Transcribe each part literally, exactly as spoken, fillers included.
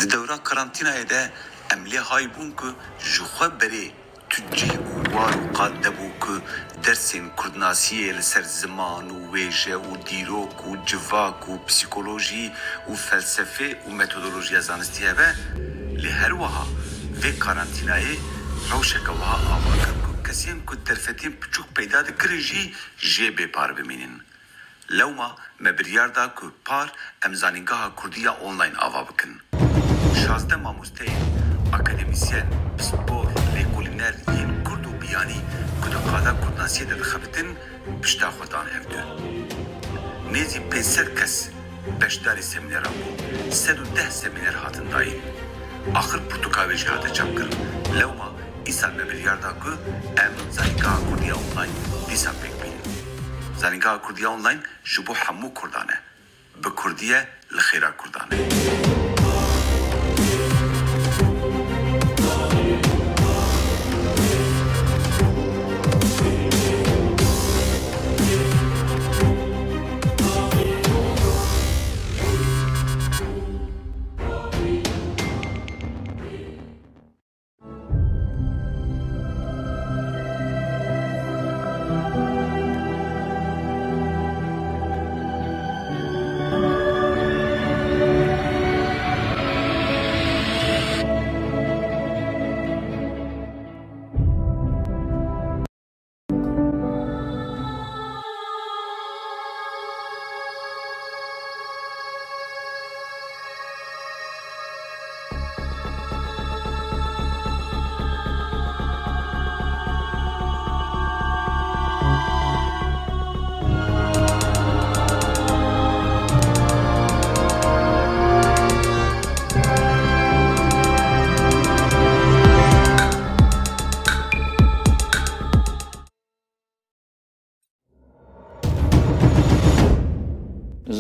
Di dewra karantînayê de em lê hay bûn ku ji xwe berê tu cih û war û qad nebû ku dersên kurdnasiyê li ser ziman û wêje û dîrok û civak û psîkolojî û felsefê û metodolojiya zanistî hebe, lê her wiha vê karantînayê rewşeke wiha ava kir ku kesên ku derfetên piçûk peyda dikirin jî jê bê par bimînin. Lewma me biryar da ku par em Zanîngeha Kurdî ya Online ava bikin. Şazdeh mamosteyên akademîsyen, pispor, lêkolîner yên kurd û biyanî ku di qada kurdnasiyê de dixebitin, pişta xwe dan hevdu. Nêzî pênc sed kes beşdarî semîneran bûn, sed û deh semîner hatin dayîn. Axir pirtûka wê jî hate çapkirin. Lewma îsal me biryar da ku em Zanîngeha Kurdî ya Online dîsa pêk bînin. Zanîngeha Kurdî ya Online ji bo hemû kurdan e. Bi kurdî ye, li xêra kurdan e.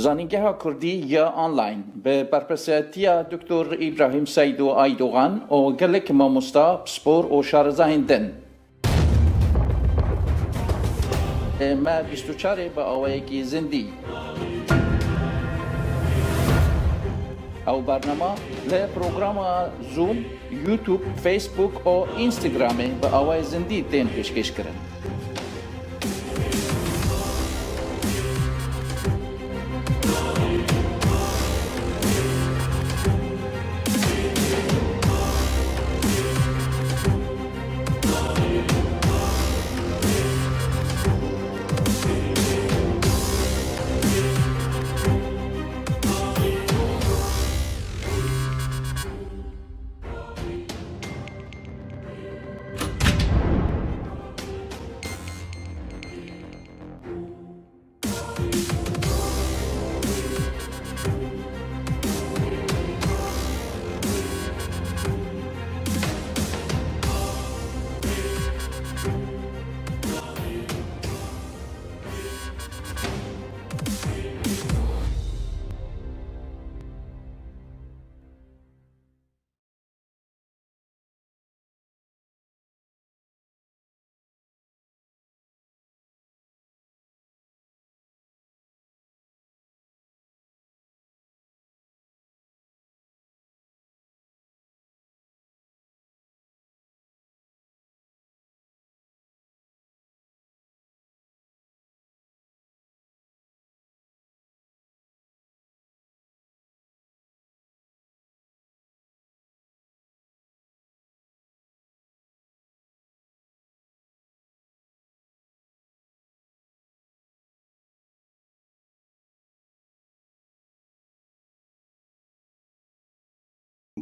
Zanîngeha Kurdî ya Online bi berpirsiyatiya Doktor Îbrahîm Seydo Aydogan û gelek mamosta, pispor û şarezahên din. Me bîst û çarê bi awayekî zindî. Ew bernama li programa Zoom, YouTube, Facebook û Instagramê bi awayê zindî tên pêşkêşkirin.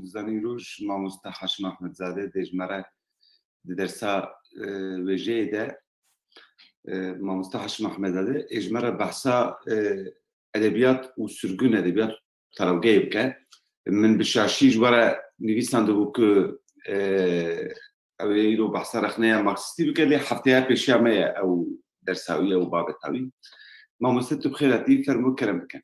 Zanîn roj, mamoste Haşim Ahmedzade dê ji me re di dersa, e, wêjeyê de, e, mamoste Haşim Ahmedzade ê ji me re behsa, e, edebiyat û sürgün edebiyat û telewgeyê bike. Min bi şaşî ji we re nivîsandibû ku, e, ew ê îro behsa rexneya Marksîstî bike, lê hefteya pêşiya me ye ew dersa wî, ew babeta wî. Mamoste, tu bi xêr hatî, fermo kerem bike.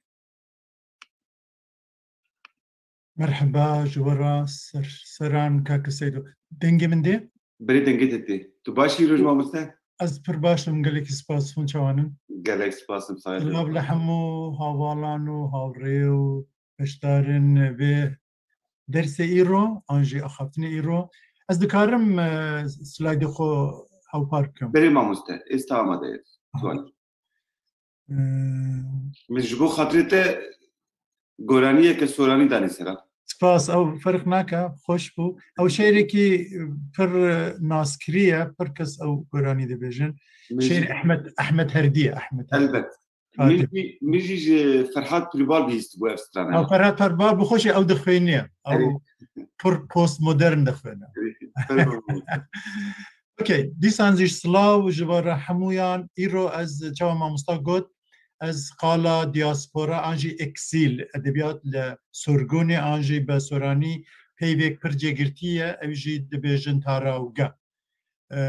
Merheba, ji we re ser, seran kak Seydo. Dengê min dê? Belê, dengê te tê. Tu baş î roj, mamoste? Ez pir baş im, gelekî spas. Hûn çawan in? Gelek spas im, sax ol. Silav li hemû hevalan û hawrê û beşdarên vê dersê îro an jî axaftinê îro. Ez dikarim, e, slayda xwe hewpar bikim. Belê mamoste, êsta amade ye. Tuan. E, Min ji bo xatirê te goraniyeke soranî danî sera. Spas, ew ferq nake, xweş bû. Ew şêrekî pir naskirî ye, pir kes ew goranî dibêjin. Min Şêr jî Ehmed, Ehmed Herdî ye, Ehmed Herdî. Elbet. Min Katib. jî, min jî ji Ferhat Pirîbal bihîstibû ev strana. Ha, Ferhat Pirîbal bi xwe jî ew dixwêniye. Ew Erê. pir postmodern dixwêne. Erê. Ferhat. Okey, dîsan jî silav ji we re hemûyan. Îro ez çawa mamosta got, ez qala diaspora an jî eksîl, edebiyat li sorgunê an jî bi soranî peyvek pir cêgirtî ye, ew jî dibêjin tarawge. E,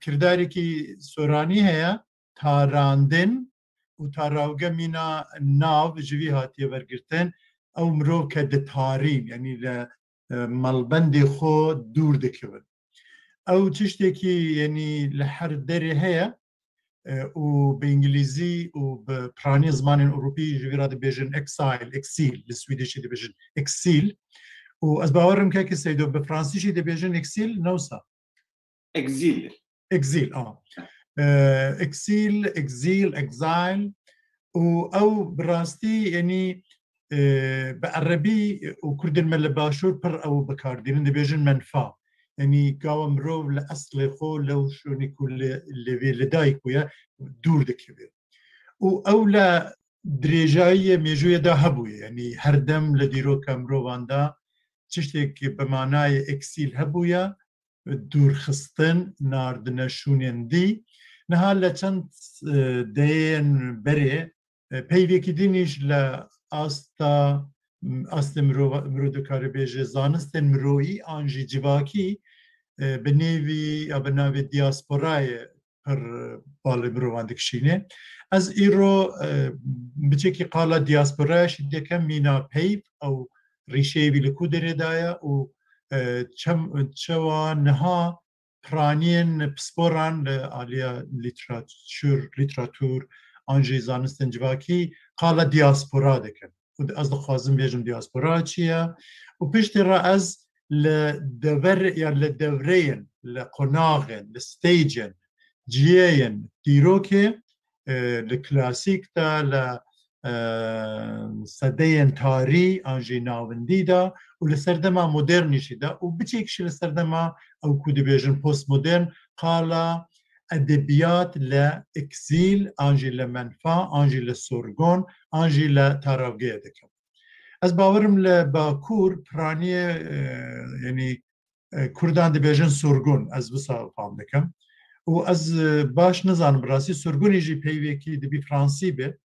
kirdarekî soranî heye, tarandin û tarawge mîna nav ji vî hatiye wergirtin. Ew mirov ke ditarîn, yanî li, e, malbendê xwe dûr dikevin. Ew tiştekî, yanî li her derê heye, e, û bi îngilîzî û bi piranî zimanên Ewropî ji vî re dibêjin exile, exîl, li Swîdîşî dibêjin exîl. Û ez bawer im kekê Seydo bi fransî jî dibêjin exîl, ne wisa? Exîl. Exîl, a. E, exîl, exîl, exile. Û ew bi rastî, yanî, e, bi erebî û kurdên me li başûr pir ew bikar dînin, dibêjin menfa. Yanî gawa mirov li eslê xwe, lew şûnî ku li, li vê, li dayik bûye, dûr dikeve. Û ew li dirêjayiyê mêjûyê de hebûye. Yanî her dem li dîroka mirovan de tiştek bi manayê eksîl hebûye, dûrxistin, nardine şûnên dî. Niha li çend, e, deyên berê, e, peyvekî din jî li asta, astê mirova-, mirov dikare bêje, zanistên miroyî an jî civakî, e, bi nêvî ya bi navê diasporayê pir balê mirovan dikişîne. Ez îro, e, biçekî qala diasporaya jî dikim, mîna peyv, ew rîşeyê wî li ku derê daye û, e, çem-, çawa niha piraniyên pisporan li aliya lîteratûr, lîteratûr an jî zanistên civakî qala diaspora dikin. Û ez dixwazim bêjim diaspora çi ye? Û piştî re ez li dever, ya li devreyên, li qonaxên, li stêcên, ciyeyên dîrokê, e, li klasîk de, li, e, sedeyên tarî an jî navindî de û li serdema modernî jî de û biçek jî li serdema ew ku dibêjin postmodern, qala edebiyat li eksîl, an jî li menfa, an jî li sorgon, an jî li taravgeye dikim. Ez bawerim li Bakur piraniyê, e, yanî, e, Kurdan dibêjin sorgun, ez wisa fam dikim. Û ez, e, baş nizanim bi rastî, sorgunî jî peyvekî dibî fransî be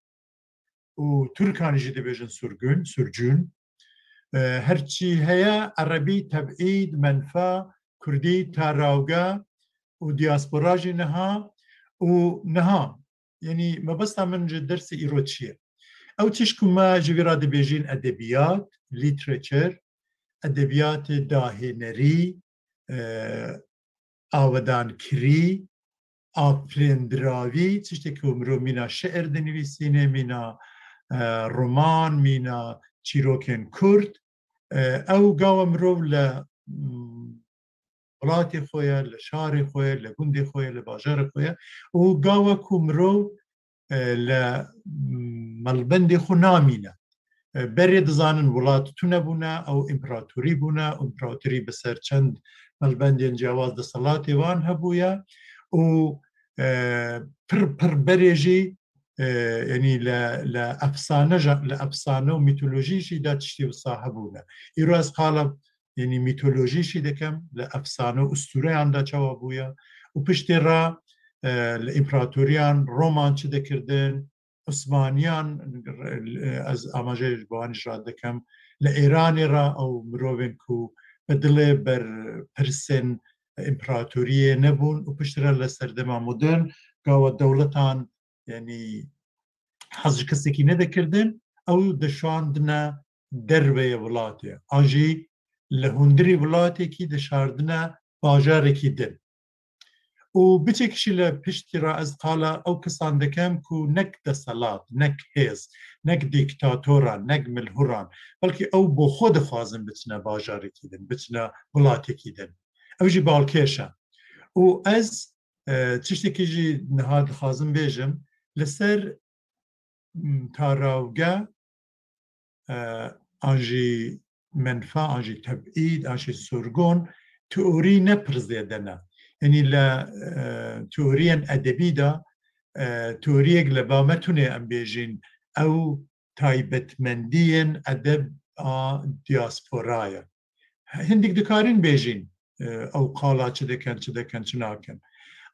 û Tirkanî jî dibêjin surgun, surcûn. E, her çî heye, erebî, tebîd, menfa, kurdî, tarawge û diaspora jî niha û niha. Yanî mebesta min ji dersê îro çi ye? Ew tişt ku me ji vî re dibêjin edebiyat, literature, edebiyatê dahênerî, e, avedankirî, afirîndiravî, tiştekî ku mirov mîna şiir dinivîsîne, mîna, e, roman, mîna çîrokên kurt, e, ew gawa mirov li, mm, welatê xwe ye, li şarê xwe ye, li gundê xwe ye, li bajarê xwe ye û gawa ku mirov, e, li, mm, malbendê xwe namîne. E, berê dizanin welat tune bûne, ew împeratorî bûne, împeratorî bi ser çend malbendên ciyawaz desthilatê wan hebûye û, e, pir, pir berê jî, e, yanî li, li efsane ja-, li efsane û mîtolojî jî de tiştê wisa hebûne. Îro ez qala, yanî mîtolojî jî dikim, li efsane û ustûreyan de çawa bûye û piştê re, e, li împeratoriyan Roman çi dikirdin, Osmaniyan, e, ez amaje ji bo wan jî radikim, li Êranê re ew mirovên ku bi dilê ber pirsên împeratoriyê nebûn û piştre li serdema modern gawa dewletan, yanî hez ji kesekî nedikirdin, ew dişandine derveyê welatê. An jî li hundirî welatekî dişardine bajarekî din. û biçekî jî li piştî re ez qala ew kesan dikem ku nek deselat, nek hêz, nek dîktatoran, nek milhûran, belkî ew bo xwe dixwazin biçine bajarekî din, biçine welatekî din. Ew jî balkêş e. Û ez, e, tiştekî jî niha dixwazim bêjim, li ser, m, tarawge, e, an jî menfa, an jî tebîd, an jî sorgon, teorî ne pir zêde ne. Yanî li, e, teoriyên edebî de, e, teoriyek li ba me tune em bêjin, ew taybetmendiyên edeb a diasporayê. Hindik dikarin bêjin, e, ew qala çi dikin, çi dikin, çi nakin.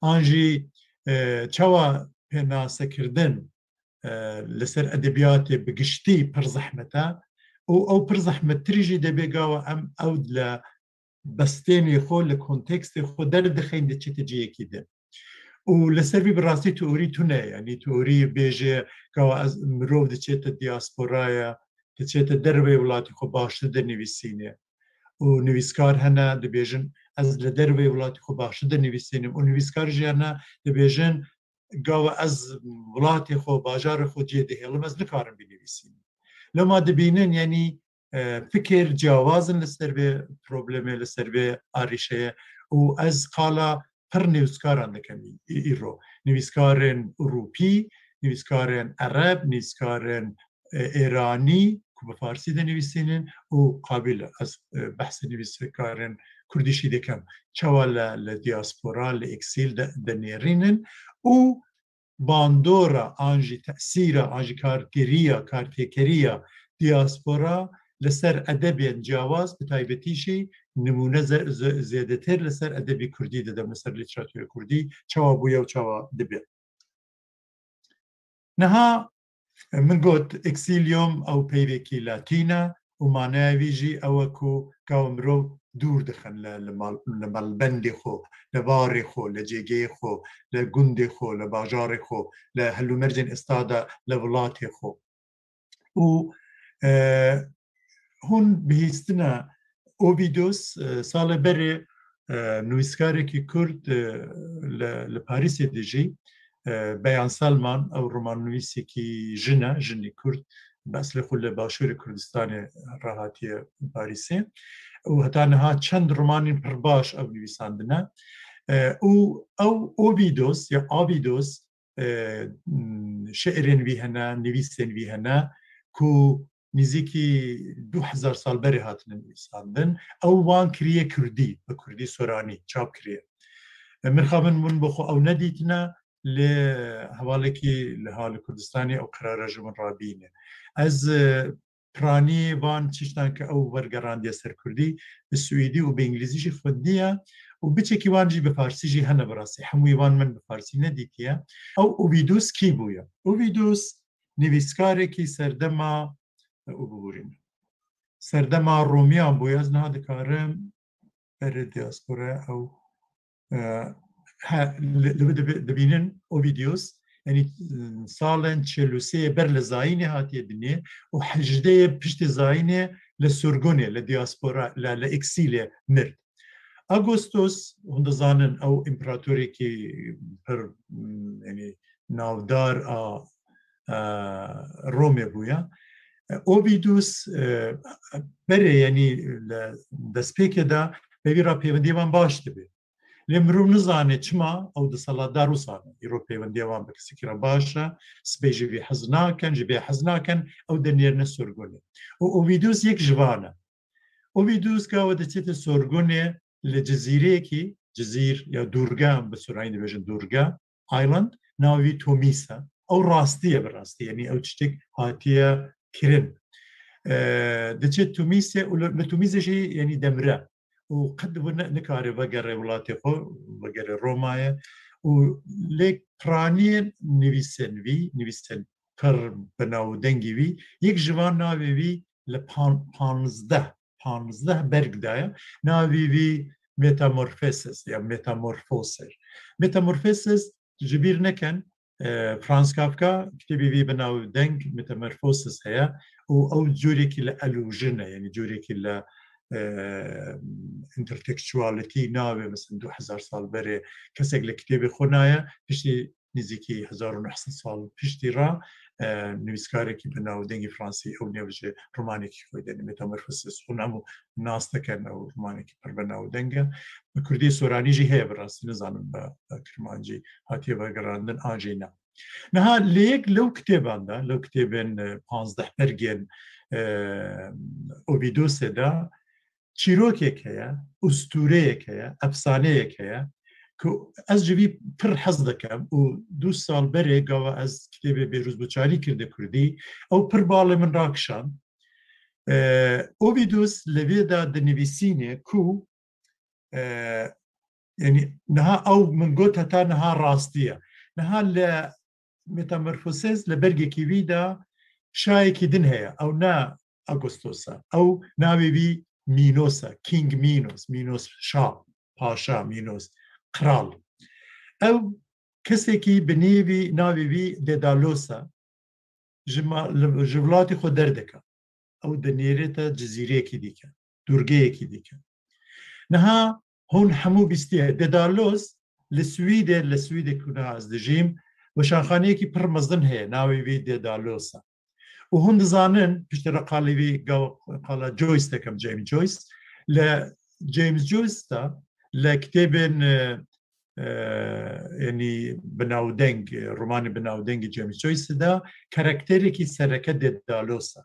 An jî, e, çawa pênasekirdin, e, li ser edebiyatê bi giştî pir zehmet e û ew pir zehmettirî jî debe gawa em ew li bestênê xwe, li kontekstê xwe derdixeyn, diçête cihekî din. Û li ser vî bi rastî teorî tune ye. Yanî teorî bêje gawa ez, mirov diçête diasporaya, diçête derveyê welatî xwe baştir dinivîsîne. Û nivîskar hene dibêjin ez li derveyê welatî xwe baştir dinivîsînim. Û nivîskar jî hene dibêjin gawa ez welatê xwe, bajarê xwe cihê dihêlim, ez nikarim binivîsînim. Lema dibînin, yanî, e, fikir ciyawaz in li ser vê problemê, li ser vê arîşeyê û ez qala pir nivîskaran dikim î-, îro. Nivîskarên Ewropî, nivîskarên Ereb, nivîskarên, e, Êranî ku bi Farsî dinivîsînin û qabil ez, e, behsê nivîskarên Kurdî jî dikim. Çawa li, li diaspora, li eksîl de, dinêrînin û bandora an jî tesîra an jî kargeriya, kartêkeriya diaspora li ser edebên ciyawaz, bi taybetî jî nimûne ze-, ze-, zêdetir li ser edebî kurdî didim, li ser lîteratura kurdî çawa bûye û çawa dibe. Niha min got, eksîlyum ew peyvekî latîn e û manaya wî jî ew e ku gawa mirov dûr dixin li, li mal-, li malbendê xwe, li varê xwe, li cêgeyê xwe, li gundê xwe, li bajarê xwe, li helûmercên êsta de, li welatê xwe. Û, e, hûn bihîstina Ovidius, e, salê berê, e, nivîskarekî Kurd, e, li, li Parîsê dijî, e, Beyan Selman, ew romannivîsekî jin e, jinî Kurd, bi eslê xwe li Başûrê Kurdistanê re hatiye Parîsê. Û heta niha çend romanên pir baş ew nivîsandine. E, û ew Ovidius ya Avidius, e, m, şiirên wî hene, nivîsên wî hene ku nîzîkî du hezar sal berê hatine nivîsandin. Ew wan kiriye kurdî, bi kurdî soranî çap kiriye. E, min xwe min, min bi xwe ew nedîtine, lê hevalekî li ha li Kurdistanê ew qerara ji min rabîne. Ez, e, piranî van tiştan ke ew wergerandiye ser kurdî, bi swêdî û bi îngilîzî jî xwendiye û biçekî wan jî bi farsî jî hene bi rastî. Hemûyê wan min bi farsî nedîtiye. Ew Ovidius kî bûye? Ovidius nivîskarekî serdema, û biborîne. Serdema Romiyan bûye, ez niha dikarim berê diaspora ew, e, he, li, li, dibi-, dibînin Ovidius, yanî, e, salên çil û sê yê ber li zayînê hatiye dinê û hejdê yê piştî zayînê li sirgunê, li diaspora, li, li eksîlê mir. Augustus, hûn dizanin, ew împeratorêkî pir, m, yanî navdar a, e, Romê bûye. E, Ovidius, e, berê, yanî li destpêkê de bi vî re pêwendiyê wan baş dibe. Lê mirov nizane çima ew desthilatdar wisa ne. Îro pêwendiya wan bi kesekî re baş e, sibê ji vî hez nakin, ji vê hez nakin, ew dinêrine sirgunê. Û Ovidius yek ji van e. Ovidius gawa diçête sirgunê li cizîreyekî, cizîr ya dûrge, em bi soranî dibêjin dûrge, island, navê wî Tomis e. Ew rastî ye bi rastî, yanî ew tiştek hatiye kirin. E, diçe Tomisê û li, li Tomisê jî, yanî demire. Û qet bi ne-, nikare vegere welatê xwe, vegere Romayê. Û lê piraniyên nivîsên wî, nivîsên pir bi navdengî wî, yek ji van navê wî li pan-, panzdeh, panzdeh berg daye. Navê wî Metamorphosis ya Metamorphosis. Metamorphosis ji bîr nekin, e, Franz Kafka kitêbê wî bi navdeng Metamorphosis heye û ew curekî li allusion e, yanî curekî li, e, intertextuality navê, mesela du hezar sal berê kesek li kitêbê xwe naye, piştî nêzîkî hezar û neh sed sal piştî re, e, nivîskarekî bi navdengî Fransî, ew nêv ji romanekî xwe de, Metamorphosis, hûn hemû nas dikin, ew romanekî pir bi navdeng e. Bi kurdî soranî jî heye, bi rastî nizanim bi, bi kirmancî hatiye vegerandin an jî ne. Niha li yek lew kitêban de, lew kitêbên, e, panzdeh bergên, e, Ovidosê de, çîrokek heye, ustûreyek heye, efsaneyek heye, ku ez ji vî pir hez dikim û du sal berê gava ez kitêbê Bêhrûz Boçarî kirdi kurdî, ew pir balê min rakişand. E, Ovidus li vê de dinivîsîne ku, e, yanî niha ew min got heta niha rastî ye. Niha li Metamorphoses li bergekî wî de şayekî din heye. Ew ne Agostos e. Ew navê wî Minos e. King Minos. Minos şah, paşa, Minos, kral. Ew kesekî bi nêvî, navê wî Dedalos e. Ji ma-, li, ji welatê xwe derdike. Ew dinêrête cizîreyekî dike, dûrgeyekî dike. Niha hûn hemû bîstiye. Dedalos li Swîdê, li Swîdê ku niha ez dijîm, weşanxaneyekî pir mezin heye, navê wî Dedalos e. Û hûn dizanin, piştî re qalê wî, ga-, qala Joyce dikim, James Joyce. Li James Joyce de, li kitêbên, e, e, yanî binavdeng, romanê binavdengî James Joyce de karakterekî sereke Dedalos e.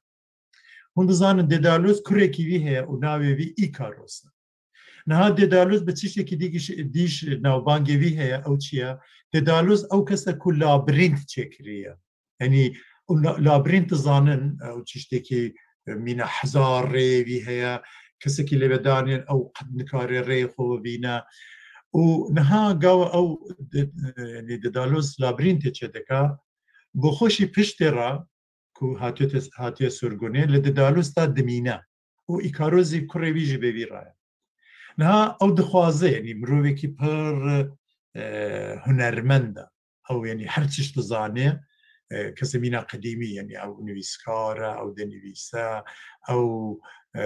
Hûn dizanin Dedalos kurekî wî heye û navê wî Îkaros e. Niha Dedalos bi tiştekî dî-, dîş navbangê wî heye, ew çi ye? Dedalos ew kes e ku labirînt çêkiriye. Yanî, û la-, labirînt dizanin, ew tiştekî, e, mîna hezar rêyê wî heye, kesekî lê ve danên, ew qet nikare rêyê xwe bibîne. Û niha gawa ew di-, e, yanî Dedalos labirîntê çêdike, bi xwe jî piştê re ku hatiye te-, hatiye sirgûnê, li Dedalos de dimîne. Û Îkaros jî kurê wî jî bi vî re ye. Niha ew dixwaze, yanî mirovekî pir, e, hunermend e. Ew, yanî her tişt dizane, e, kesê mîna qedîmî, yanî ew nivîskar e, ew dinivîse, ew, e,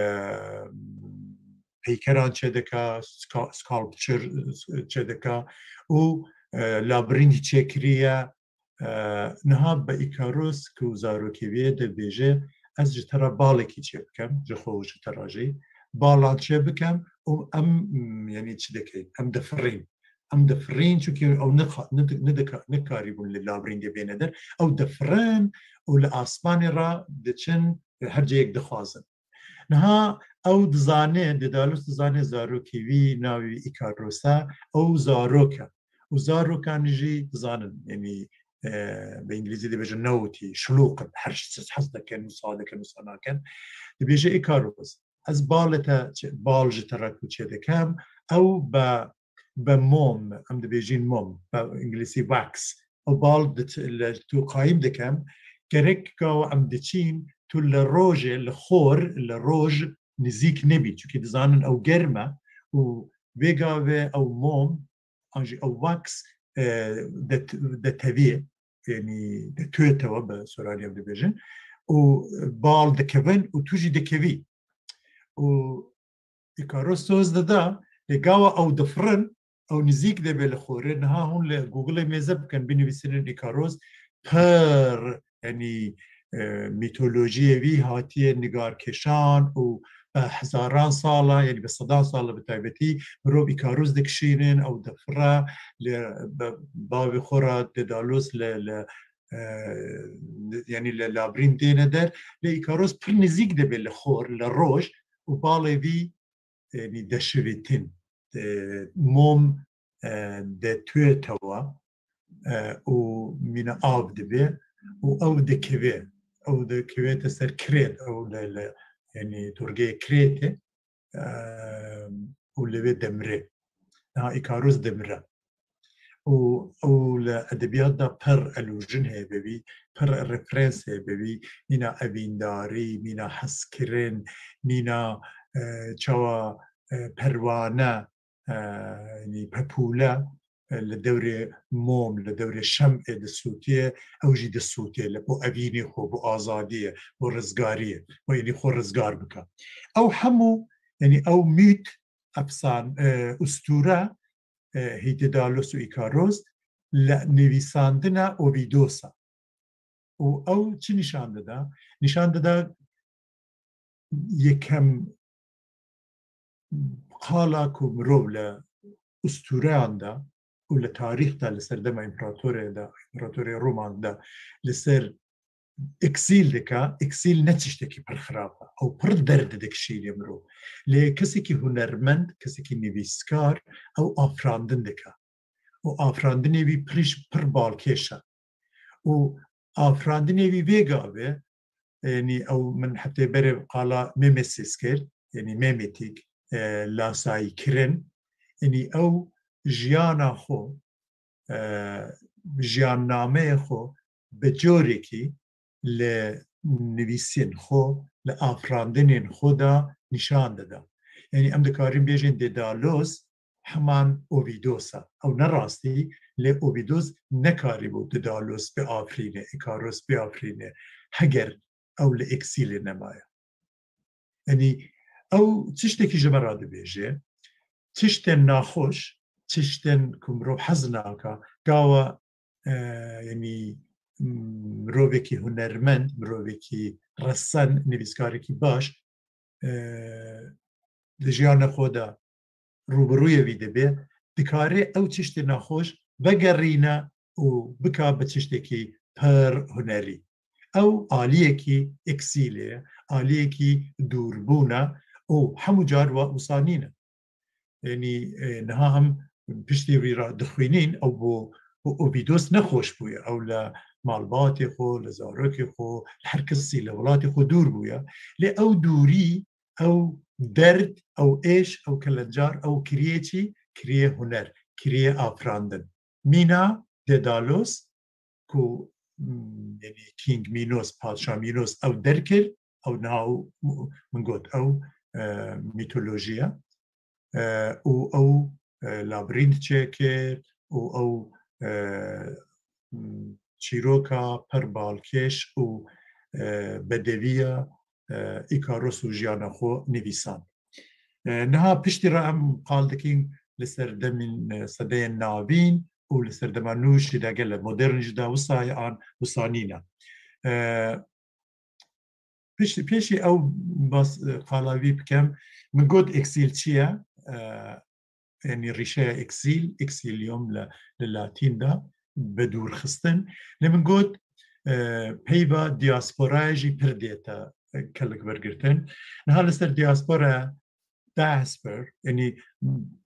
peykeran çêdike, ska-, sculpture çêdike û, e, labirîntî çêkiriye. E, niha bi Îkaros ku zarokê wî ye dibêje, ez ji te re balekî çê bikim, ji xwe û ji te re jî balan çê bikim û em, m, yanî çi dikin? Em difirîn. Em difirîn, çunkî ew nixa-, nid-, nidika-, nikarîbûn li labirîntê bêne der. Ew difirin û li asmanê re diçin, her cihek dixwazin. Niha ew dizane, Dedalus dizane zarokê wî navê wî Îkaros e, ew zarok e. Û zarokan jî dizanin, yanî, e, bi îngilîzî dibêjin naughty, şilûq in, her tişt hez dikin, wisa dikin, wisa nakin. Dibêje Îkaros, ez balê te çi-, bal ji te re ku çêdikim, ew bi, bi mom, em dibêjin mom, bi îngilîzî wax, ew bal di t-, li tu qayîm dikim, gerek gawa em diçîn, tu li rojê, li xor, li roj nizîk nebî, çunkî dizanin ew germ e û vê gavê ew mom, an jî ew wax, e, de-, detevî, yanî detûyetewe, bi soranî em dibêjin, û bal dikevin û tu jî dikevî. Û Îkaros soz dida, lê gawa ew difirin, ew nizîk debe li xorê. Niha hûn li Google-ê mêze bikin, binivîsînin Îkaros, pir, yanî, e, mîtolojiyê wî hatiye nigarkeşan û bi hezaran sala, yanî bi sedan sala bi taybetî mirov Îkaros dikişînin, ew difire, li, bi bavê xwe re Dedalus li, li, e, yanî li labirînt têne der. Lê Îkaros pir nizîk dibe li xor, li roj û balê vî, yanî deşivîtin, e, mom, e, detûyetewe, e, û mîna av dibe û ew dikeve, ew dikevete ser Krêt, ew li, li, yanî dorgeyê Krêtê, e, û li wê demire. Niha Îkaros dimire. Û, û li edebiyat de pir allusion heye bi vî, pir referans heye bi vî, mîna evîndarî, mîna hezkirin, mîna, e, çawa, e, perwane, e, yanî pepûle, e, li dewrê mom, li dewrê şem'ê disûtiye, ew jî disûtiye, li bo evînê xwe, bo azadiyê, bo rizgariyê, bo yanî xwe rizgar bike. Ew hemû Yanî ew mît, efsan, e, ustûre, e, Hîdidalos û Îkaros li nivîsandina Ovidosa. Û ew çi nîşan dida? Nîşan dida yekem qala ku mirov li ustûreyan de û li tarîx de, li serdema împeratorê de, împeratorê Roman de li ser eksîl dike, eksîl ne tiştekî pir xirab e. Ew pir derd dikişînê mirov. Lê kesekî hunermend, kesekî nivîskar, ew afirandin dike. Û afirandinê wî pirîş pir balkêş e. Û afirandinê wî vê gavê, yanî ew min hetê berê qala mimesis kir, yanî memetîk, e, lasayî kirin. Yanî ew jiyana xwe, e, jiyannameyê xwe bi corekî li nivîsên xwe, li afirandinên xwe de nîşan dida. Yanî em dikarin bêjin Dêdalos heman Ovidos e. Ew ne rastî, lê Ovidos nekarîbû Dêdalos biafirîne, Îkaros biafirîne, heger ew li eksîlê nemaye. Yanî ew tiştekî ji me re dibêje, tiştên naxweş, tiştên ku mirov hez naka, gawa, e, yanî, m, mirovekî hunermend, mirovekî resen, nivîskarekî baş, e, di jiyana xwe de rûbirûyê wî dibe, dikare ew tiştê naxweş vegerîne û bika bi tiştekî pir hunerî. Ew aliyekî eksîlê ye, aliyekî dûrbûn e û hemû car wa wisa nîne. Yanî, e, niha em piştî wî re dixwînîn, ew bo, bo Ovidos nexweş bûye. Ew li malbatê xwe, li zarokê xwe, li her kesî, li welatê xwe dûr bûye. Lê ew dûrî, ew derd, ew êş, ew kelencar, ew kiriye çi? Kiriye huner, kiriye afirandin. Mîna Dêdalos ku, mm, yanî King Minos, Padşah Minos ew derkir, ew niha ew, min got, ew, e, mîtolojî ye. E, û ew, e, labirînt çêkir û ew, e, m, çîroka pir balkêş û, e, bedeviya, e, Îkaros û jiyana xwe nivîsand. E, niha piştî re em qal dikin li serdemên, e, sedeyên navîn û li serdema nû jî de gele modern jî de wisa ye an wisa nîne. E, piştî, pêşî ew bas, e, qala wî bikem, min got eksîl çi ye? E, yanî rîşeya eksîl, exilium li, li latîn de, bi dûrxistin. Lê min got, e, peyva diasporayê jî pir dête, e, kelik wergirtin. Niha li ser diaspora, diaspora, yanî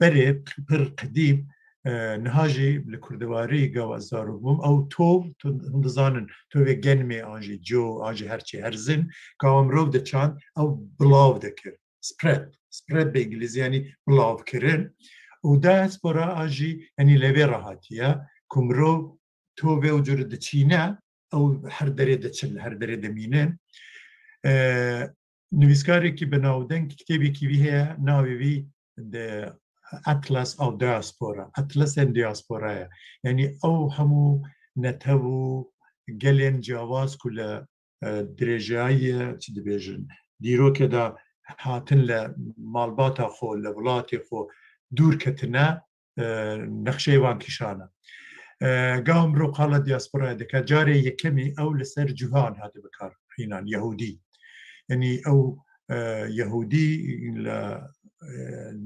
berê pir qedîm, e, niha jî li kurdewarî gava zarok bûm, ew tov, tu, hûn dizanin, tovê genmê an jî co, an jî her çi herzin, gava mirov diçand, ew bilav dikir. Spread, spread bi îngilîzî, yanî bilavkirin. Û diaspora a jî, yanî li vê re hatiye, ku mirov tovê û cure diçîne, ew her derê diçin, her derê dimînin. E, nivîskarekî bi navdeng, kitêbekî wî heye, navê wî de Atlas of Diaspora, Atlasên Diasporaya. Yanî ew hemû netew û gelên ciyawaz ku li, e, dirêjayî, çi dibêjin, dîrokê de hatin li malbata xwe, li welatê xwe dûr ketine, e, nexşeyê wan kişane. E, gava mirov qala diasporayê dike, carê yekemî ew li ser Cihan hate bikar hînan, Yehûdî. Yanî ew, e, Yehûdî li, e,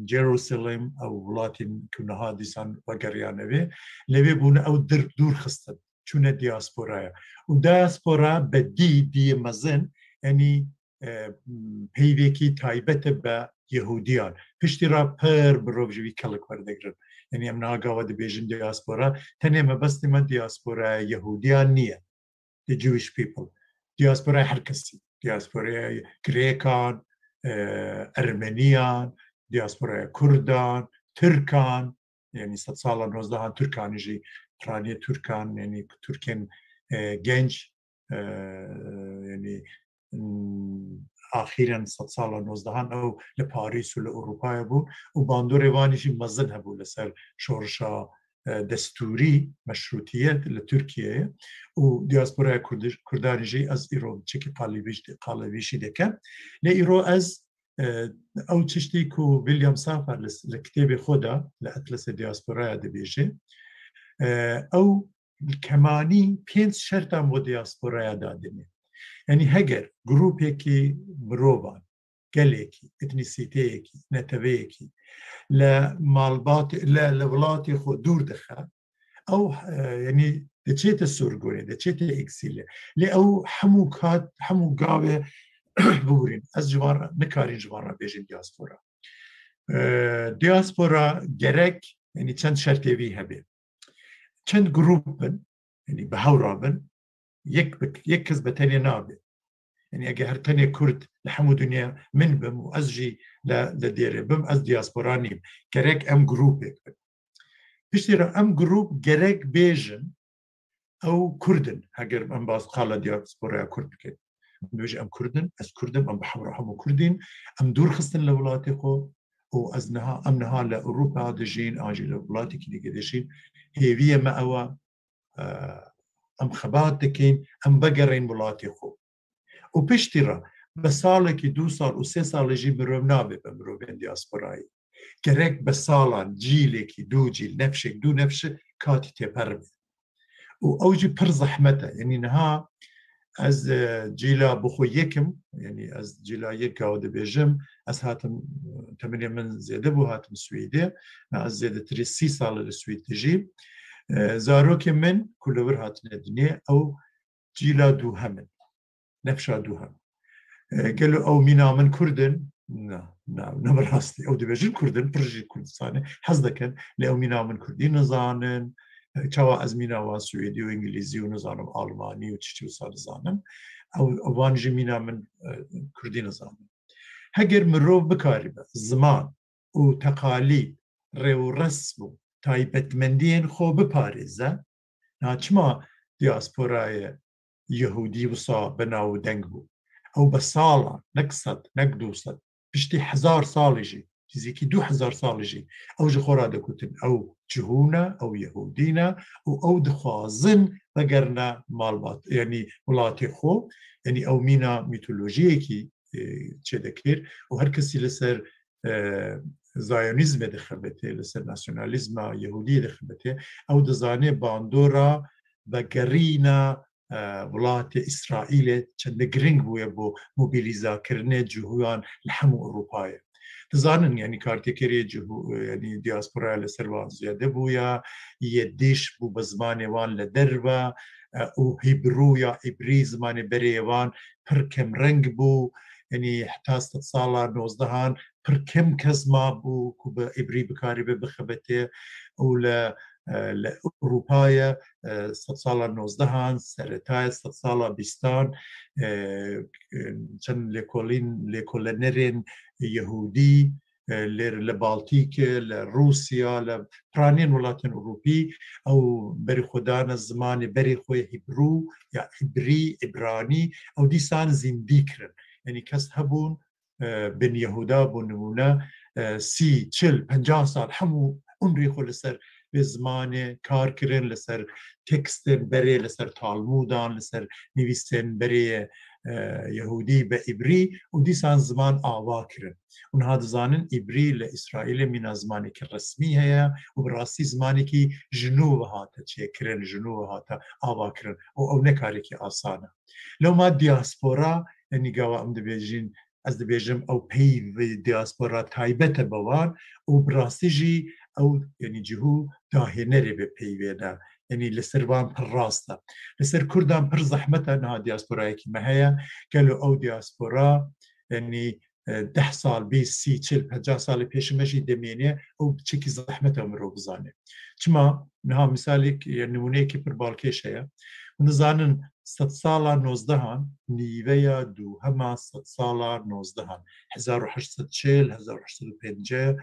Jerusalem, ew welatên ku niha dîsan vegeriyane vê, lê vê bûne ew dir, dûr xistin, çûne diasporaya. Û diaspora be dî, diyê mezin, yanî, e, peyvekî taybet e be Yehûdiyan. Piştî re pir mirov ji vî kelik werdigrin. Yanî em niha gava dibêjin diaspora, tenê mebestê me diasporaya Yehûdiyan niye. The Jewish people. Diasporaya her kesî. Diasporaya Grêkan, e, Ermeniyan, diasporaya Kurdan, Tirkan, yanî sedsala nozdehan Tirkan jî, piraniyê Tirkan, yanî Tirkên, e, genç, e, yanî, m, axîren sedsala nozdehan ew li Parîs û li Ewropayê bûn û bandorê wan jî mezin hebû li ser şorişa, e, destûrî, meşrûtiyet li Tirkiyeyê û diasporaya Kurdiş-, Kurdan jî ez îro çekî qalê vî jî, qalê vî jî dikim. Lê îro ez e, ew tiştî ku William Safar li, li kitêbê xwe de, li Atlasê Diasporaya dibêje, e, ew kemanî pênc şertan bo diasporaya dadine. Yanî heger grûpekî mirovan, gelekî, etnîsîteyekî, neteweyekî li malbatê, li, li welatê xwe dûr dixe, ew, e, yanî diçête sorgûnê, diçête eksîlê. Lê ew hemû kat, hemû gavê bibûrîn. Ez ji van re, nikarîn ji van re bêjin diaspora. E, diaspora gerek, yanî çend şertê vî hebe. Çend grûp bin, yanî bi hev re bin, yek bi, yek kes bi tenê nabe. Yanî eger her tenê Kurd li hemû dinya min bim û ez jî li, li dêrê bim, ez diaspora nîm. Gerek em grûpek bin. Piştî re em grûp gerek bêjin, ew Kurd in. Heger em bas qala diasporaya Kurd bikin. Em dibêjin em Kurd in, ez Kurd im, em bi hev re hemû Kurd in, em dûr xistin li welatê xwe û ez niha, em niha li Ewropa dijîn, an jî li welatekî dîke dijîn. Hêviyê me ew e, e, em xebat dikin, em vegerên welatê xwe. Û piştî re bi salekî, du sal û sê salê jî mirov nabe bi mirovên diasporayê. Gerek bi salan, cîlekî, du cîl, nefşek, du nefşe katî têper be. Û ew jî pir zehmet e. Yanî niha ez, e, cîla bi xwe yek im, yanî ez cîla yek gaw dibêjim, ez hatim, temenê min zêde bû, hatim Swêdê. Ez zêdetirî sî sal li Swêd dijîm. E, zarokên min ku li wir hatine dinyê, ew cîla duhem in. Nefşa duhem. E, gelo ew mîna min Kurd in? Na, na, ne bi rastî. Ew dibêjin Kurd in, pir jî Kurdistanê hez dikin, lê ew mîna min Kurdî nizanin. E, çawa ez mîna wan Swêdî û Îngilîzî û nizanim Almanî û çiçî wisa nizanim. Ew, van jî mîna min, e, Kurdî nizanin. Heger mirov bikaribe ziman û teqalîd, rêwresm û taybetmendiyên xwe biparêze, na çima diasporayê Yehûdî wisa bi nav û deng bû? Ew bi salan, nek sed, nek du sed, piştî hezar salî jî, nêzîkî du hezar salî jî, ew ji xwe re dikutin, ew cihû ne, ew Yehûdî ne û ew dixwazin vegerine malbat, yanî welatê xwe, yanî ew mîna mîtolojiyekî, e, çêdikir û her kesî li ser, e, Zayonîzmê dixebitê, li ser nasyonalîzma Yehûdiyê dixebitê, ew dizanê bandora vegerîna, e, welatê Îsraîlê çende giring bûye bo mobilîzakirinê cihûyan li hemû Ewropayê. Dizanin, yanî kartêkeriyê cihû, yanî diasporaya li ser wan ziyade bûye, yê dîş bû bi zimanê wan li derve, e, û hîbrû ya îbrî zimanê berê wan pir kemreng bû, yanî heta sed sala nozdehan pir kêm kes mabû ku bi îbrî bikaribe bixebitê û li, e, li Ewropayê, e, sed sala nozdehan, seretayê sed sala bîstan, e, e, çend lêkolîn, lêkolenerên Yehûdî, e, li, li Baltîkê, li Rûsya, li piranên welatên Ewropî, ew berê xwe dane zimanê berê xwe hîbrû ya îbrî, îbranî, ew dîsan zîndî kirin. Yanî kes hebûn, e, bin Yehûda bû nimûne, e, sî, çil, penca sal hemû umrê xwe li ser vê zimanê kar kirin, li ser tekstên berê, li ser Talmûdan, li ser nivîsên berê, e, Yehûdî bi îbrî û dîsan ziman ava kirin. Û niha dizanin îbrî li Îsraîlê mîna zimanekî resmî heye û bi rastî zimanekî ji nû ve hate çêkirin, ji nû ve hate ava kirin û ew ne karekî asan e. Lewma diaspora, yanî gawa em dibêjin, ez dibêjim ew peyvê diaspora taybet e bi wan û bi rastî jî ew, yanî cihû dahênerê bi peyvê de. Yanî li ser van pir rast e. Li ser Kurdan pir zehmet e, niha diasporayekî me heye. Gelo ew diaspora, yanî, e, deh sal, bîst, sî, çil, penca salê pêşî me jî demêne, ew çekî zehmet e mirov bizane. Çima? Niha misalek, e, nimûneyekî pir balkêş heye. Hûn dizanin, sed sala nozdehan, nîveya duhema sed sala nozdehan, hezar û heşt sed çil, hezar û heşt sed û pêncî,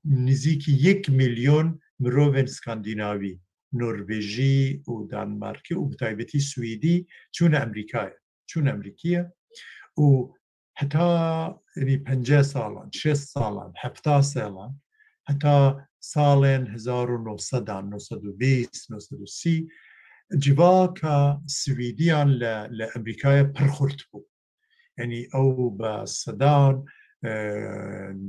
nizîkî yek milyon mirovên Skandinavî, Norvejî û Danmarkî û bi taybetî Swêdî çûne Amerîkayê, çûne Amerîkiyê û heta, yanî, penceh salan, şêst salan, hefta salan, heta salên hezar û neh sedan, neh sed û bîst, neh sed û sî, civaka Swêdiyan li, li Amerîkayê pir xurt bû. Yanî ew bi sedan, e,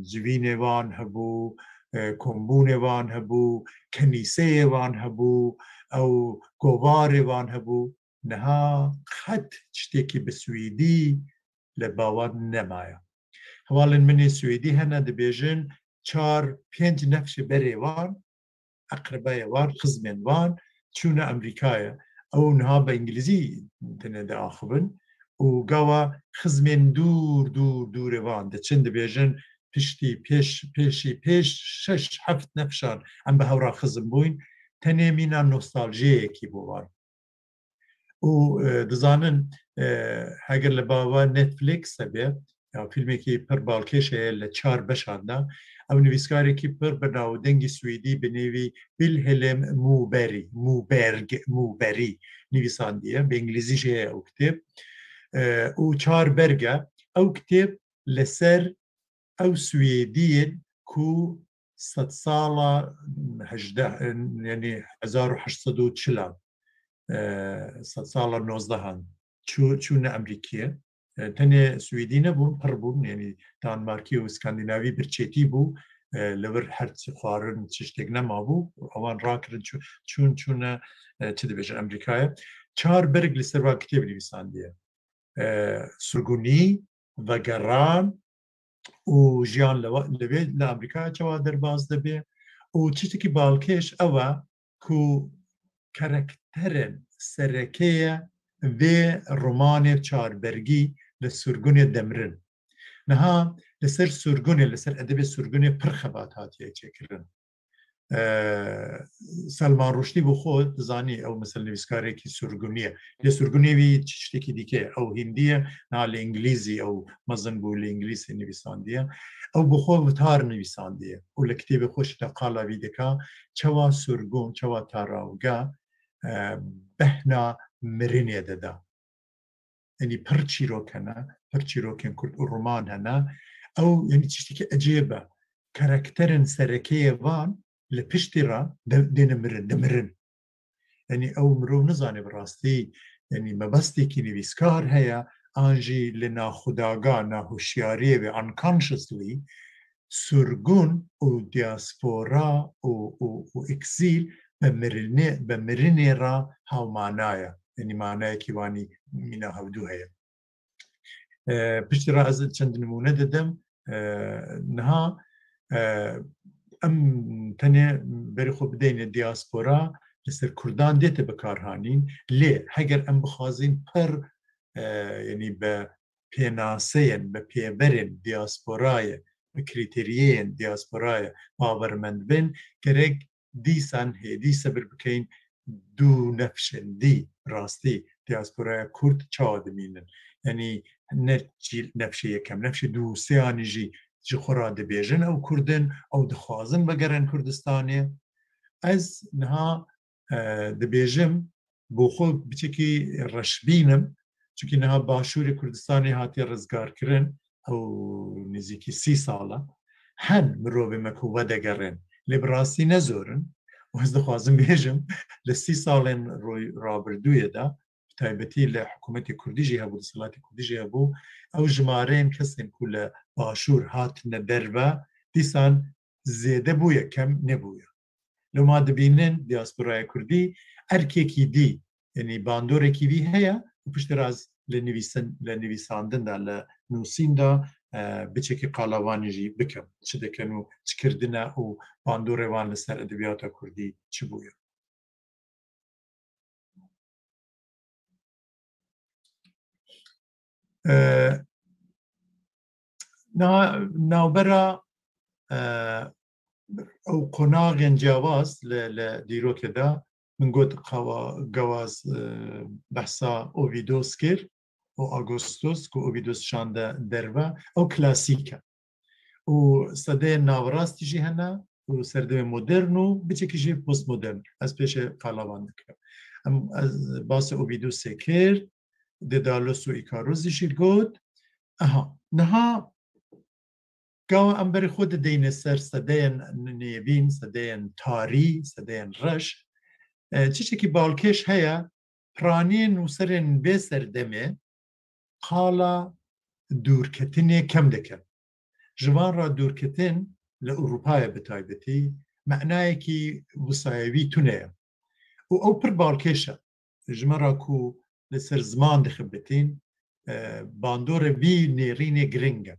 civînê van hebû, e, kombûnê van hebû, kenîseyê van hebû, ew govarê van hebû. Niha qet tiştekî bi swêdî li ba wan nemaye. Hevalên min ê swêdî hene, dibêjin çar pênc nefşê berê wan, eqrebayê wan, xizmên wan çûne Amerîkayê. Ew niha bi îngilîzî tine diaxivin û gava xizmên dûr, dûr, dûrê wan diçin, dibêjin piştî pêş, pêşî pêş şeş heft nefşan em bi hev re xizm bûyn, tenê mîna nostaljiyeyekî bû wan. Û, e, dizanin, e, heger li bava Netflix hebe, ya fîlmekî pir balkêş heye li çar beşan de, ew nivîskarekî pir bi navdengî swêdî bi nêvî Wilhelm Moberg, Moberg, Moberg nivîsandiye, bi îngilîzî jî heye ew kitêb. E, û çar berg e. Ew kitêb li ser ew Swêdiyên ku sedsala hejdeh, yanî hezar û heşt sed û çil an, e, sedsala nozdeh an çû-, çûne Amerîkiyê. E, tenê Swêdî nebûn, pir bûn, yanî Danmarkî û Skandinavî birçêtî bû, e, li vir her çi xwarin, çi tiştek nemabû, ewan rakirin çû-, çûn, çûne, e, çi dibêjin, Amerîkayê. Çar berg li ser van kitêb nivîsandiye. E, surgunî, vegeran û jiyan li wa-, li vê, li Amerîkaya çawa derbas dibe û tiştekî balkêş ew e ku karakterên sereke ye vê romanê çarbergî li surgunê demirin. Niha li ser surgunê, li ser edebê surgunê pir xebat hatiye çêkirin. E, Selman Ruşdî bi xwe dizanî ew mesela nivîskarekî surgunî ye. Lê surgunê wî tiştekî dîke ye. Ew hîndî ye, niha li îngilîzî ew mezin bû, li îngilîzî nivîsandiye. Ew bi xwe vitar nivîsandiye. Û li kitêbê xwe jî de qala vî dika, çawa surgun, çewa tarawge, e, behna mirinê dida. Yanî pir çîrok hene, pir çîrokên kurd û roman hene. Ew, yanî tiştekî ecêb e. Karakterên serekeyê van li piştî re de-, dêne mirin, dimirin. Yanî ew mirov nizane bi rastî, yanî mebestekî nivîskar heye, an jî li naxudaga, nahuşyariyê ve, unconsciously, surgun û diaspora û, û, û eksîl bi mirinê, bi mirinê re hawmana ye. Yanî manayekî wanî mîna hevdû heye. E, piştî re ez çend nimûne didim. E, niha, e, em tenê berê xwe bideyne diaspora, li ser Kurdan dête bikarhanîn. Lê heger em bixwazîn pir, e, yanî bi pênaseyên, bi pêberên diasporayê, bi krîteriyeyên diasporayê bawermend bin, gerek dîsan hêdî sebir bikeyin du nefşên dî, rastî diasporaya Kurd çawa dimînin. Yanî ne çî nefşê yekem, nefşê du û sêyanî jî ji xwe re dibêjin ew Kurd in, ew dixwazin vegerin Kurdistanê. Ez niha, e, dibêjim, bo xwe biçekî reşbîn im, çunkî niha Başûrê Kurdistanê hatiye rizgarkirin, ew nêzîkî sî sal e. Hen mirovê me ku vedegerin, lê bi rastî ne zor in. Û ez dixwazim bêjim, li sî salên roy-, rabirdûyê de, bi taybetî li hikûmetê kurdî jî hebû, desthilatê kurdî jî hebû, ew jimareyên kesên ku li Başûr hatine derve, dîsan zêde bûye, kem nebûye. Loma dibînin diasporaya kurdî erkekî dî, yanî bandorekî vî heye û piştî re ez li nivîsin, li nivîsandin de, li nûsîn de, e, biçekî qala wan jî bikim. Çi dikin û çi kirdine û bandorê wan li ser edebiyata kurdî çi bûye. E, na-, navbera, e, ew qonaxên ciyawaz li, li dîrokê de min got, qewa-, gewaz, e, behsa Ovidos kir û Agostos, ku Ovidos şande derve, ew klasîk e. Û sedeyên navrastî jî hene û serdemê modern û biçekî jî postmodern. Ez pêşê qala wan dikim. Em, ez basê Ovidosê kir, Daedalus û Îkarosî jî got. Aha, niha gava em berê xwe dideyne ser sedeyên nêvîn, sedeyên tarî, sedeyên reş, e, tiştekî balkêş heye, piraniyên nûserên vê serdemê qala dûrketinê kem dikin. ji van re dûrketin li Ewropayê bi taybetî menayekî wisayevî tune ye. Û ew pir balkêş e. Ji me re ku li ser ziman dixebitîn, e, bandorê vî nêrînê giring e.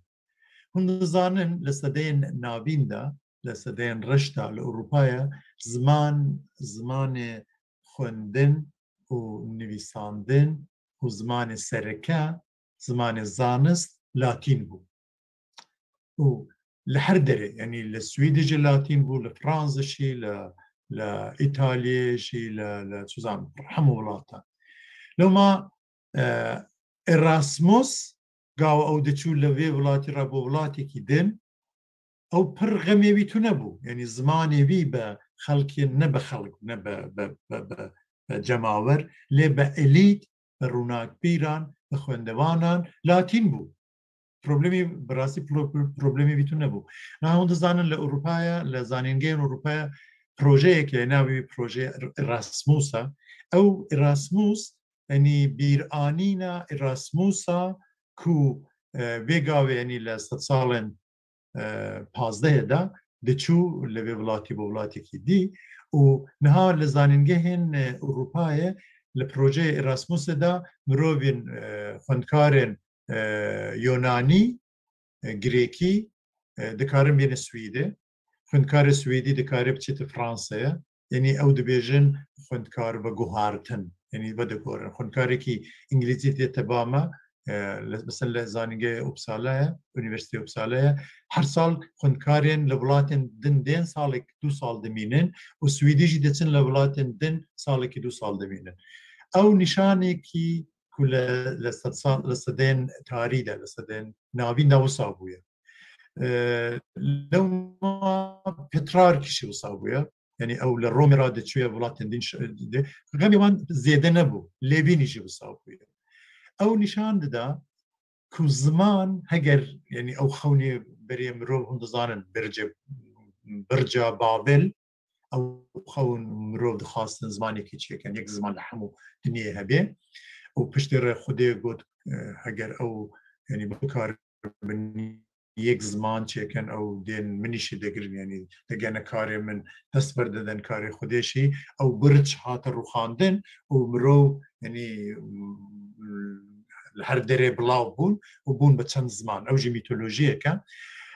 Hûn dizanin li sedeyên navîn de, li sedeyên reş de li Ewropayê ziman, zimanê xwendin û nivîsandin û zimanê sereke, zimanê zanist latîn bû. Û li her derê, yanî li Swîdî jî latîn bû, li Fransa jî, li, li Îtalyê jî, li, li çizan, hemû wilatan. Lewma, e, Erasmus, gawa ew diçû li vê welatî re bo welatekî din, ew pir xemê wî tune bû. Yanî zimanê wî bi xelkê, ne bi xelk, ne bi, bi, bi, bi, bi cemawer, lê bi elît, bi rûnakbîran, bi xwendevanan latîn bû. Problemî, bi rastî pro-, problemê wî tune bû. Niha hûn dizanin li Ewropayê, li zanîngehên Ewropayê projeyek heye, navê wî projeyê Erasmus e. Ew Erasmus, yanî bîranîna Erasmus e ku, e, vê gavê, yanî li sedsalên, e, pazdehê de diçû li vê welatî bo welatekî dî û niha li zanîngehên, e, Ewropayê li projeyê Erasmusê de mirovên, e, xwendkarên, e, Yonanî, e, Girêkî, e, dikarin bêne Swîdê. Xwendkarê Swêdî dikare biçête Fransayê. Yanî ew dibêjin xwendkar veguhartin. Yanî vediguherin. Xwendkarekî Îngilîzî tê teba me, e, li, mesela li zanîngehê Uppsala'yê, Unîversîteyê Uppsala'yê, her sal xwendkarên li welatên din dên salek du sal dimînin û Swêdî jî diçin li welatên din salekî du sal dimînin. Ew nîşanekî ku li, li sedsal, li sedên tarî de, li sedên navîn de wisa bûye. E, lewma Petrarkî jî wisa bûye. Yanî ew li Romê re diçûye welatên din ş-, de. Xemê wan zêde nebû. Lêvînî jî wisa bûye. Ew nîşan dida ku ziman heger, yanî ew xewnê berê mirov hûn dizanin, birce, birca Babel, ew xewn mirov dixwastin zimanekî çêkin, yek ziman li hemû dinyê hebe. Û piştê re Xwedê got, e, heger ew, yanî bikaribin yek ziman çêkin, ew dên min îşî digirin, yanî digene karê min, dest berdidin karê Xwedê şî, ew birç hate rûxandin û mirov, yanî, li her derê bilav bûn û bûn bi çend ziman. Ew jî mîtolojiyek e.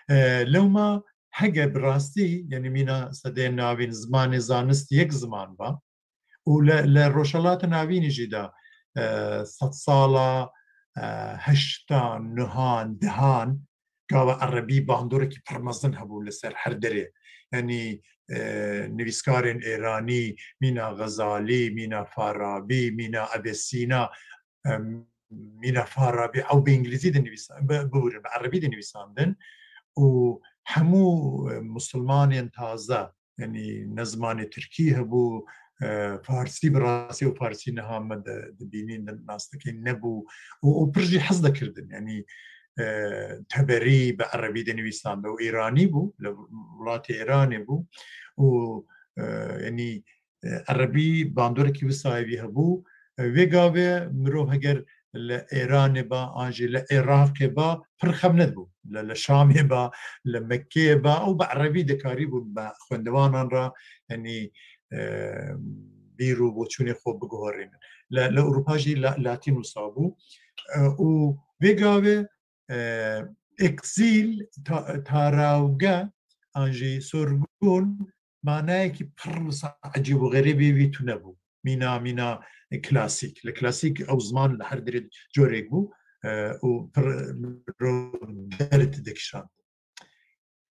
E, lewma hege bi rastî, yanî mîna sedê navîn zimanê zanist yek ziman ba û li, li Rojhelata Navînî jî de, e, sedsala, e, heştan, nuhan, dehan, gava erebî bandorekî pir mezin hebû li ser her derê. Yanî, e, nivîskarên êranî, mîna Xezalî, mîna Farabî, mîna Ebê Sîna, e, mîna Farabî, ew bi îngilîzî de nivîsa-, bi, biwrin, bi erebî de nivîsandin û hemû, e, misilmanên taze, yanî ne zimanê tirkî hebû, e, farsî, bi rastî û farsî niha me de dibînîn, di nas dikîn, nebû û, û pir jî hez dekirdin. Yanî, e, Teberî bi erebî de nivîsand û îranî bû, li welatê Îranê bû û, e, yanî, e, erebî bandorekî wisayevî hebû. E, vê gavê mirov heger li Êranê ba, an jî li Iraqê ba, pir xem nedibû. Li, li Şamê ba, li Mekkeyê ba, ew bi erebî dikarîbûn bi xwendevanan re, yanî, e, bîr û boçûnê xwe biguherînin. Li, li Ewropa jî la-, latîn wisa bû. E, û vê gavê, e, eksîl, ta-, tarawge, an jî sorgun, manayekî pir wisa ecêb û xerîbê wî tune bû. Mîna, mîna klasîk. Li klasîk ew ziman li her derê corek bû, e, û pir mirov derd dikişand.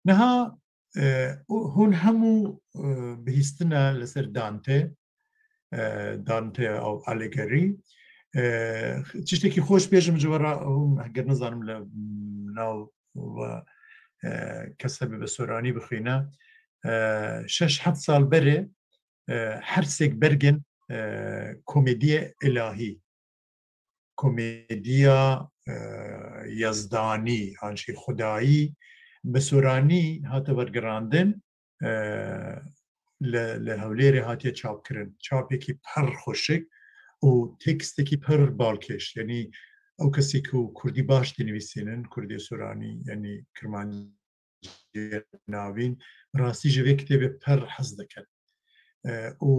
Niha, e, û hûn hemû, e, bihîstina li ser Dante, e, Dante ew Alighieri. E, tiştekî xweş bêjim ji we re, hûn heger nizanim li nav we, e, kes hebe bi soranî bixwîne. E, şeş heft sal berê, e, her sêk bergên, e, komediyê ilahî, komediya, e, yezdanî, an jî xwedayî, bi soranî hate wergirandin, e, li, li Hewlêrê hatiye çapkirin. Çapekî pir xweşik û tekstekî pir balkêş. Yanî ew kesî ku kurdî baş dinivîsînin, kurdê soranî, yanî kirmancî Navîn, rastî ji vê kitêbê pir hez dikin. E, û,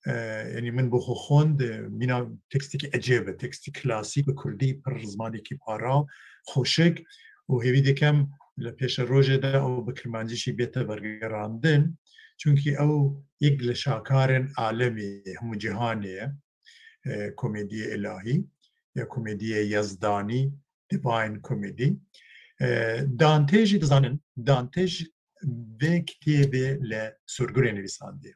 e, yanî min bo xwe xwend, e, mîna tekstekî ecêb e, tekstî klasîk bi kurdî, pir zimanekî parav, xweşik û hêvî dikim li pêşerojê de ew bi kirmancî jî bête vegerandin. Çunkî ew yek li şakarên alemê, hemû cîhanê ye, e, komediyê îlahî ya komediyê yezdanî, Divine Comedy. E, Dante jî dizanin, Dante jî vê kitêbê li Sorgunê nivîsandiye.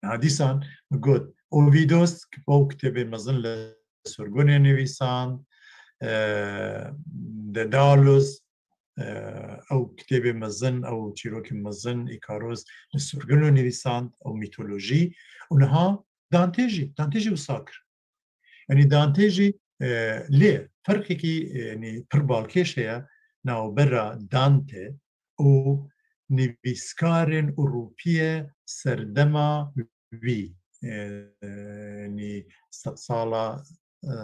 Niha dîsan min got, Ovidos, ew kitêbê mezin li Sorgunê nivîsand, e, Dedalus, e, ew kitêbê mezin, ew çîrokê mezin, Îkaros, li Sorgunê nivîsand, ew mîtolojî. Û niha Dante jî, Dante jî wisa kir. Yanî Dante jî, e, lê ferqekî, e, yanî pir balkêş heye navbera Dante û nivîskarên Ewropî ye serdema wî, e, yanî sedsala, e,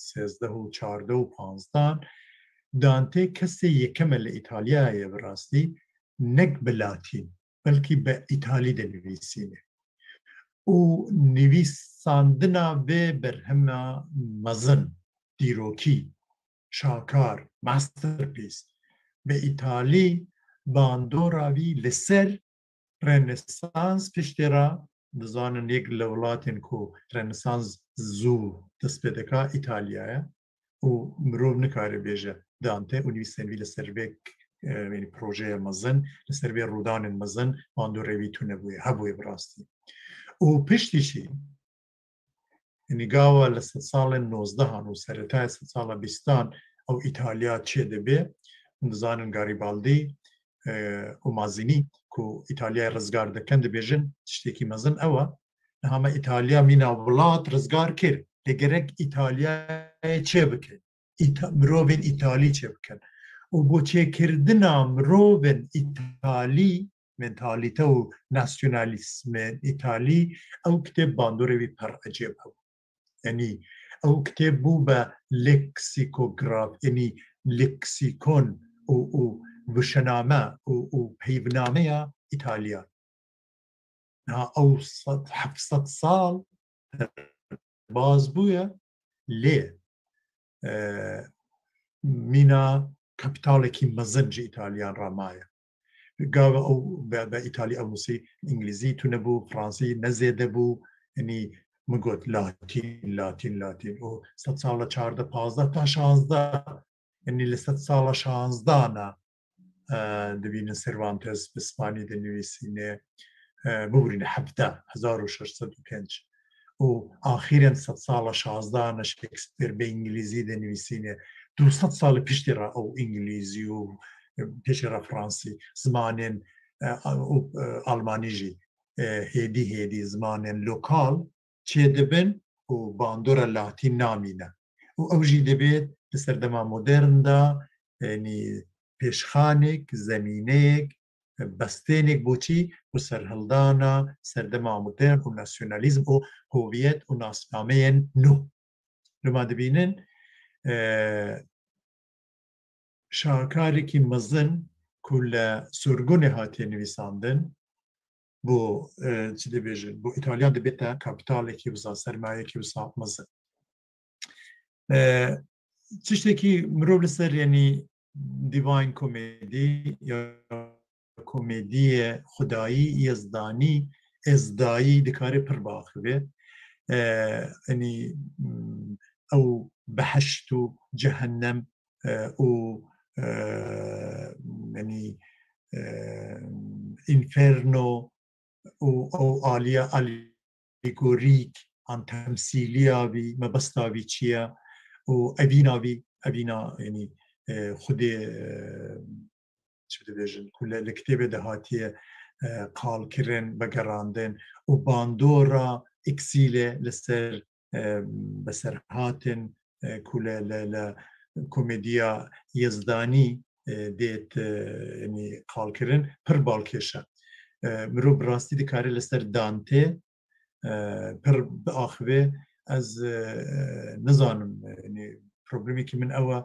sêzdeh û çardeh û panzdan, Dante kesê yekem e li Îtalyayê bi rastî, nek bi latîn, belkî bi îtalî dinivîsîne. Û nivîsandina vê berhema mezin, dîrokî, şakar, masterpiece, bi îtalî bandora vî li ser Renesans piştê re, dizanin yek li welatên ku Renesans zû dest pê dika Îtalya ye û mirov nikare bêje Dante û nivîsên vî li ser vê, e, yanî projeya mezin, li ser vê rûdanên mezin bandorê wî tune bûye, hebûye bi rastî. Û piştî jî, yanî gava li sedsalên nozdehan û seretayê sedsala bîstan ew Îtalya çêdibe, hûn dizanin Garibaldi, e, û Mazzini ku Îtalyayê rizgar dikin, dibêjin tiştekî mezin ew e. Niha me Îtalya mîna welat rizgar kir. Lê gerek Îtalyayê çê bikin. Îta-, mirovên Îtalî çê bikin. Û bo çêkirina mirovên Îtalî, mentalîte û nasyonalîzmên Îtalî, ew kitêb bandorê wî pir ecêb hebû. Yanî ew kitêb bû be leksikograf, yanî leksîkon û, û wişename û, û peyvnameya Îtalya. Niha ew sed, heft sed sal baz bûye, lê, e, mîna kapitalekî mezin ji Îtalyan re maye. Gava ew be, be Îtalî ew nusî, Îngilîzî tune bû, Fransî ne zêde bû, yanî min got Latîn, Latîn, Latîn. Û sedsala çardeh, pazdeh ta şazdeh, yanî li sedsala şazdana, e, dibînin Cervantes bi Spanî dinivîsîne, e, bibûrîne hevdeh, hezar û şeş sed û pênc. Û axîrên sedsala şazdana Shakespeare bi Îngilîzî dinivîsîne. Du sed salî piştî re ew Îngilîzî û, e, pêşê re Fransî zimanên, e, û, e, Almanî jî, e, hêdî hêdî zimanên lokal çêdibin û bandora Latîn namîne. Û ew jî dibê di serdema modern de, yanî pêşxanek, zemîneyek, bestênek bo çi? Bo serhildana serdema modern û nasyonalîzm û hoviyet û nasnameyên nû. Loma dibînin, e, şakarêkî mezin ku li Sorgunê hatiye nivîsandin, bo, e, çi dibêjin, bo Îtalyan dibête kapitalekî wisa, sermayekî wisa mezin. E, tiştekî mirov li ser, yanî Divine Comedy ya komediyê xwedayî, yezdanî, ezdayî dikare pir biaxive. E, yanî, mm, ew behişt û cehennem, e, û, e, yanî, e, inferno û ew aliya alîgorîk an temsîliya vî, mebesta vî çi ye û evîna vî, evîna, yanî, e, xwedê, e, çi dibêjin, ku li, li kitêbê de hatiye, e, qalkirin, vegerandin û bandora eksîlê li ser, e, beserhatin, e, ku li, li, li komediya yezdanî, e, dêt, e, yanî qalkirin, pir balkêş e. E, mirov bi rastî dikare li ser Dante, e, pir biaxive. Ez, e, nizanim, e, yanî problemekî min ew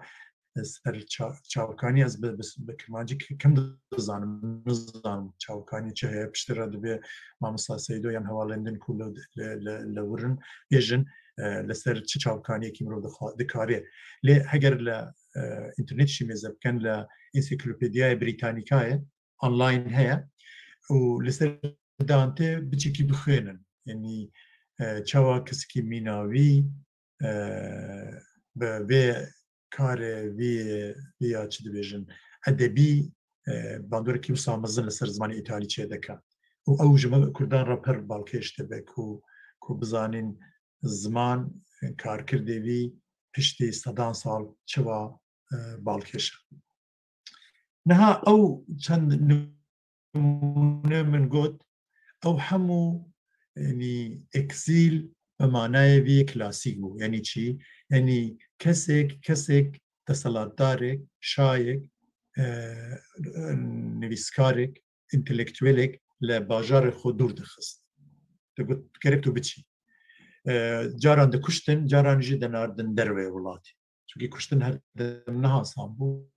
e, ser ça-, çavkanî ez bi, bi, bi kirmancî ki-, kim dizanim, nizanim çavkanî çi heye, piştî re divê mamosta Seydo yan hevalên din ku li, li, li, li wir in bêjin, e, li ser çi çavkaniyekî mirov dixwa-, dikare. Lê heger li, e, înternet jî mêze bikin, li Ensiklopediyaya Brîtanîkayê online heye û li ser Dante biçekî bixwênin. Yanî, e, çawa kesekî mîna wî, e, bi vê karê, vî, vî ya çi dibêjin, edebî, e, bandorekî wisa mezin li ser zimanê îtalî çêdike. Û ew ji me kurdan re pir balkêş dibe ku, ku bizanîn ziman, e, karkirdê vî piştî sedan sal çiwa, e, balkêş e. Niha ew çend nimûne min got, ew hemû, yanî, eksîl bi manayê vî klasîk bû. Yanî çi? Yanî kesek, kesek deselatdarek, şayek, e, nivîskarek, întelektuelek li bajarê xwe dûr dixist. Digot, gerek tu biçî. E, caran dikuştin, caran jî dinardin derveyê welatê. Çunkî kuştin her dem niha asan bû.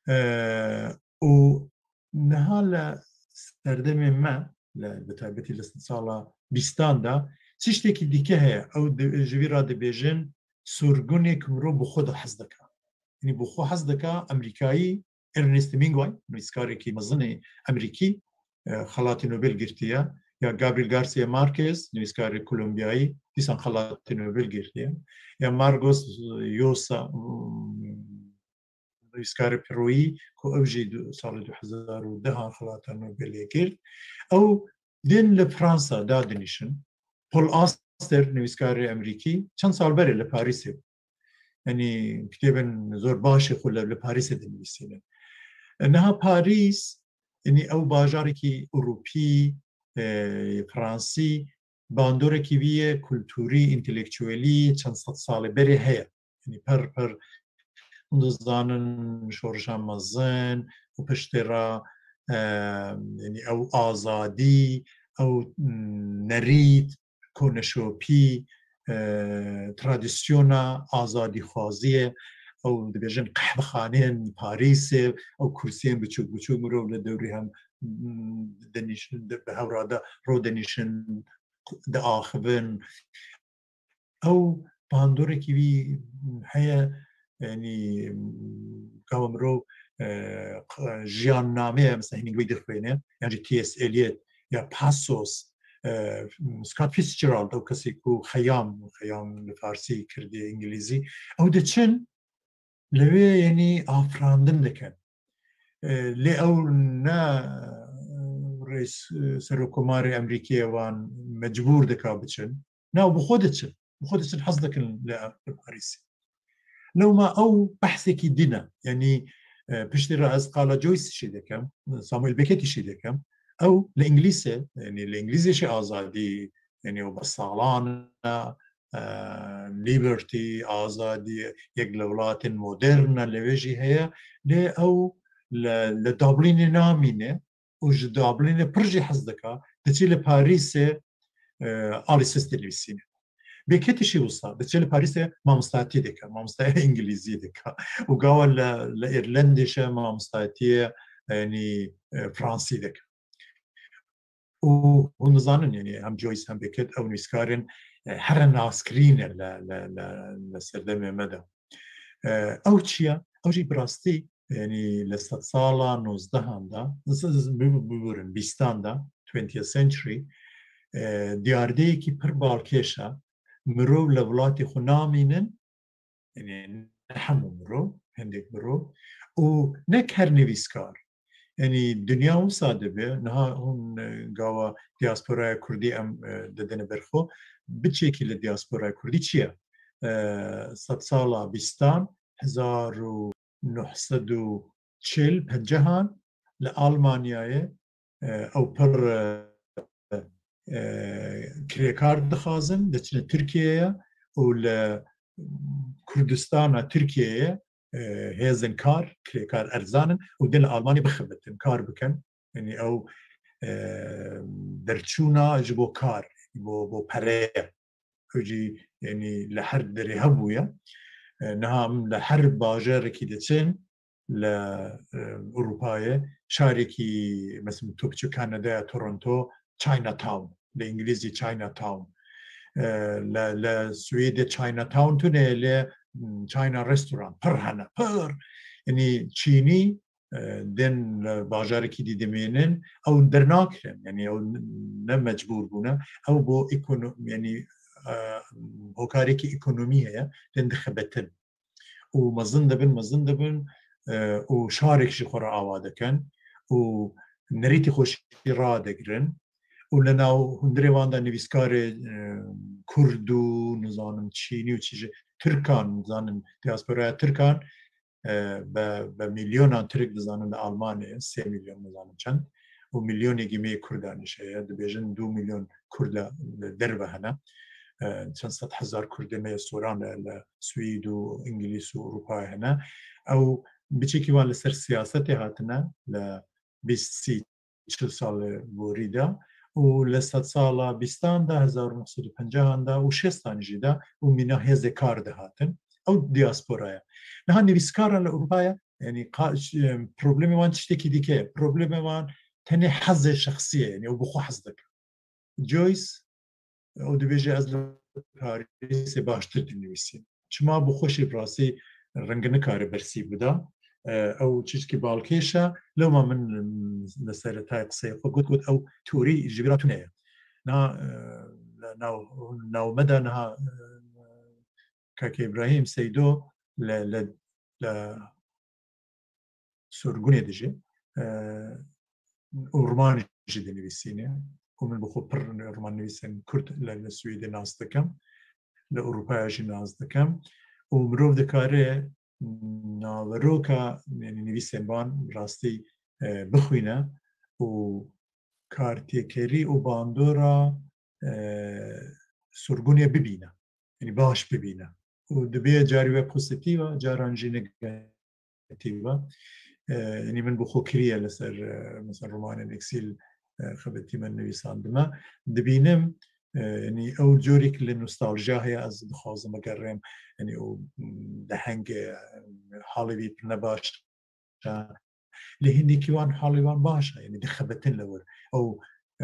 E, û niha li serdemê me, li, bi taybetî li sala bîstan de, tiştekî dîke heye. Ew di, ji vî re dibêjin, sorgunê ku mirov bi xwe de hez dike. Yanî bi xwe hez dike, Amerîkayî, Ernest Hemingway, nivîskarekî mezinê Amerîkî, e, xelatê Nobel girtiye, ya Gabriel Garcia Marquez, nivîskarê Kolombiyayî, dîsan xelatê Nobel girtiye, ya Margos Llosa, nivîskarê Peroyî, ku ew jî du-, salê du hezar û dehan xelata Nobelê girt. Ew din li Fransa dadinîşin. Paul Auster, nivîskarê Amerîkî, çend sal berê li Parîsê bû. Yanî kitêbên zor başê xwe li, li Parîsê dinivîsînin. E, niha Parîs, yanî ew bajarekî Ewropî, e, Fransî, bandorekî vî ye kulturî, întelektuelî, çend sed salê berê heye. Yanî per, per hûn dizanin şorişa mezin û piştê re, e, yanî ew azadî, ew nerît, koneşopî, e, tradisyona azadîxwaziyê, ew dibêjin qehvexaneyên Parîsê, ew kursiyên biçûk biçûk mirov li dewrî hem, m, dinîşin, di, bi hev re de ro dinîşin, diaxivin. Ew bandorekî wî heye, yanî, gava mirov, e, q-, jiyannameyê, mesela Hemingway dixwêne, yan jî T S Eliot, ya Passos, e, Scott Fitzgerald, ew kesê ku xeyam, xeyam li farsî, kirdî, îngilîzî, ew diçin, li wê, yanî, afirandin dikin. E, lê ew ne, e, rês, e, serokkomarê Amerîkiyê wan mecbûr dika biçin. Na, bi xwe diçin. Bi xwe diçin, hez dikin li, li Parîsê. Lewma ew behsekî din e. Yanî, e, piştî re ez qala Joyce jî dikim, Samuel Becketî jî dikim. Ew li Îngilîzê, yanî li Îngilîzê jî azadî, yanî ew bi salan e, e, liberty, azadî, yek li welatên modern e, li wê jî heye. Lê ew li, li Dublinê namîne û ji Dublinê pir jî hez dika, diçî li Parîsê, e, alî sist dinivîsîne. Becketî jî wisa, diçe li Parîsê mamostatiyê dike, mamostaya îngilîzî dike. Û gava li, li Îrlandê jî mamostatiyê, yanî, e, fransî dike. Û hûn dizanin, yanî hem Joyce hem Beckett ew nivîskarên, e, here naskirî ne li, li, li, li serdemê me de. E, ew çi ye? Ew jî bi rastî, yanî li sedsala nozdehan de, z-, z-, bi-, biborin, bîstan de, twentieth century, e, diyardeyekî pir balkêş e. Mirov li welatê xwe namînin, yanî ne hemû mirov, hindek mirov, û ne ker nivîskar. Yanî dinya wisa dibe, niha hûn, e, gava diasporaya kurdî em, e, didine ber xwe, biçekî li diasporaya kurdî çi ye? E, sedsala bîstan, hezar û neh sed û çil pencehan li Almanyayê, e, ew pir, e, e, kirêkar dixwazin, diçine Tirkiyeyê û li Kurdistana Tirkiyeyê, e, hêzên kar, kirêkar erzan in û dê li Almanî bixebitin, kar bikin. Yanî ew, e, derçûna ji bo kar, bo, bo pere ye. Ew jî, yanî li her derê hebûye. E, niha em li her bajarekî diçin li, e, Ewropayê, şarekî, mesela tu biçî Kanadaya, Toronto, Chinatown, li Îngilîzî Chinatown. E, li, li Swêdê Chinatown tune, lê, m, China restaurant pir hene, pir. Yanî Çînî, e, tên li bajarekî dî dimînin, ew dernakirin, yanî ew ne mecbûr bûne, ew bo ekono-, yanî, e, hokarekî ekonomî heye, tên dixebetin. Û mezin dibin, mezin dibin, e, û şarek ji xwe re ava dikin û nerîtî xwe jî radigrin û li nav hundirê wan de nivîskarê, e, Kurd û nizanim Çînî û çi ji Tirkan, nizanim diasporaya Tirkan, e, be, be milyonan Tirk dizanin li Almanyayê, sê milyon nizanim çend, û milyonekî me yê Kurdan jî heye, dibêjin du milyon Kurd li, li derve hene. E, çend sed hezar Kurdê me yê soran li, li Swîd û Îngilîz û Ewropayê hene. Ew biçekî wan li ser siyasetê hatine, li bîst, sî, çil salê borî de û li sedsala bîstan de, hezar û neh sed û pencahan de û şêstan jî de û mîna hêzê kar de hatin. Ew diaspora ye. Niha nivîskara li Ewropayê, yanî qa-, ş-, em, problemê wan tiştekî dike ye. Problemê wan tenê hezê şexsî ye, yanî ew bi xwe hez dike. Joyce, ew dibêje, ez li Parîsê baştir dinivîsîm. Çima bi xwe jî bi rastî reng nikare bersîv bida. E, ew çişkî balkêş e. Lewma min, mm, li seretayê qiseyê xwe got, got, ew teorî ji vî re tune ye. Na, e, nav, nav me de niha, e, Kake Îbrahîm Seydo li, li, li sorgunê dijî, e, û roman jî dinivîsîne. Û min bi xwe pir romannivîsên Kurd li, li Swêdê nas dikim, li Ewropaya jî nas dikim. Û mirov dikare naveroka, yanî nivîsên van rastî, e, bixwîne û kartêkerî û bandora, e, sorgunê bibîne. Yanî baş bibîne. Û dibê carî we pozîtîf e, caran jî negatîf e. E, yanî min bi xwe kiriye li ser, e, mesela romanên eksîl, e, xebetî me nivîsandime. Dibînim, e, yanî ew corîk li nostaljiya heye, ez dixwazim bigerêm, yanî û, mm, deheng, e, halê wî pir ne baş e. Lê hindekî wan halê wan baş e, yanî dixebetin li wir. Ew,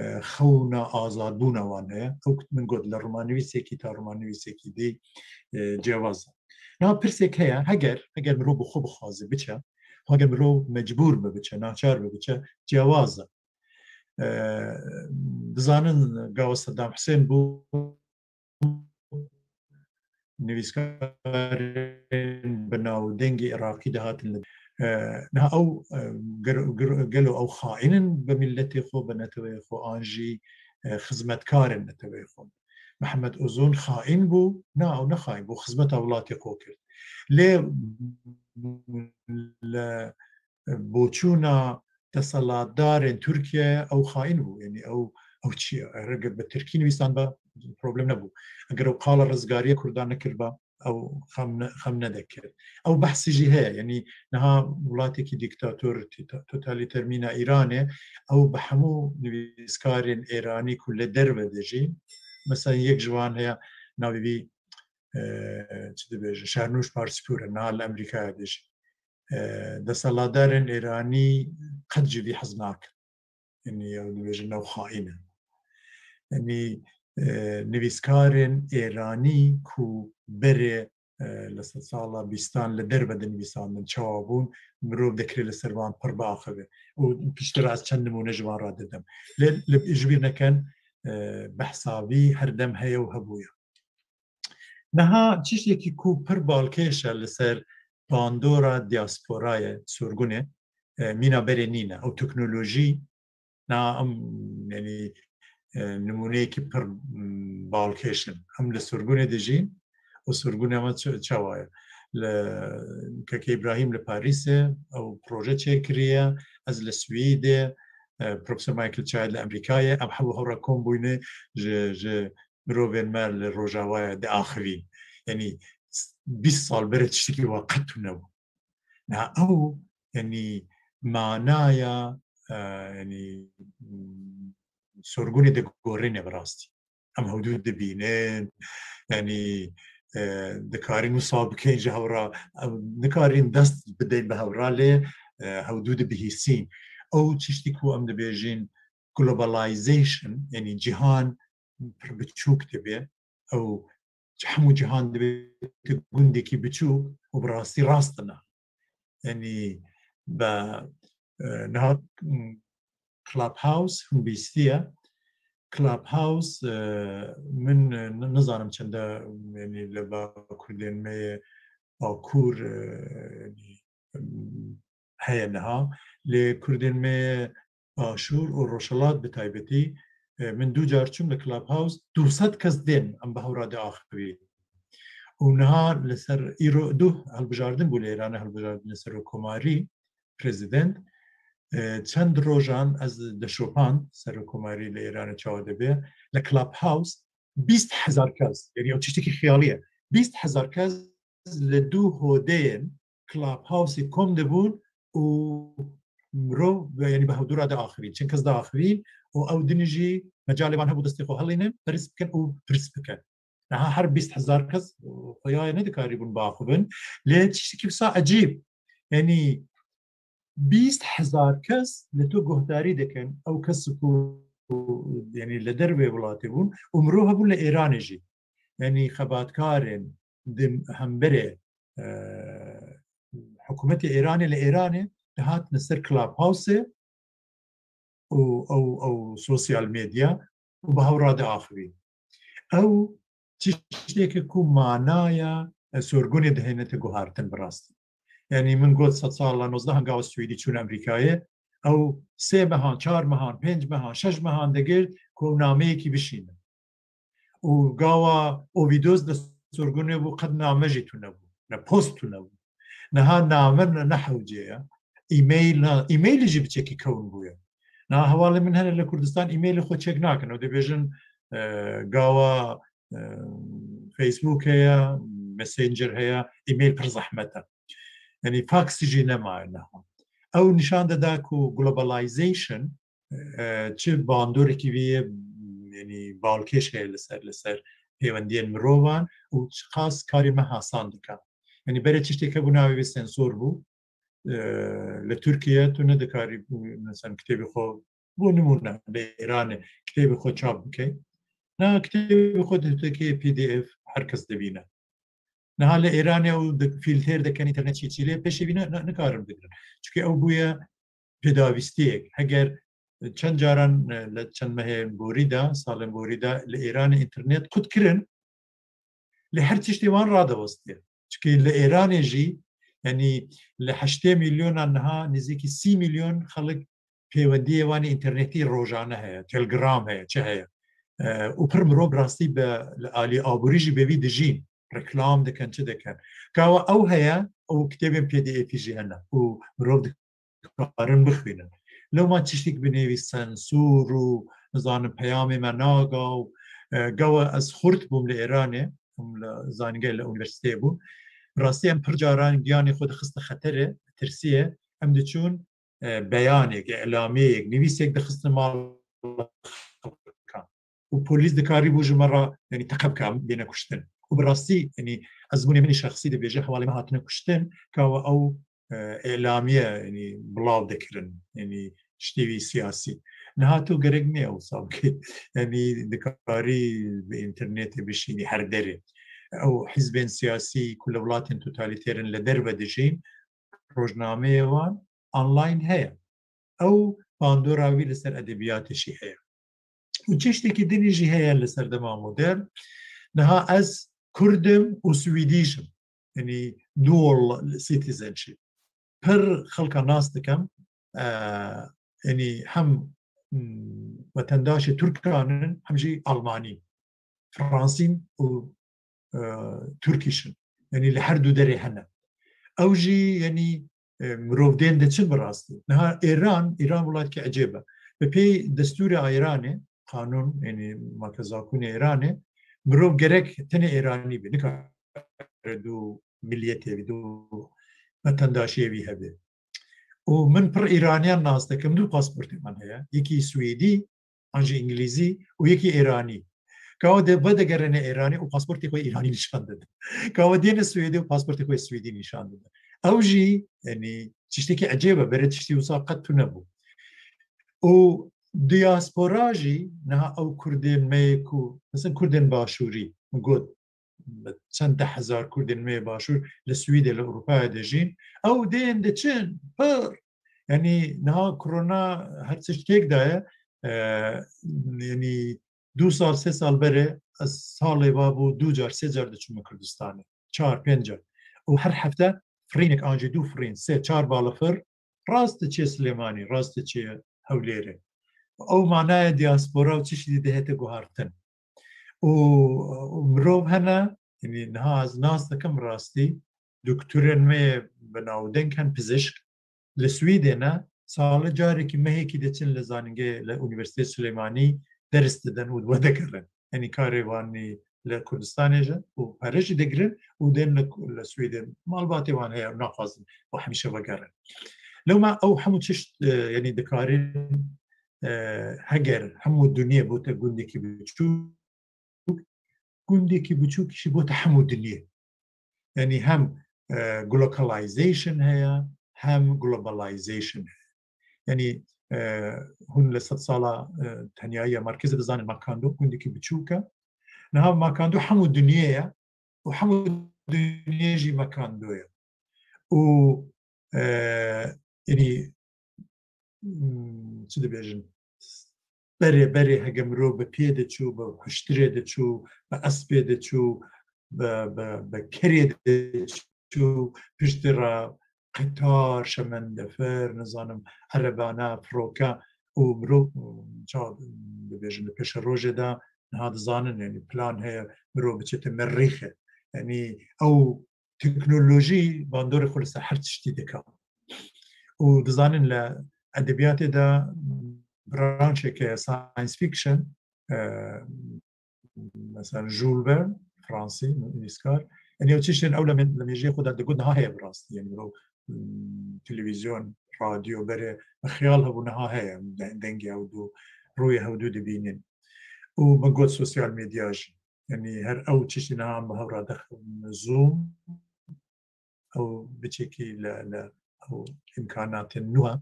e, xewna azadbûna wan heye. Ew min got, li romannivîsekî ta romannivîsekî dî, e, cewaz e. Niha pirsek heye, heger, heger mirov bi xwe bixwaze biçe, heger mirov mecbûr be biçe, naçar be biçe, cewaz e. E, dizanin gava Sedam Husên bû, nivîskarên bi navdengê Iraqî dihatin li, e, niha ew, e, ger-, ger-, gelo ew xaîn in bi miletê xwe, bi neteweyê xwe, an jî, e, xizmetkarên neteweyê xwe? Mihemed Uzun xaîn bû? Na, ew ne xaîn bû, xizmeta welatê xwe kir. Lê li boçûna deselatdarên Tirkiye ew xaîn bû. Yanî ew, ew çi ye? Eger bi tirkî nivîsan be, problem nebû. Eger ew qala rizgariya Kurdan nekirba, ew xem ne-, xem nedekir. Ew behsî jî heye. Yanî niha welatekî dîktator, tita-, totalîter mîna Îranê, ew bi hemû nivîskarên Êranî ku li derve dijîn, mesela yek ji wan heye, navê wî, e, çi dibêje, Şernûş Parspûr e, niha li Amerîkaya dijî. E, deselatdarên Êranî qet ji vî hez nakin. Yanî ew dibêjin ew xaîn in. Yanî, e, nivîskarên Êranî ku berê, e, li sedsala bîstan li derve dinivîsandin, çawa bûn, mirov dikirê li ser van pir biaxive. Û piştre ez çend nimûne ji van re didim. Lê li, ji bîr nekin, e, behsa vî her dem heye û hebûye. Niha tiştekî ku pir balkêş e li ser bandora diasporayê, sorgunê, e, mîna berê nîne. Ew teknolojî, na em, yanî, e, nimûneyekî pir, m, balkêş in. Em li sorgunê dijîn û sorguna me çi-, çawa ye? Li, Keke Îbrahîm li Parîsê, ew proje çêkiriye, ez li Swîdê, e, Profesor Michael Childe li Amerîkayê, em hemû hev re kom bûyne ji, ji mirovên me li Rojavayê diaxivîn. Yanî bîst sal berê tiştekî wa qet tune bû. Niha ew, yanî manaya, e, yanî, mm, sorgunê digorîne bi rastî. Em hewdû dibînin, yanî, e, dikarin wisa bikin ji hewra, em nikarin dest bidin bi hewra lê, e, hewdû dibihîsîn. Ew tiştî ku em dibêjin globalization, yanî cîhan pir biçûk dibe, ew hemû cîhan dibe gundekî biçûk û bi rastî rast e. Yanî be, e, niha, m, Clubhouse hûn bîstiye. Clubhouse, e, min, e, n-, nizanim çende, yanî li ba Kurdên me yê Bakur, e, yanî, m, heye niha. Lê Kurdên me yê Başûr û Rojhilat bi taybetî, e, min du car çûm li Clubhouse, du sed kes tên em bi hewra diaxivî. Û niha li ser îro du hilbijardin bû li Îranê, hilbijardinê serokomarî, prezident. E, çend rojan ez deşopand serokomarî li Îranê çawa dibe. Li Clubhouse bîst hezar kes, yanî ew tiştekî xiyalî ye. Bîst hezar kes li du hodeyên Clubhouseê kom dibûn û mirov, yanî bi hewdû re diaxivîn. Çend kes diaxivîn û ew din jî mecalê wan hebû destê xwe helînin, pirs bikin û pirs bikin. Niha her bîst hezar kes, e, xuya ye nedikarîbûn biaxivin. Lê tiştekî wisa ecîb. Yanî bîst hezar kes li tu guhdarî dikin. Ew kes ku, yanî li dervê welatê bûn û mirov hebûn li Îranê jî. Yanî xebatkarên di hemberê, e, hikûmetê Îranê li Îranê dihatine ser Clubhouseê û ew, ew sosyal medya û bi hewra diaxivîn. Ew tişteke ku manaya, e, sorgunê dihênete guhartin bi rastî. Yanî min got sed sala nozdeh gawa Swêdî çûn Amerîkayê, ew sê mehan, çar mehan, pênc mehan, şeş mehan digirt ku ew nameyekî bişînin. Û gawa Ovidius di sorgunê bû, qet name jî tune bû, ne post tune bû. Niha name ne, ne hewce ye. E-mail ne, e-mailî jî biçekî kewn bûye. Niha hevalê min hene li Kurdistan e-mailê xwe çek nakin. Ew dibêjin, e, gawa, e, Facebook heye, Messenger heye, e-mail pir zehmet e. Yanî fax jî nemaye niha. Ew nîşan dida ku globalization, e, çi bandorekî vê yê, yanî balkêş heye li ser, li ser pêwendiyên mirovan û çiqas karê me hasan dike. Yanî berê tiştê hebû navê wê sensor bû. E, li Tirkiye tu nedikarî, mesela, kitêbê xwe, bo nimûne, li Îranê kitêbê xwe çap bikey. Na kitêbê xwe dikê P D F, her kes dibîne. Niha li Îranê û di-, fîltêr dikin, înternet çîçîlê pêşî vî ne, ne, nikarin bigrin. Çunke ew bûye pêdavîstiyek. Heger çend caran, e, li çend mehên borî de, salên borî de li Îranê înternet qut kirin, lê her tiştê wan radiwestiye. Çunke li Îranê jî, yanî li heştê milyonan niha nêzîkî sî milyon xelk pêwendiyê wan ê înternetî rojane heye, Telegram heye, çi heye. E, û pir mirov rastî bi, li alî aborî jî bi vî dijîn, reklam dikin, çi dikin. Gawa ew heye, ew kitêbên P D F'î jî hene û mirov dikarin bixwînin. Lewma tiştek binêvî sensûr û, nizanim, peyamê me naga û, e, gawa ez xurt bûm li Îranê, em li zanîngeh, li unîversîteyê bûm. Rastî em pir caran giyanê xwe dixistin xeterê, tirsiyê, em diçûn, e, beyanêk, îlameyek, nivîsek dixistin mal xelkan. Û polîs dikarîbû ji me re, yanî, teqe bike, em bêne kuştin. Û bi rastî, yanî, ezmûnê min ê şexsî dibêje, hevalê me hatine kuştin, gawa ew, e, îlamiye, yanî, bilav dikirin, yanî, tiştê wî siyasî. Niha tu gerek nîye wisa bikî. Yanî, dikarî bi înternetê bişînî her derê. Ew hizbên siyasî ku li welatên totalîter in li derve dijîn, rojnameyê wan online heye. Ew bandora wî li ser edebiyatê jî heye. Û çeştekî dinî jî heye li ser dema modern. Niha ez Kurd im û Swîdîş im. Yanî dual citizenship. Pir xelka nas dikim. E, yanî hem, m, wetendaşê Tirkan in, hem jî Almanî. Fransîn û, e, Tirkîş in. Yanî li her du derê hene. Ew jî, yanî, e, mirov tên diçin bi rastî. Niha Îran, Îran welatekî ecêb e. Bi pey destûrê Îranê, qanûn, yanî makezakunê Îranê, mirov gerek tenê Îranî be. Nikare du miliyetê wî, du wetendaşiyê wî hebe. Û min pir Îraniyan nas dikim, du pasportê min heye. Yekî Swêdî, an jî Îngilîzî û yekî Îranî. Ka dê vedegerine Îranê û pasportê xwe Îranî nîşan didin. Ka dêne Swêdê û pasportê xwe Swêdî nîşan didin. Ew jî, yanî, tiştekî ecêb e, berê tiştî wisa qet tune bû. Û diaspora jî niha ew Kurdên me yê ku, mesela Kurdên Başûrî, min got, çend deh hezar Kurdên me yê Başûr li Swîdê, li Ewropayê dijîn. Ew dên diçin, pir. Yanî niha korona her tişt kêk daye. E, yanî du sal, sê sal berê ez salê va bû du car, sê car diçûme Kurdistanê. Çar, pênc car. Û her hefte firînek an jî du firîn, sê, çar balafir rast diçê Silêmanî, rast diçê Hewlêrê. Ew manaya diaspora û çiştî dihête guhartin. Û, û mirov hene, yanî niha ez nas dikim rastî, doktorên me yê bi navdeng hen, pizişk, li Swîdê ne, salê carekî mehekî diçin li zanîngehê, li Unîversîteyê Silêmanî ders didin û vedegerin. Yanî karê wan nî li Kurdistanê jî û pere jî digirin û dên li, li Swîdê malbatê wan heye û naxwazin û hemîşe vegerin. Lewma ew hemû tişt, e, yanî dikarin, e, heger hemû dinyê bote gundekî biçûk, gundekî biçûk jî bote hemû dinyê. Yanî hem, e, glocalization heye, hem globalization heye. Yanî, e, hûn li sed sala, e, tenyayiya Markêzê dizanin Macondo gundekî biçûk e. Niha Macondo hemû dinyê ye û hemû dinyê jî Macondo ye. Û, e, yanî, hmm, çi dibêjin? Berê, berê hege mirov bi pê diçû, bi huştirê diçû, bi espê diçû, bi, bi, bi kerê diçû, piştî re qetar, şemendefir, nizanim, erebane, firoke û mirov, hmm, ça dibêjin, li pêşerojê de niha dizanin, yanî plan heye mirov biçête merîxê. Yanî ew teknolojî bandorê xwe li ser her tiştî dike. Û dizanin li edebiyatê de branşeke science fiction, e, mesela Jules Verne, Fransî nivîskar, yanî ew tiştên ew li mê-, li mêjiyê xwe de digot niha heye bi rastî. Yanî mirov, mm, televîzyon, radyo berê bi xiyal hebû, niha heye, de-, dengê hewdû, rûyê hewdû dibînin. Û min got sosyal medya jî. Yanî her ew tiştî niha em bi hev re dixin Zoom, ew biçekî li, li ew îmkanatên nû e.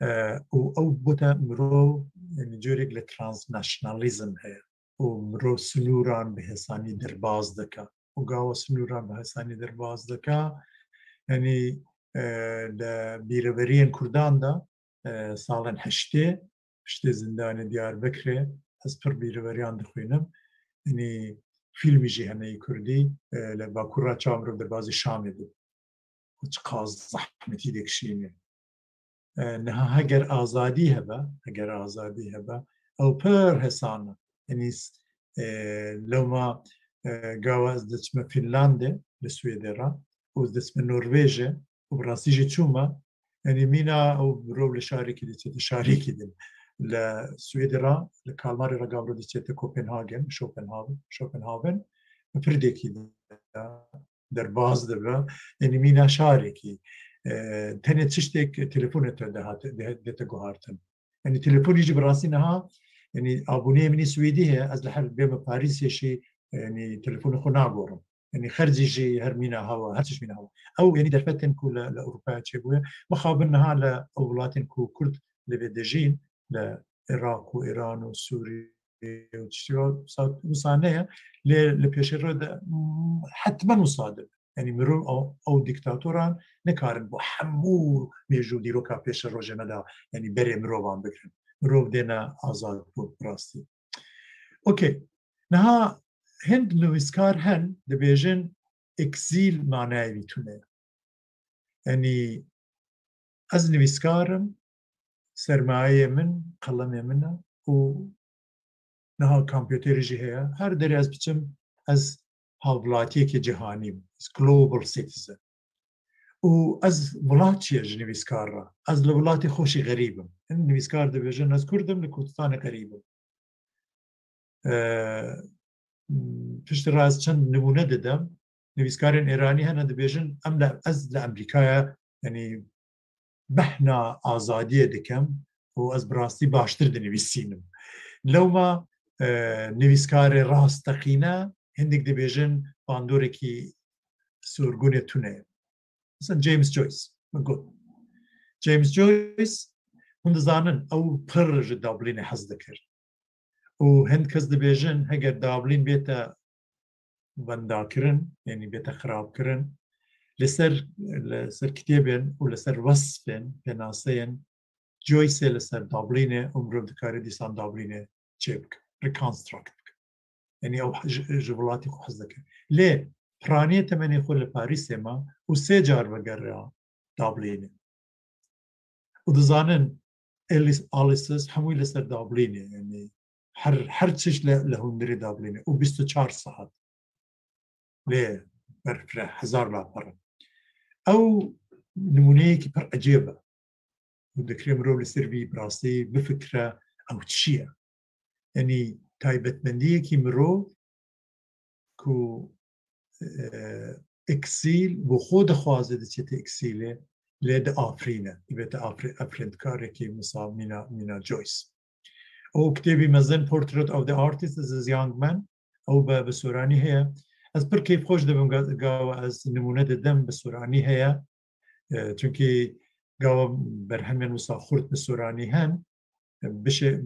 E, û ew bote mirov, yanî, corek li transnationalism heye. Û mirov sinûran bi hesanî derbaz dike. Û gava sinûran bi hesanî derbaz dike, yanî, e, li bîreveriyên Kurdan de, e, salên heştê, piştê zindanê Diyarbekirê, ez pir bîreveriyan dixwînim. Yanî fîlmî jî hene yê Kurdî, e, li Bakur re çawa mirov derbazî Şamê dibû. Û çiqas zehmetî dikişîne. E, niha heger azadî hebe, heger azadî hebe, ew pir hesan e. Yanî, e, lewma, e, gava ez diçime Fînlandê, li Swêdê re, û ez diçime Norvêjê, û bi rastî jî çûme, yanî mîna ew mirov li şarekî diçête şarekî din. Li Swêdê re, li Kalmarê re gava mirov diçête Kopenhagen, Schopenhagen, Schopenhagen, bi pirdekî de derbaz dibe. Yanî mîna şarekî, e, tenê tiştek telefonê te dihate, de-, dete guhartin. Yanî telefonî jî bi rastî niha, yanî abûneyê min ê Swêdî heye, ez li her bême Parîsê jî, yanî telefonê xwe nagorim. Yanî xercî jî her mîna hewa, her çeşt mîna hewa. Ew, yanî derfetên ku li, li Ewropayê çêbûye, mixabin niha li ew welatên ku Kurd li vê dijîn, li Iraq û Îran û Sûrî û tiştî wisa, wisa ne ye. Lê li pêşerojê de, mm, hetmen wisa dibe. Yanî mirov ew, ew dîktatoran nikarin bo hemû mêjû dîroka pêşerojê me de, yanî berê mirovan bigirin. Mirov dêne azad bû bi rastî. Okey. Niha hin nivîskar hen dibêjin, eksîl manayê wî tune ye. Yanî ez nivîskar im, sermayeyê min, qelemê min e û niha kompûterê jî heye. Her derê ez biçim, ez hevwelatiyekê cîhanî im. Ez global citizen. Û ez welat çi ye ji nivîskar re? Ez li welatê xwe jî xerîb im. Hin nivîskar dibêjin, ez Kurd im, li Kurdistanê xerîb im. E, piştî re ez çend nimûne didim. Nivîskarên Êranî hene dibêjin, em li, ez li Amerîkaya, yanî behna azadiyê dikim û ez bi rastî baştir dinivîsînim. Lewma, e, nivîskarê rasteqîne, hindik dibêjin bandorekî sorgunê tune ye. Mesela James Joyce, min got. James Joyce, hûn dizanin, ew pir ji Dublînê hez dikir. Û hin kes dibêjin, heger Dublîn bête wendakirin, yanî bête xirabkirin, li ser, li ser kitêbên û li ser wesfên, pênaseyên Joyceê li ser Dublînê û mirov dikare dîsan Dublînê çêbike, reconstruct bike. Yanî ew ji, ji welatî xwe hez dike. Lê piraniyê temenê xwe li Parîsê ma û sê car vegeriya Dublînê. Û dizanin, Alice, Alice's hemû li ser Dublînê, yanî her, her çiş li, li hundirê Dublînê û bîst û çar saet lê berfireh, hezar lapar e. Ew nimûneyekî pir ecêb e. Û dikare mirov li ser vî bi rastî bifikire, ew çi ye? Yanî taybetmendiyekî mirov ku, e, eksîl, bo xwe dixwaze diçête eksîlê, lê diafirîne. Dibête afirî-, afirînkarekî, mesela mîna, mîna Joyce. Ew kitêbî mezin, Portrait of the Artist as a Young Man, ew bi, bi soranî heye. Ez pir kêfxweş dibim ga-, gawa ez nimûne didim bi soranî heye. E, çunkî gawa berhemên wisa xurt bi soranî hen, bişê-,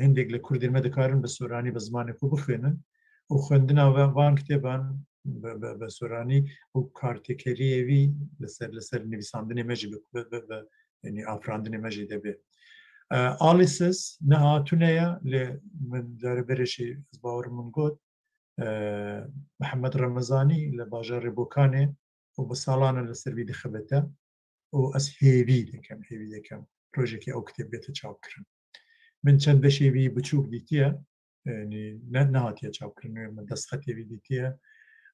hindek li Kurdên me dikarin bi soranî bi zimanê xwe bixwînin û xwendina ve-, van kitêban bi, bi, bi soranî û kartêkeriyê wî li ser, li ser nivîsandinê me jî bi, bi, bi, bi, yanî afirandinê me jî debe. E, Alice's niha tune ye, lê min carê berê jî ez bawerim min got, e, Mihemed Remezanî li bajarê Bokanê û bi salan e li ser vî dixebite û ez hêvî dikim, hêvî dikim rojekê ew kitêb bête çapkirin. Min çend beşê wî biçûk dîtiye, yanî ne, nehatiye çapkirin, min destxetê wî dîtiye.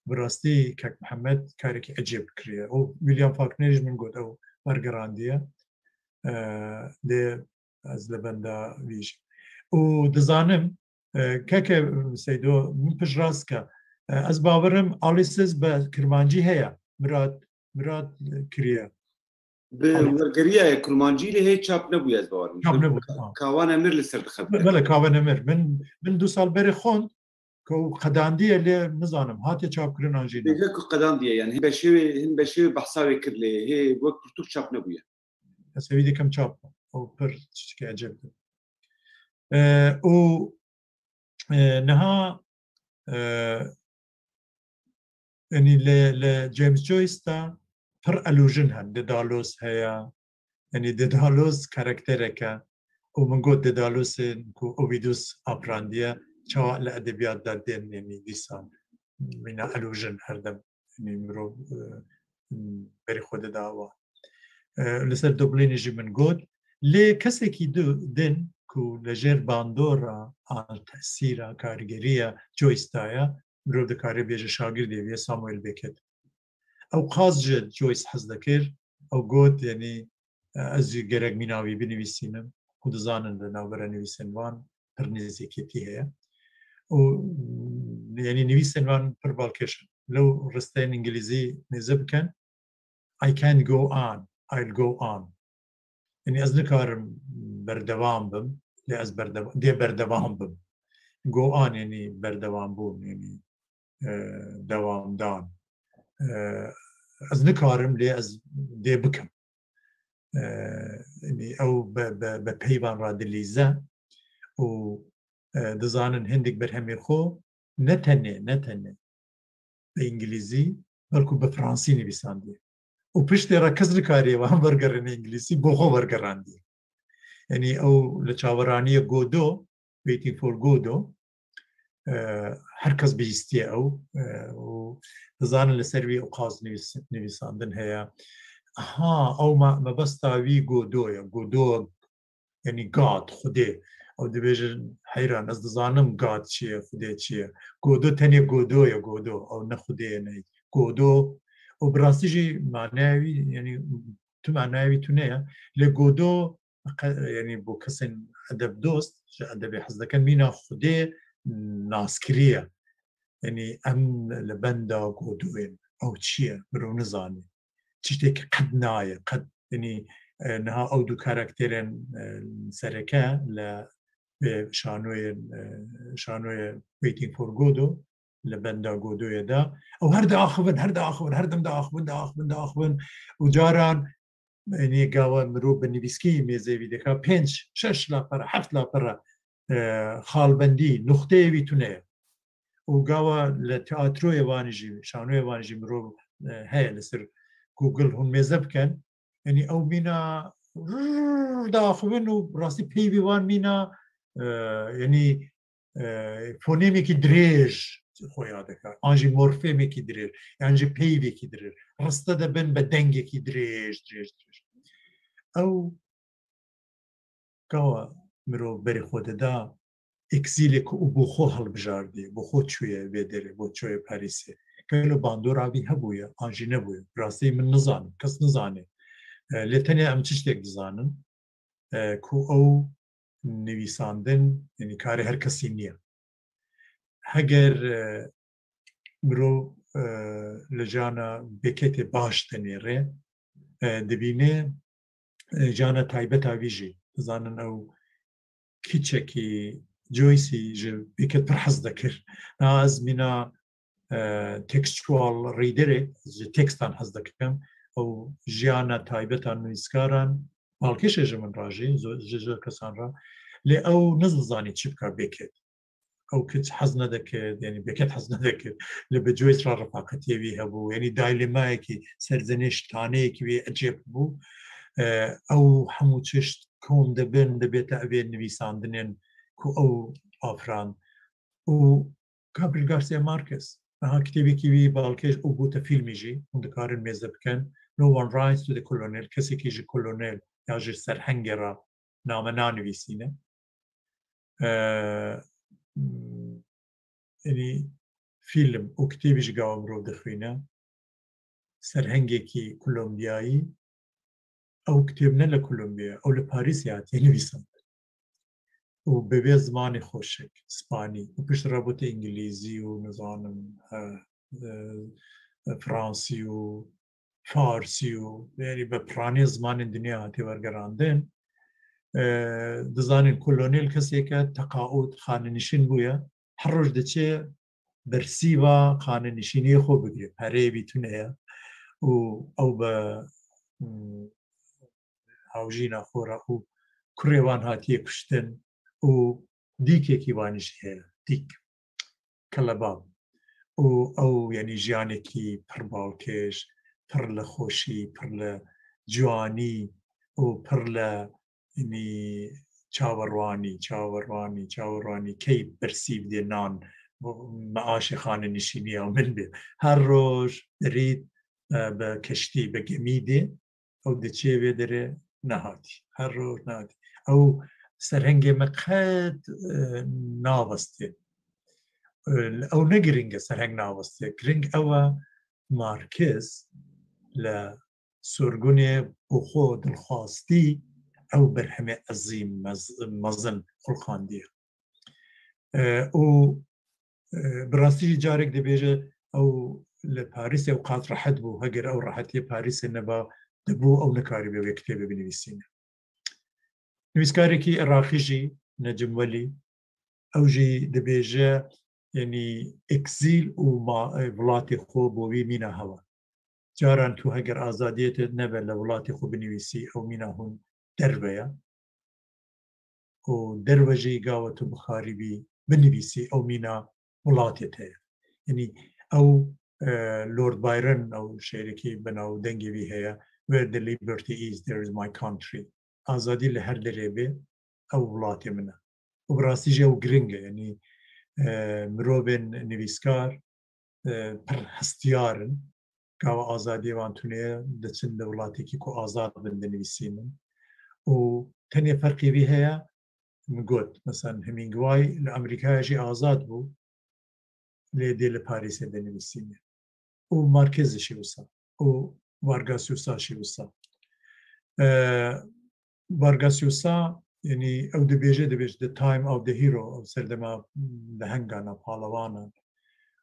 Bi rastî kek Mihemed karekî ecêb kiriye. Û William Faulkner jî min got ew wergerandiye. E, lê ez li benda vî jî. Û dizanim, e, keke Seydo, min piştrast ke, e, ez bawerim Alice's bi kirmancî heye. Mirad, mirad, e, kiriye. Bi Alice. Wergeriya ye kurmancî lê hê çap nebûye, ez bawerim. Çap nebûye, tamam. Kawan Emir li ser dixebite. Bele, Kawan Emir. Min, min du sal berê xwend, ku qedandiye lê nizanim, hatiye çapkirin an jî ne. Bêje ku qedandiye, yani hin beşê wê, hin beşê wê behsa wê kir lê hê wek pirtûk çap nebûye. Ez hêvî dikim çap be. Ew pir tiştekî ecêb be. E, û, e, niha, e, yanî li, li James Joyce de pir allusion hene. Dedalus heye. Yanî Dedalus karakterek e. Û min got Dedalus ên ku Ovidus afirandiye, çawa li edebiyat de tên, yanî dîsa mîna allusion her dem, yanî mirov, e, berî xwe dide wan. E, li ser Dublinê jî min got, lê kesekî du-, din ku li jêr bandora an tesîra kargeriya Joyce de ye, mirov dikare bêje şagirdê wî ye, Samuel Beckett. Ew qas ji Joyce hez dikir, ew got, yanî, e, ez jî gerek mîna wî binivîsînim. Hûn dizanin li navbera nivîsên wan pir nêzîkîtî heye. Û, yanî nivîsên wan pir balkêş in. Lew risteyên îngilîzî nêze bikin, I can't go on, I'll go on. Yanî ez nikarim berdewam bim, lê ez berde-, dê berdewam bim. Go on, yanî berdewam bûn, yanî, e, dewamdan. E, ez nikarim, lê ez dê bikim. E, yanî ew be, be, be peyvan re dilîze û, e, dizanin hindik berhemê xwe ne tenê, ne tenê bi îngilîzî, belku bi fransî nivîsandiye. Û piştê re kes nikariye wan wergerîne îngilîzî, bo xwe wergerandiye. Yanî ew li çaveraniye Godot, Waiting for Godot, e, her kes bihîstiye ew, e, û dizanin li ser wî ew qas nivîs-, nivîsandin heye. Ha, ew me-, mebesta wî Godot ye, Godot, yanî God, Xwedê. Ew dibêje, heyran, ez dizanim God çi ye, Xwedê çi ye. Godot tenê Godot ye, Godot. Ew ne Xwedê ye, ne Godot. Û bi rastî jî manaya wî, yanî tu manaya wî tune ye. Lê Godot, qe-, yanî bo kesên edebdost, ji edebê hez dikin, mîna Xwedê naskirî ye. Yanî em li benda Godotê ne. Ew çi ye? Mirov nizane. Tiştekî qet nayê, qet, yanî, e, niha ew du karakterên, e, sereke li, pê şanoyên, e, şanoyê Waiting for Godot, li benda Godotê de. Ew her diaxivin, her diaxivin, her dem diaxivin, diaxivin, diaxivin. Û caran, yanî gava mirov bi nivîskî mêzê wî dike, pênc, şeş lapera, heft lapera, e, xalbendî, nuxteyê wî tune ye. Û gava li teatroyê wan jî, şanoyê wan jî mirov, e, heye li ser Google hûn mêze bikin. Yanî ew mîna rrrr diaxivin û rastî peyvê wan mîna, e, yanî, e, fonêmekî dirêj xwe ya dike. An jî morfêmekî dirêj, yan jî peyvekî dirêj. Riste dibin bi dengekî dirêj, dirêj, dirêj. Ew gava mirov berê xwe dida, eksîlê ku û bo xwe hilbijardiye, bo xwe çûye vê derê, bo çûye Parîsê. Gelo bandora vî hebûye, an jî nebûye? Rastî min nizanim, kes nizane. E, lê tenê em çi tiştek dizanin, e, ku ew nivîsandin, yanî karê her kesî niye. Heger, e, mirov, e, li cana Bêketê baş dinêre, e, dibîne, e, cana taybet a vî jî. Dizanin ew kîçekî Joyceî ji Bêket pir hez dikir. Na ez mîna, e, textual readerê, ji tekstan hez dikim. Ew jiyana taybet a nivîskaran, balkêş e ji min re jî, zo-, ji, ji kesan re. Lê ew nizizanî çi bika Bêket. Ew kiç hez nedikir, yanî Bêket hez nedikir. Lê bi Joyce re refaqetiyê wî hebû. Yanî daylemayekî, serzeniştaneyekî wî ecêb bû. E, ew hemû çişt kom dibin, dibête evê nivîsandinên ku ew afirand. Û Gabriel Garcia Marquez, niha kitêbekî wî balkêş û bûte fîlmî jî, hûn dikarin mêze bikin. No One Writes to the Colonel, kesekî ji kolonel ya ji serhengê re name nanivîsîne. E, yanî fîlm û kitêbî ji gava mirov dixwîne. Serhengekî Kolombiyayî, ew kitêb ne li Kolombiya, ew li Parîsê hatiye nivîsandin. Û bi vê zimanê xweşik, spanî, û piştre bûte îngilîzî û nizanim, e, e, fransî û farsî û, yanî bi piranî zimanên dinya hatiye wergerandin. E, dizanin kolonel kesek e, teqaûd, xanenişîn bûye. Her roj diçe bersîva xanenişîniyê xwe bigire. Pereyê wî tune ye û ew bi, hmm, hawjîna xwe re û kurê wan hatiye kuştin û dîkekî wan jî heye. Dîk. Kelebab. Û ew, yanî jiyanekî pir balkêş, pir li xweşî, pir li ciwanî û pir li, yanî çaverwanî, çaverwanî, çaverwanî, key bersîv dê nan, me aşê xanenişîniya min bê. Her roj dirît, e, bi keştî, bi gemî dê, ew diçê vê derê nehatî. Her roj nehatî. Ew serhengê me qet, e, navestê. E, ew ne giring e serheng navestê. Giring ew e Marquez li sorgunê bo xwe dilxwastî ew berhemê ezîm, mez-, mezin xulqandiye. E, û, e, bi rastî jî carek dibêje ew li Parîsê ew qas rehet bû. Heger ew rehetiyê Parîsê neba, dibû ew nikarîbe vê kitêbê binivîsîne. Nivîskarekî Iraqî jî, Necim Welî, ew jî dibêje, yanî eksîl û ma-, e, welatê xwe bo wî mîna hewa. Caran tu heger azadiyê te nebe li welatê xwe binivîsî, ew mîna hûn derve ye. Û derve jî gava tu bixarîbî binivîsî, ew mîna welatê te ye. Yanî ew, e, Lord Byron, ew şêrekî bi nav dengê wî heye, Where the liberty is, there is my country. Azadî li her derê bê, ew welatê min e. Û bi rastî jî ew giring e. Yanî, e, mirovên nivîskar, e, pir hestiyar in. Gava azadiyê wan tune ye, diçin li welatekî ku azad bin dinivîsînin. Û tenê ferqê vî heye, min got, mesela Hemingway li Amerîkaya jî azad bû, lê dê li Parîsê dinivîsîne. Û Marquez jî wisa. Û Vargas Llosa jî wisa. E, Vargas Llosa, yanî ew dibêje, dibêje, "The time of the hero", ew serdema lehengana, palewanan.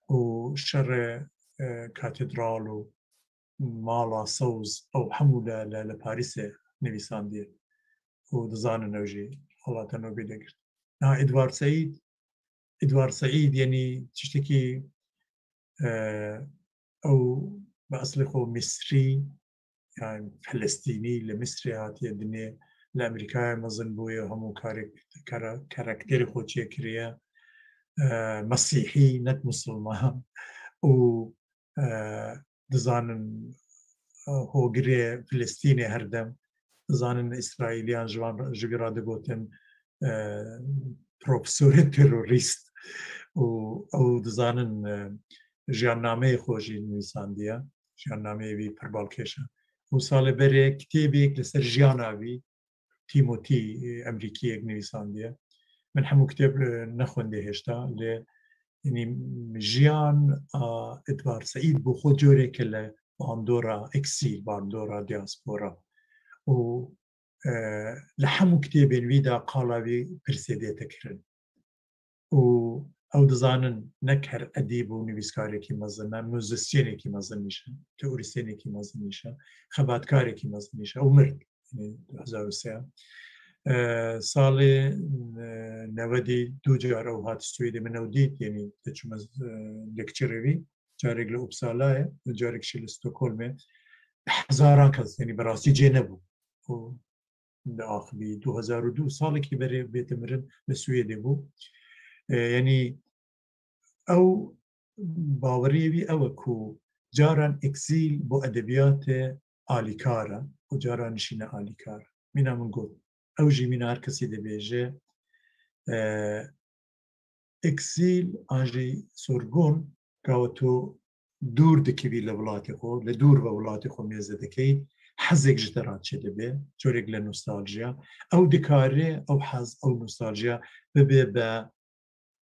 Û şerê, e, katedral û mala sewz, ew hemû li, li, li Parîsê nivîsandiye. Û dizanin ew jî halata nobê de girt. Niha Edward Said, Edward Said, yanî tiştekî, e, ew bi eslê xwe Misrî, yani Filistînî, li Misrê hatiye dinê, li Amerîkayê mezin bûye, hemû karek-, kara-, karakterê xwe çêkiriye, e, Mesîhî, nek Musulman. Û, e, dizanin, e, hogirê Filistînê her dem, dizanin Îsraîliyan ji wan, ji vî re digotin, e, profesorê terorîst. Û ew dizanin, e, jiyannameyê xwe jî nivîsandiye, jiyannameyê wî pir balkêş e. Û salê berê kitêbek li ser jiyana wî, Tîmotî, e, Emerîkiyek nivîsandiye. Min hemû kitêb, e, nexwendê hêşta, lê, yanî, jiyan a Edward Said bû xwe coreke li bandora eksîl, bandora diaspora. Û, e, li hemû kitêbên wî de qala wî pirsê dête kirin. Û ew dizanin nek her edîb û nivîskarekî mezin e, muzîsyenekî mezin nîşe, teorîsyenekî mezin nîşe, xebatkarekî mezin nîşe. Ew mir, yanî du hezar û sê. E, salê, e, newedî du car ew hat Swêdê, min ew dît, yanî diçûme, e, lecture wî. Carek li Uppsala'yê, carek jî li Stockholm'ê. Hezaran kes, yanî bi rastî cê nebû. Û diaxivî. Du hezar û du, salekî berê bête mirin, li Swêdê bû. E, yanî ew, baweriyê wî ew e ku caran eksîl bo edebiyatê alîkar e û caran jî ne alîkar. Mîna min got, ew jî mîna her kesî dibêje, e, eksîl an jî sorgun, gawa tu dûr dikivî li welatê xwe, li dûr ve welatê xwe mêze dikey, hezek ji te re çêdibe, corek li nostaljiya. Ew dikare, ew hez, ew nostaljiya bibe be,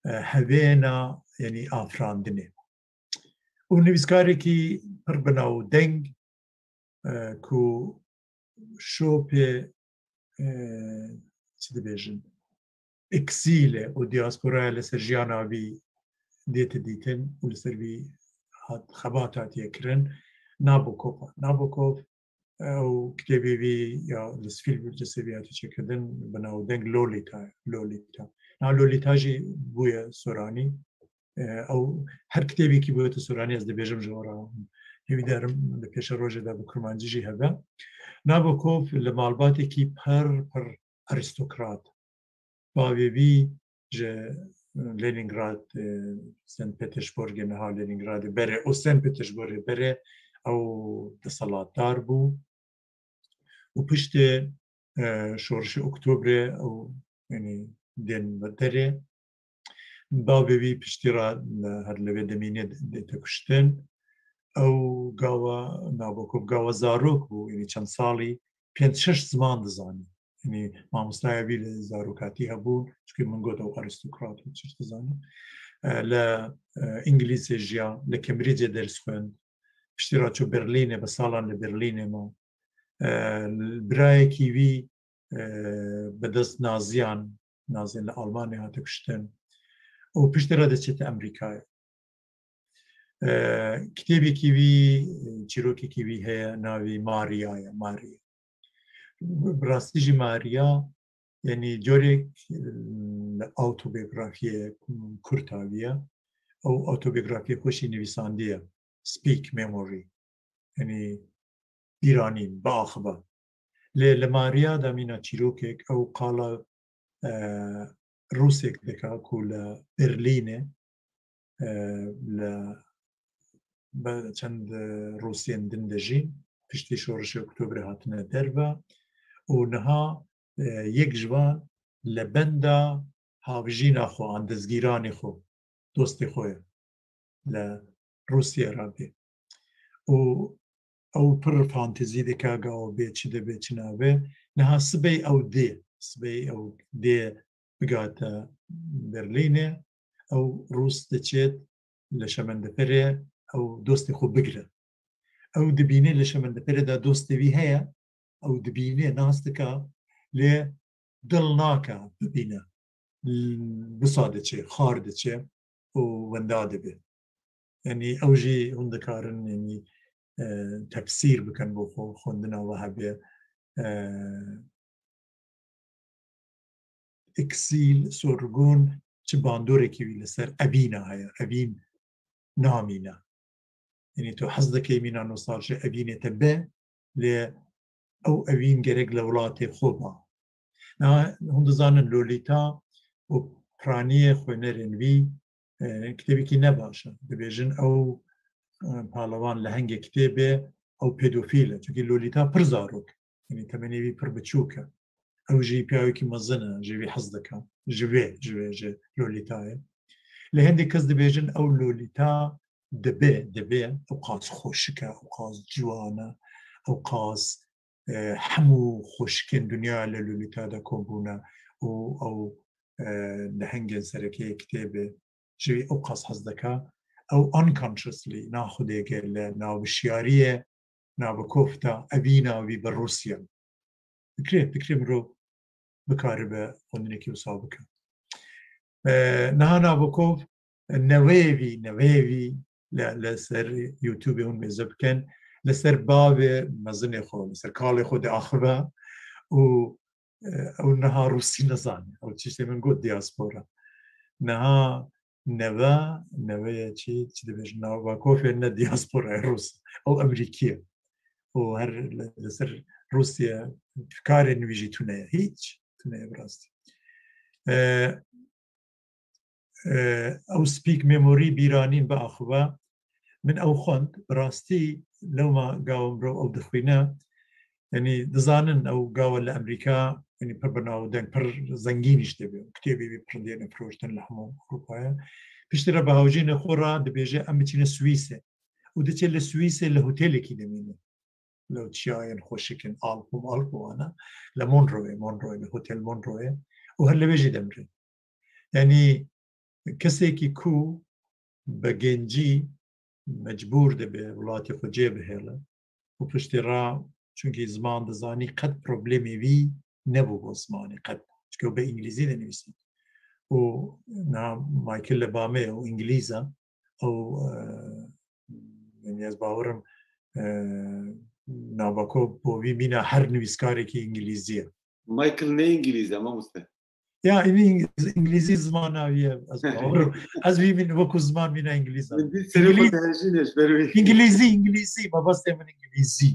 e, hevêna, yanî afirandinê. Û nivîskarekî pir bi navdeng, e, ku şopê, e, çi dibêjin, eksîlê û diasporaya li ser jiyana wî dête dîtin û li ser vî hat, xebat hatiye kirin, Nabokov. Nabokov, ew kitêbê wî ya li Sifîl Bircesê vî hatiye çêkirin, bi navdeng Lolita, Lolita. Na Lolita jî bûye soranî. E, ew her kitêbekî bûyete soranî, ez dibêjim ji we re. Hêvîdar im li pêşerojê de bi kurmancî jî hebe. Nabokov li malbatekî pir, pir arîstokrat. Bavê wî ji Leningrad, e, St. Petersburgê, niha Leningradê berê û St. Petersburgê berê ew desthilatdar bû. Û piştê, e, şorişê Oktobrê ew, yanî, tên derê. Bavê wî piştî re li, her li vê demînê dête kuştin. Ew gawa Nabokov, gawa zarok bû, yanî çend salî, pênc şeş ziman dizanî. Yanî mamostaya wî li zarokatî hebû, çunke min got ew arîstokrat û çiş dizanî. E, li, e, Îngilîzê jiya, li Cambridgeê ders xwend. Piştî re çû Berlînê, bi salan li Berlînê ma. E, birayekî wî, e, bi dest Naziyan, Naziyên li Almanyê hate kuştin. Û piştî re diçête Amerîkayê. E, kitêbekî wî, çîrokekî wî heye, navê Maria ye, Maria. Bi rastî jî Maria, yanî corek, e, li autobiyografiyê kurt aviye. Ew autobiyografiyê xwe jî nivîsandiye. Speak memory. Yanî bîranîn, biaxive. Lê li Maria de mîna çîrokek, ew qala, e, Rûsek dike ku li Berlînê, e, li be-, çend, e, Rûsiyên din dijîn, piştî şorişê Oktobrê hatine derve û niha, e, yek ji van li benda havjîna xwe, an destgîranê xwe, dostê xwe ye li Rûsiyê re bê. Û ew pir fantezî dike, gawa bê çi dibe, çi nabe. Niha sibê ew dê, sibê ew dê bigate Berlînê, ew Rûs diçêt li şemendeferê ew dostê xwe bigire. Ew dibîne li şemendeferê de dostê wî heye, ew dibîne, nas dike, lê dil nake bibîne. L-, wisa diçe, xar diçe û wenda dibe. Yanî ew jî hûn dikarin, yanî, e, tefsîr bikin bo xwe, xwendina we hebe. E, exil, sorgun, çi bandorekî wî li ser evîna heye, evîn namîne. Yanî tu hez dikey mîna nostalji evînê te be, lê ew evîn gerek li welatê xwe ba. Niha hûn dizanin Lolita û piraniyê xwênerên wî, e, kitêbekî ne baş e. Dibêjin ew, e, palewan li hengê kitêbê ew pedofîl e. Çunkî Lolita pir zarok e. Yanî temenê wî pir biçûk e. Ew jî piyawekî mezin e, ji wî hez dike. Ji wê, ji wê, ji Lolitayê. Lê hindê kes dibêjin ew Lolita dibe, dibe, ew qas xweşik e, ew qas ciwan e, ew qas, e, hemû xweşikên dinya li Lolita de kom bûne û ew, e, nehengên sereke yê kitêbê ji wî ew qas hez dike. Ew unconsciously, naxwedê gele, navşiyariyê Nabokov de evîna wî bi Rûsya. Fikirê, fikirê mirov bikaribe xwendinekî wisa bike. E, niha Nabokov neweyê wî, neweyê wî li, li ser YouTubeê hûn mêze bikin, li ser bavê mezinê xwe, li ser kalê xwe diaxive û, e, ew niha Rûsî nizane. Ew tiştê min got diaspora. Niha neve, neveye çi, çi dibêjin, Nabokovê ne diasporayê Rûs, ew Emerîkî ye. Û her li, li ser Rûsya karên wî jî tune ye. Hîç tune ye bi rastî. E, e, ew Speak Memory bîranîn biaxive. Min ew xwend, bi rastî lewma gawa mirov ew dixwîne, yanî dizanin ew gawa li Emerîka, yanî pir bi nav û deng, pir zengîn jî dibê. Kitêbê wî pir dêne firoştin li hemû Ewropayê. Piştî re bi hawjînê xwe re dibêje, em biçîne Swîsê. Û diçe li Swîsê li hotelekî dimîne. Li çiyayên xweşik in, Alp û Malp û wana. Li Monroyê, Monroyê, li Hotel Monroyê. Û her li wê jî demire. Yanî kesekî ku bi gencî mecbûr dibe welatê xwe cê bihêle û piştî re, çunkî ziman dizanî, qet problemê wî nebû bo zimanê, qet. Çunke ew bi îngilîzî dinivîsî. Û niha Michael li ba me ye, ew îngilîz e. Ew, e, yanî ez bawerim, e, Nabokov bo wî mîna her nivîskarekî îngilîzî ye. Michael ne îngilîz e, mamoste. Ya, înî îng-, îngilîzî zimana wî ye, ez bawerim. Ez wî mîn-, wekî ziman mîna îngilîz e. Min dî serê xwe Îngilîz-, dihejîne ji ber wî. Îngilîzî, îngilîzî, mabestê min îngilîzî.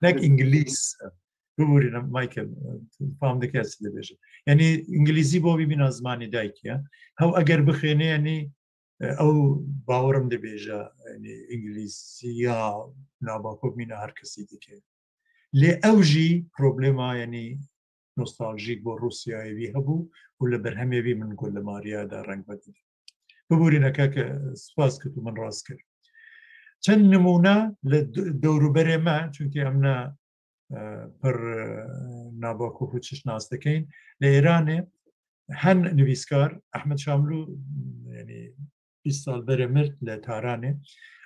Nek îngilîz. Bibûrîne, Michael, fam dike ez çi dibêjim. Yanî îngilîzî bo wî mîna zimanê dayikê ye. Hew eger bixwêne, yanî, e, ew bawerim dibêje, yanî îngilîziya Nabokov mîna her kesî dike. Lê ew jî problema, yanî nostaljîk bo Rûsyayê wî hebû û li berhemê wî min got li Mariya de reng vedide. Bibûrîne keke, spas ke tu min rast kir. Çend nimûne li d-, dewrûberê me, çunkî em ne, e, pir, e, Nabokov û çi nas dikeyn. Li Îranê hin nivîskar, Ehmed Şamlû, yanî bîst sal berê mir li Taranê.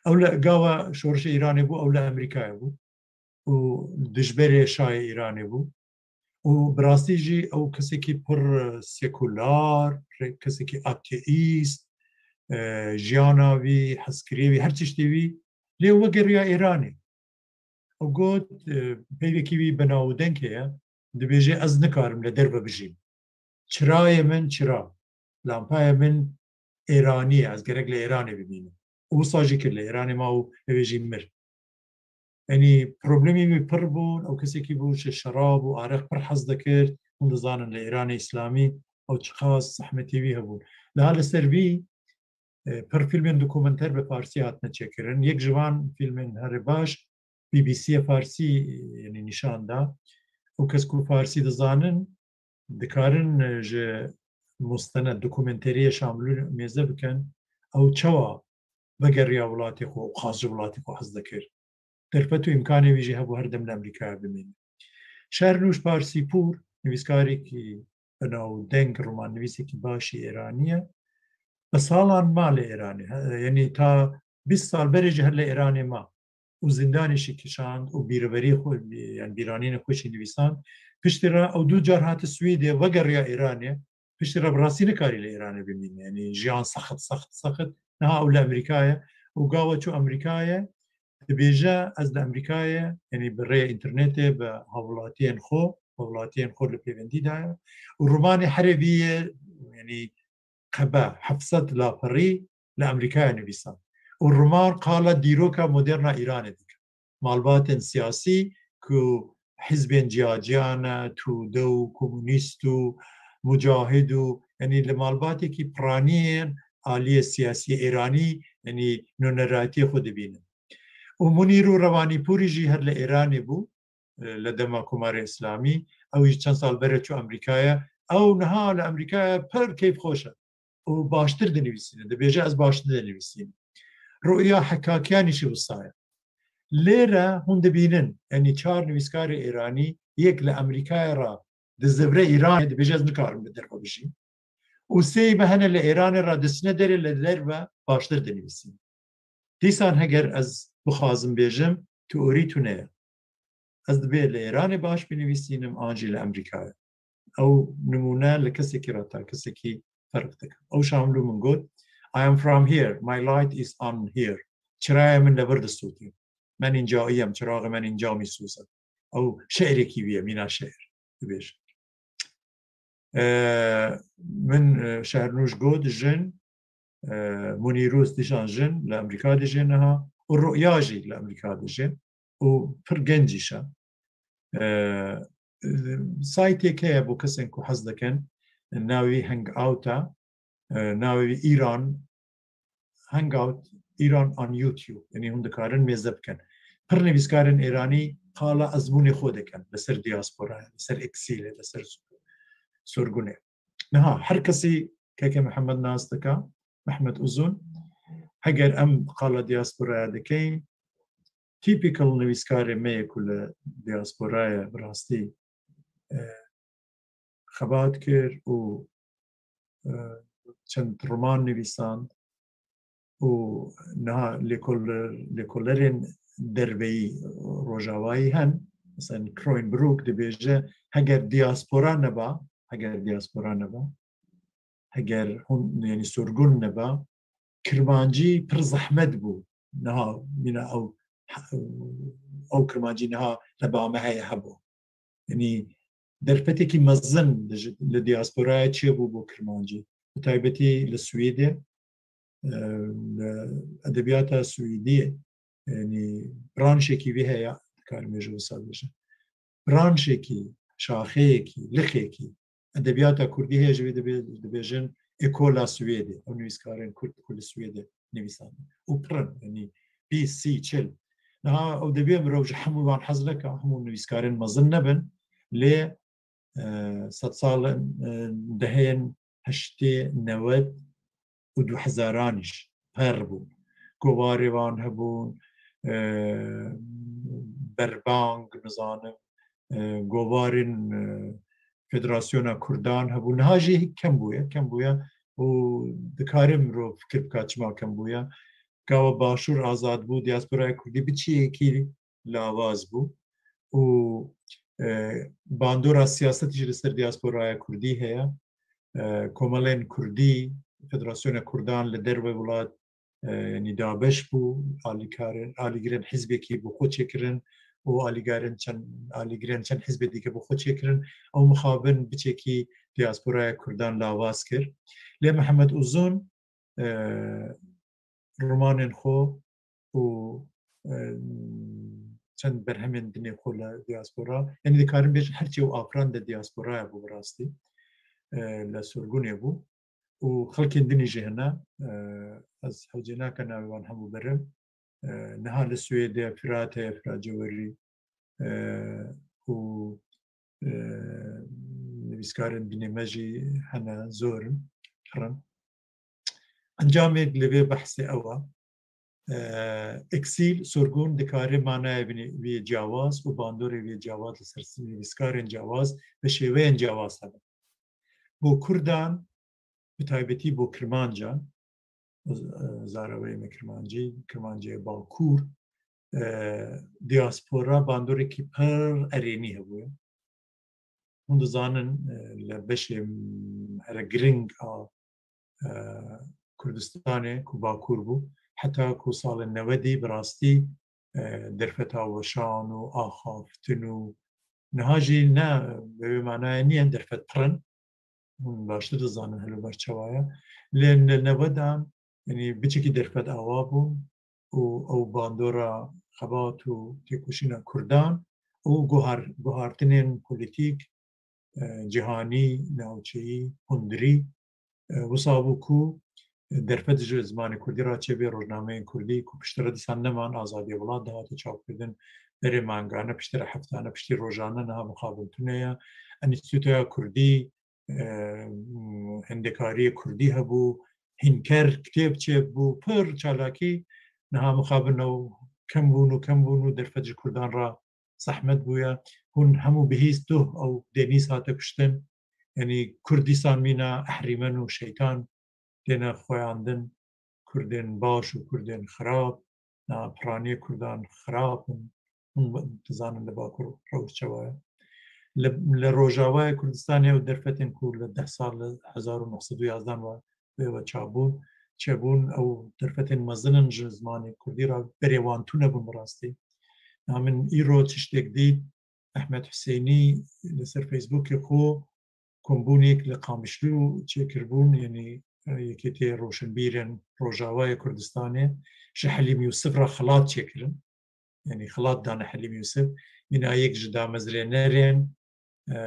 Ew li gava şorişê Îranê bû, ew li Amerîkayê bû. Û dijberê şahê Îranê bû. Û bi rastî jî ew kesekî pir, e, sekular, pir kesekî ateîst, e, jiyana wî, hezkiriyê wî, her tiştê wî lê wegeriya Îranê. Ew got, e, peyvekî wî bi nav û deng heye, dibêje, ez nikarim li derve bijîm. Çirayê min çira, lampayê min Êranî ye, ez gerek li Êranê bimînim. Û wisa jî kir, li Êranê ma û ew ê jî mir. Yanî problemê wî pir bûn, ew kesekî bû ji şerab û areq pir hez dikir. Hûn dizanin li Îranê Îslamî ew çiqas zehmetê wî hebûn. Niha li ser vî, e, pir fîlmên dokumenter bi farsî hatine çêkirin. Yek ji van fîlmên herî baş B B C Farsî, e, yanî nîşan da. Ew kes ku farsî dizanin, dikarin, e, ji mustenet, dokumenteriyê Şamlû mêze bikin. Ew çawa vegeriya welatê xwe û qas ji welatê xwe hez dikir. Derfet û îmkanê wî jî hebû her dem li Amerîkaya bimîne. Şernûş Parsîpûr, nivîskarekî bi nav û deng, romannivîsekî baş î Êranî ye. Bi salan ma li Êranê. He, yanî ta bîst sal berê jî her li Êranê ma. Û zîndanê jî kişand û bîrverî xwe, yanî bîranînê xwe jî nivîsand. Piştî re ew du car hate Swîdê, vegeriya Êranê. Piştî re bi rastî nikarî li Êranê bimîne. Yanî jiyan sexit, sexit, sexit. Niha ew li Amerîkayê û gava çû Amerîkayê, dibêje, ez li Amerîkayê, yanî bi rêya înternetê, bi hawlatiyên xwe, hevlatiyên xwe li pêvendî daye. Û romanê herê vî yê, yanî qebe heft sed laperî li Amerîkaya nivîsan. Û roman qala dîroka moderna Îranê dike. Malbatên siyasî ku hizbên ciyaciya ne, tûde û komunîst û mucahid û, yanî li malbatekî piranî yên aliyê siyasî Îranî, yanî nûnerayetiyê xwe dibînin. Û Munîr û Rewanîpûrî jî her li Îranê bû, e, li dema Komarê Îslamî. Ew jî çend sal berê çû Amerîkaya. Ew niha li Amerîkaya pir keyfxweş e. Û baştir dinivîsîne. Dibêje, ez baştir dinivîsînim. Ruya Hekakiyanî jî wisa ye. Lêre hûn dibînin, yanî çar nivîskarê Îranî, yek li Amerîkaya re dizivre Îranê, dibêje, ez nikarim li derve bijîm. Û sêyî me hene li Îranê re diçine derê, li derve baştir dinivîsînin. Dîsan heger ez bixwazim bêjim, teorî tune ye. Ez dibê li Îranê baş binivîsînim, an jî li Amerîkayê. Ew nimûne li kesekî re ta kesekî ferq dike. Ew Şamlû min got, "I am from here, my light is on here." Çiraya min li vir disûtî. "من اینجاییم، چراغ من اینجا می‌سوزد." Ew şi'rekî wî ye, mîna şi'r dibêje. E, min, e, Şehrnûş got, jin, e, Munîrûz dîsan jin li Amerîka dijî niha û Ruya jî li Amerîka dijî û pir genc jî şe. E, e, saytêk heye bo kesên ku hez dikin, navê wî Hangout e, e, navê wî Îran, Hangout Îran on YouTube. Yanî hûn dikarin mêze bikin. Pir nivîskarên Îranî qala ezmûnê xwe dikin li ser diasporayê, li ser eksîlê, li ser sorgunê. Niha her kesî keke Mihemed nas dika, Mehmet Uzun, heger em qala diasporaya dikeyin, typical nivîskarê me yê ku li diasporaya bi rastî, e, xebat kir û, e, çend roman nivîsand û niha lêkoler-, lêkolerên derveyî rojavayî hen. Mesela Kroenbrook dibêje, heger diaspora neba, heger diaspora neba, heger hûn, yanî sorgun neba, kirmancî pir zehmet bû. Niha mîna ew, ew kirmancî niha li ba me heye hebû. Yanî derfetekî mezin li, li diasporaya çêbû bo kirmancî. Bi taybetî li Swêdê, e, li edebiyata Swêdiyê, yanî branşekî vî heye, dikarim ê ji wisa bêjim. Branşekî, şaxeyekî, lixekî edebiyata kurdî heye, ji vê dibê-, dibêjin Ekola Swêdê. Ew nivîskarên kurd ku li Swêdê nivîsandin. Û pir in, yanî bîst, sî, çil. Niha ew dibê mirov ji hemû wan hez neke, hemû nivîskarên mezin nebin, lê, e, sedsal, e, dehên heştê, newed û du hezaran jî per bûn. Govarê wan hebûn, e, berbang, nizanim, e, govarên, e, Federasyona Kurdan hebûn. Niha jî kem bûye, kem bûye û dikare mirov fikir bika çima kem bûye. Gava Başûr azad bû, diasporaya Kurdî bi çiyekî lawaz bû û, e, bandora siyasetî jî li ser diasporaya Kurdî heye. E, komelên Kurdî, Federasyona Kurdan li derve welat, e, yanî dabeş bû, alîkarên, alîgirên hizbekî bi xwe çêkirin û alîgarên çend, alîgirên çend hizbê dîke bi xwe çêkirin. Ew mixabin biçekî diasporaya Kurdan lawaz kir. Lê Mihemed Uzun, e, romanên xwe û, e, çend berhemên dinê xwe li diaspora, yanî dikarin bêjin her çi ew afirand de diasporaya bû bi rastî, e, li sorgunê bû û xelkên dinî jî hene, e, ez hewcê nake navê wan hemû berim, e, niha li Swêdê Firat heye, Firat Cewerî, e, û, e, nivîskarên dinê me jî hene, zor in, pir in. Encamê li vê behsê ew e, e, eksîl, sorgun dikare manaya vî-, vî ciyawaz û bandorê vî ciyawaz li ser nivîskarên ciyawaz bi şêweyên ciyawaz hebe. Bo Kurdan, bi taybetî bo Kirmancan, e, zareweyê me Kirmancî, Kirmancê Bakur, e, diaspora bandorekî pir erênî hebûye. Hûn dizanin, e, li beşê, m, here giring a, e, Kurdistanê ku Bakur bû, heta ku salên newedî bi rastî, e, derfeta weşan û axaftin û Niha jî ne bi wê manayê niye derfet pir in. Hûn baştir dizanin hilûber çawa ye. Lê li newedan, yanî biçekî derfet awa bûn û ew bandora xebat û têkoşîna Kurdan û guhar-, guhartinên polîtîk, e, cîhanî, navçeyî, hundirî, e, wisa bû ku derfet ji zimanê kurdî re çêbê, rojnameyên kurdî ku piştre dîsan neman, Azadiya Welat dihate çapkirdin, berê mangane, piştre heftane, piştî rojane niha mixabin tune ye. Enstîtuya Kurdî, e, hendekariyê kurdî hebû, hînker kitêb çêbû, pir çalakî, niha mixabin ew kem bûn û kem bûn û derfet ji kurdan re zehmet bûye. Hûn hemû bihîst duh ew Denîz hate kuştin. Yanî kurd dîsan mîna ehrîmen û şeytan têne xweyandin. Kurdên baş û kurdên xirab, na piraniyê kurdan xirab in. Hûn dizanin li Bakur rewş çawa ye. Li, li Rojavayê Kurdistanê ew derfetên ku li deh sal, li hezar û neh sed û yazdan ve, vê ve çabûn, çêbûn, ew derfetên mezin in ji zimanê kurdî re, berê wan tune bûn bi rastî. Na min îro tiştek dît, Ehmed Husênî li ser Facebookê xwe kombûnêk li Qamişlû çêkiribûn, yanî, e, Yekêtiya Roşenbîrên Rojavayê Kurdistanê ji Helîm Yûsif re xelat çêkirin. Yanî xelat dane Helîm Yûsif. Mîna yek ji damezrênerên, e,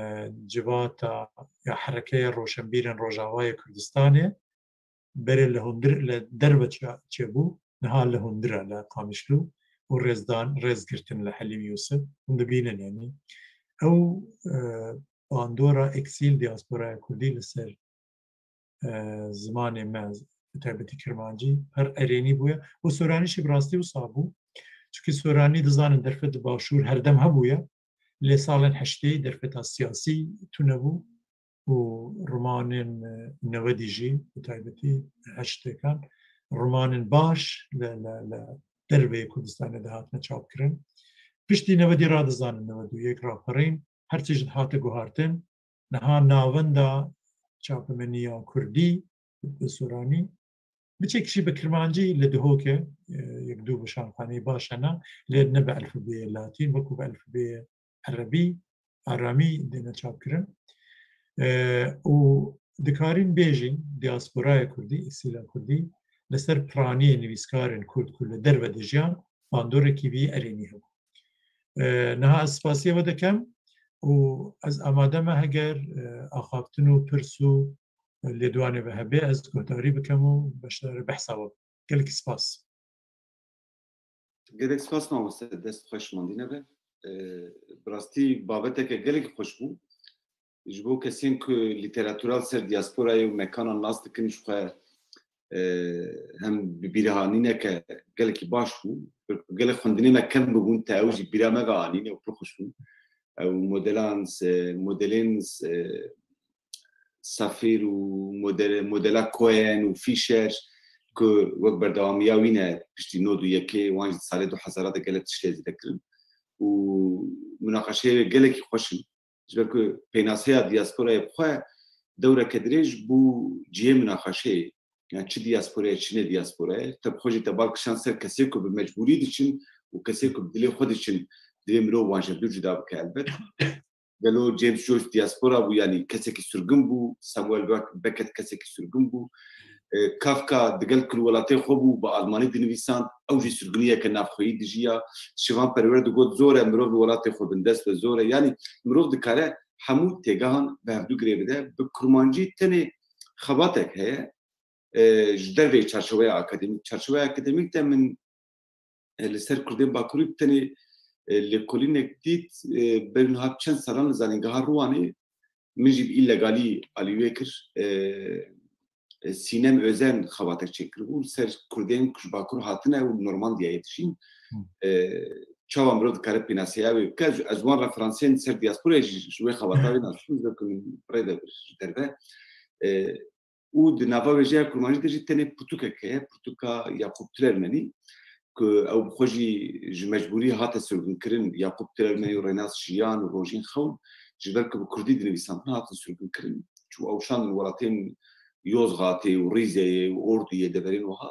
civata ya herekeya Roşenbîrên Rojavayê Kurdistanê. Berê li hundir, li derve çe-, çêbû, niha li hundir e li Qamişlû û rêzdan, rêz girtin li Helîm Yûsif. Hûn dibînin, yanî ew, e, bandora eksîl diasporaya kurdî li ser, e, zimanê me, bi taybetî kirmancî, her erênî bûye. Û soranî jî bi rastî wisa bû. Çunkî soranî dizanin derfet di başûr herdem hebûye. Lê salên heştê derfeta siyasî tune bû û romanên, e, newedî jî, bi taybetî heştêkan, romanên baş li, li, li derveyê Kurdistanê dihatine çapkirin. Piştî newedî radizanin, newed û yek raperîn, her tişt hate guhartin. Niha navenda çapemeniya kurdî bi soranî, biçek jî bi kirmancî li Dihokê, e, yek du weşanxaneyê baş hene, lê ne bi elfbeyê latîn, wekû bi elfbeyê erebî, aramî dêne çapkirin. E, û dikarîn bêjîn, diasporaya kurdî, eksîla kurdî, li ser piraniyê nivîskarên kurd ku li derve dijiyan, bandorekî vî erênî hebû. E, niha ez spasiya we dikim û ez amade me heger, e, axaftin û pirs û lêdwanê ve hebe, ez guhdarî bikim û beşdarî behsa we bikim. Gelekî spas. Gelek spas mamoste, dest xweş mandîne be. E, bi rastî babeteke gelekî xweş bû. Ji bo kesên ku lîteratura li ser diasporayê û mekanan nas dikin, ji xwe, e, hem bi bîrhanîneke gelekî baş bû. Gelek xwendinê me kem bibûn, te ew jî bîra me ve anîne û pir xweş bûn. Ew modelan, se-, modelên, se-, Safir û model-, modela Cohen û Fisher ku wek berdewamiya wî ne, piştî nod û yekê wan jî di salê du hezara de gelek tiştê zêde kirin. Û munaqeşeyê wê gelekî xweş in. Ji ber ku pênaseya diasporayê bi xwe dewreke dirêj bû cihê munaqeşeyê. Yani çi diasporayê, çi ne diasporayê. Te bi xwe jî te bal kişand ser kesê ku bi mecbûrî diçin û kesê ku bi dilê xwe diçin, divê mirov wan ji hev du cuda bike elbet. Gelo James Joyce diaspora bû, yanî kesekî sirgin bû, Samuel Beck-, Beckett kesekî sirgin bû. E, Kafka digel ku li welatê xwe bû, bi almanî dinivîsand, ew jî sirginiyeke navxweyî dijiya. Şivan Perwer digot, zor e mirov li welatê xwe bindest be, zor e. Yanî mirov dikare hemû têgehan bi hevdû girê bide. Bi kurmancî tenê xebatek heye, e, ji derveyî çarçoveya akademîk. Çarçoveya akademîk de min, e, li ser Kurdên Bakurî bi tenê, e, lêkolînek dît, e, ber niha çend salan li Zanîngeha Rûwanê min jî bi îlegalî alî wê kir. E, e, Sînem Özen xebatek çêkiribû li ser Kurdên ku ji Bakur hatine û li Normandiyayê dijîn. Hı. E, çawa mirov dikare pênaseya wê bike? Ez, ez wan referansên ser diasporayê jî ji wê xebata wê nas dikim, ji ber ku min rê de bir ji derve. E, û di nava wêjeya kurmancî de jî tenê pirtûkek heye, pirtûka Yaqûb Tilermenî, ku ew bi xwe jî ji mecbûrî hate sirgûnkirin. Yaqûb Tilermenî û Rênas Jiyan û Rojîn Xewn, ji ber ku bi kurdî dinivîsandin, hatin sirgûnkirin. Çû ew şandin welatên Yozgatê û Rîzeyê û Orduyê, deverên wiha.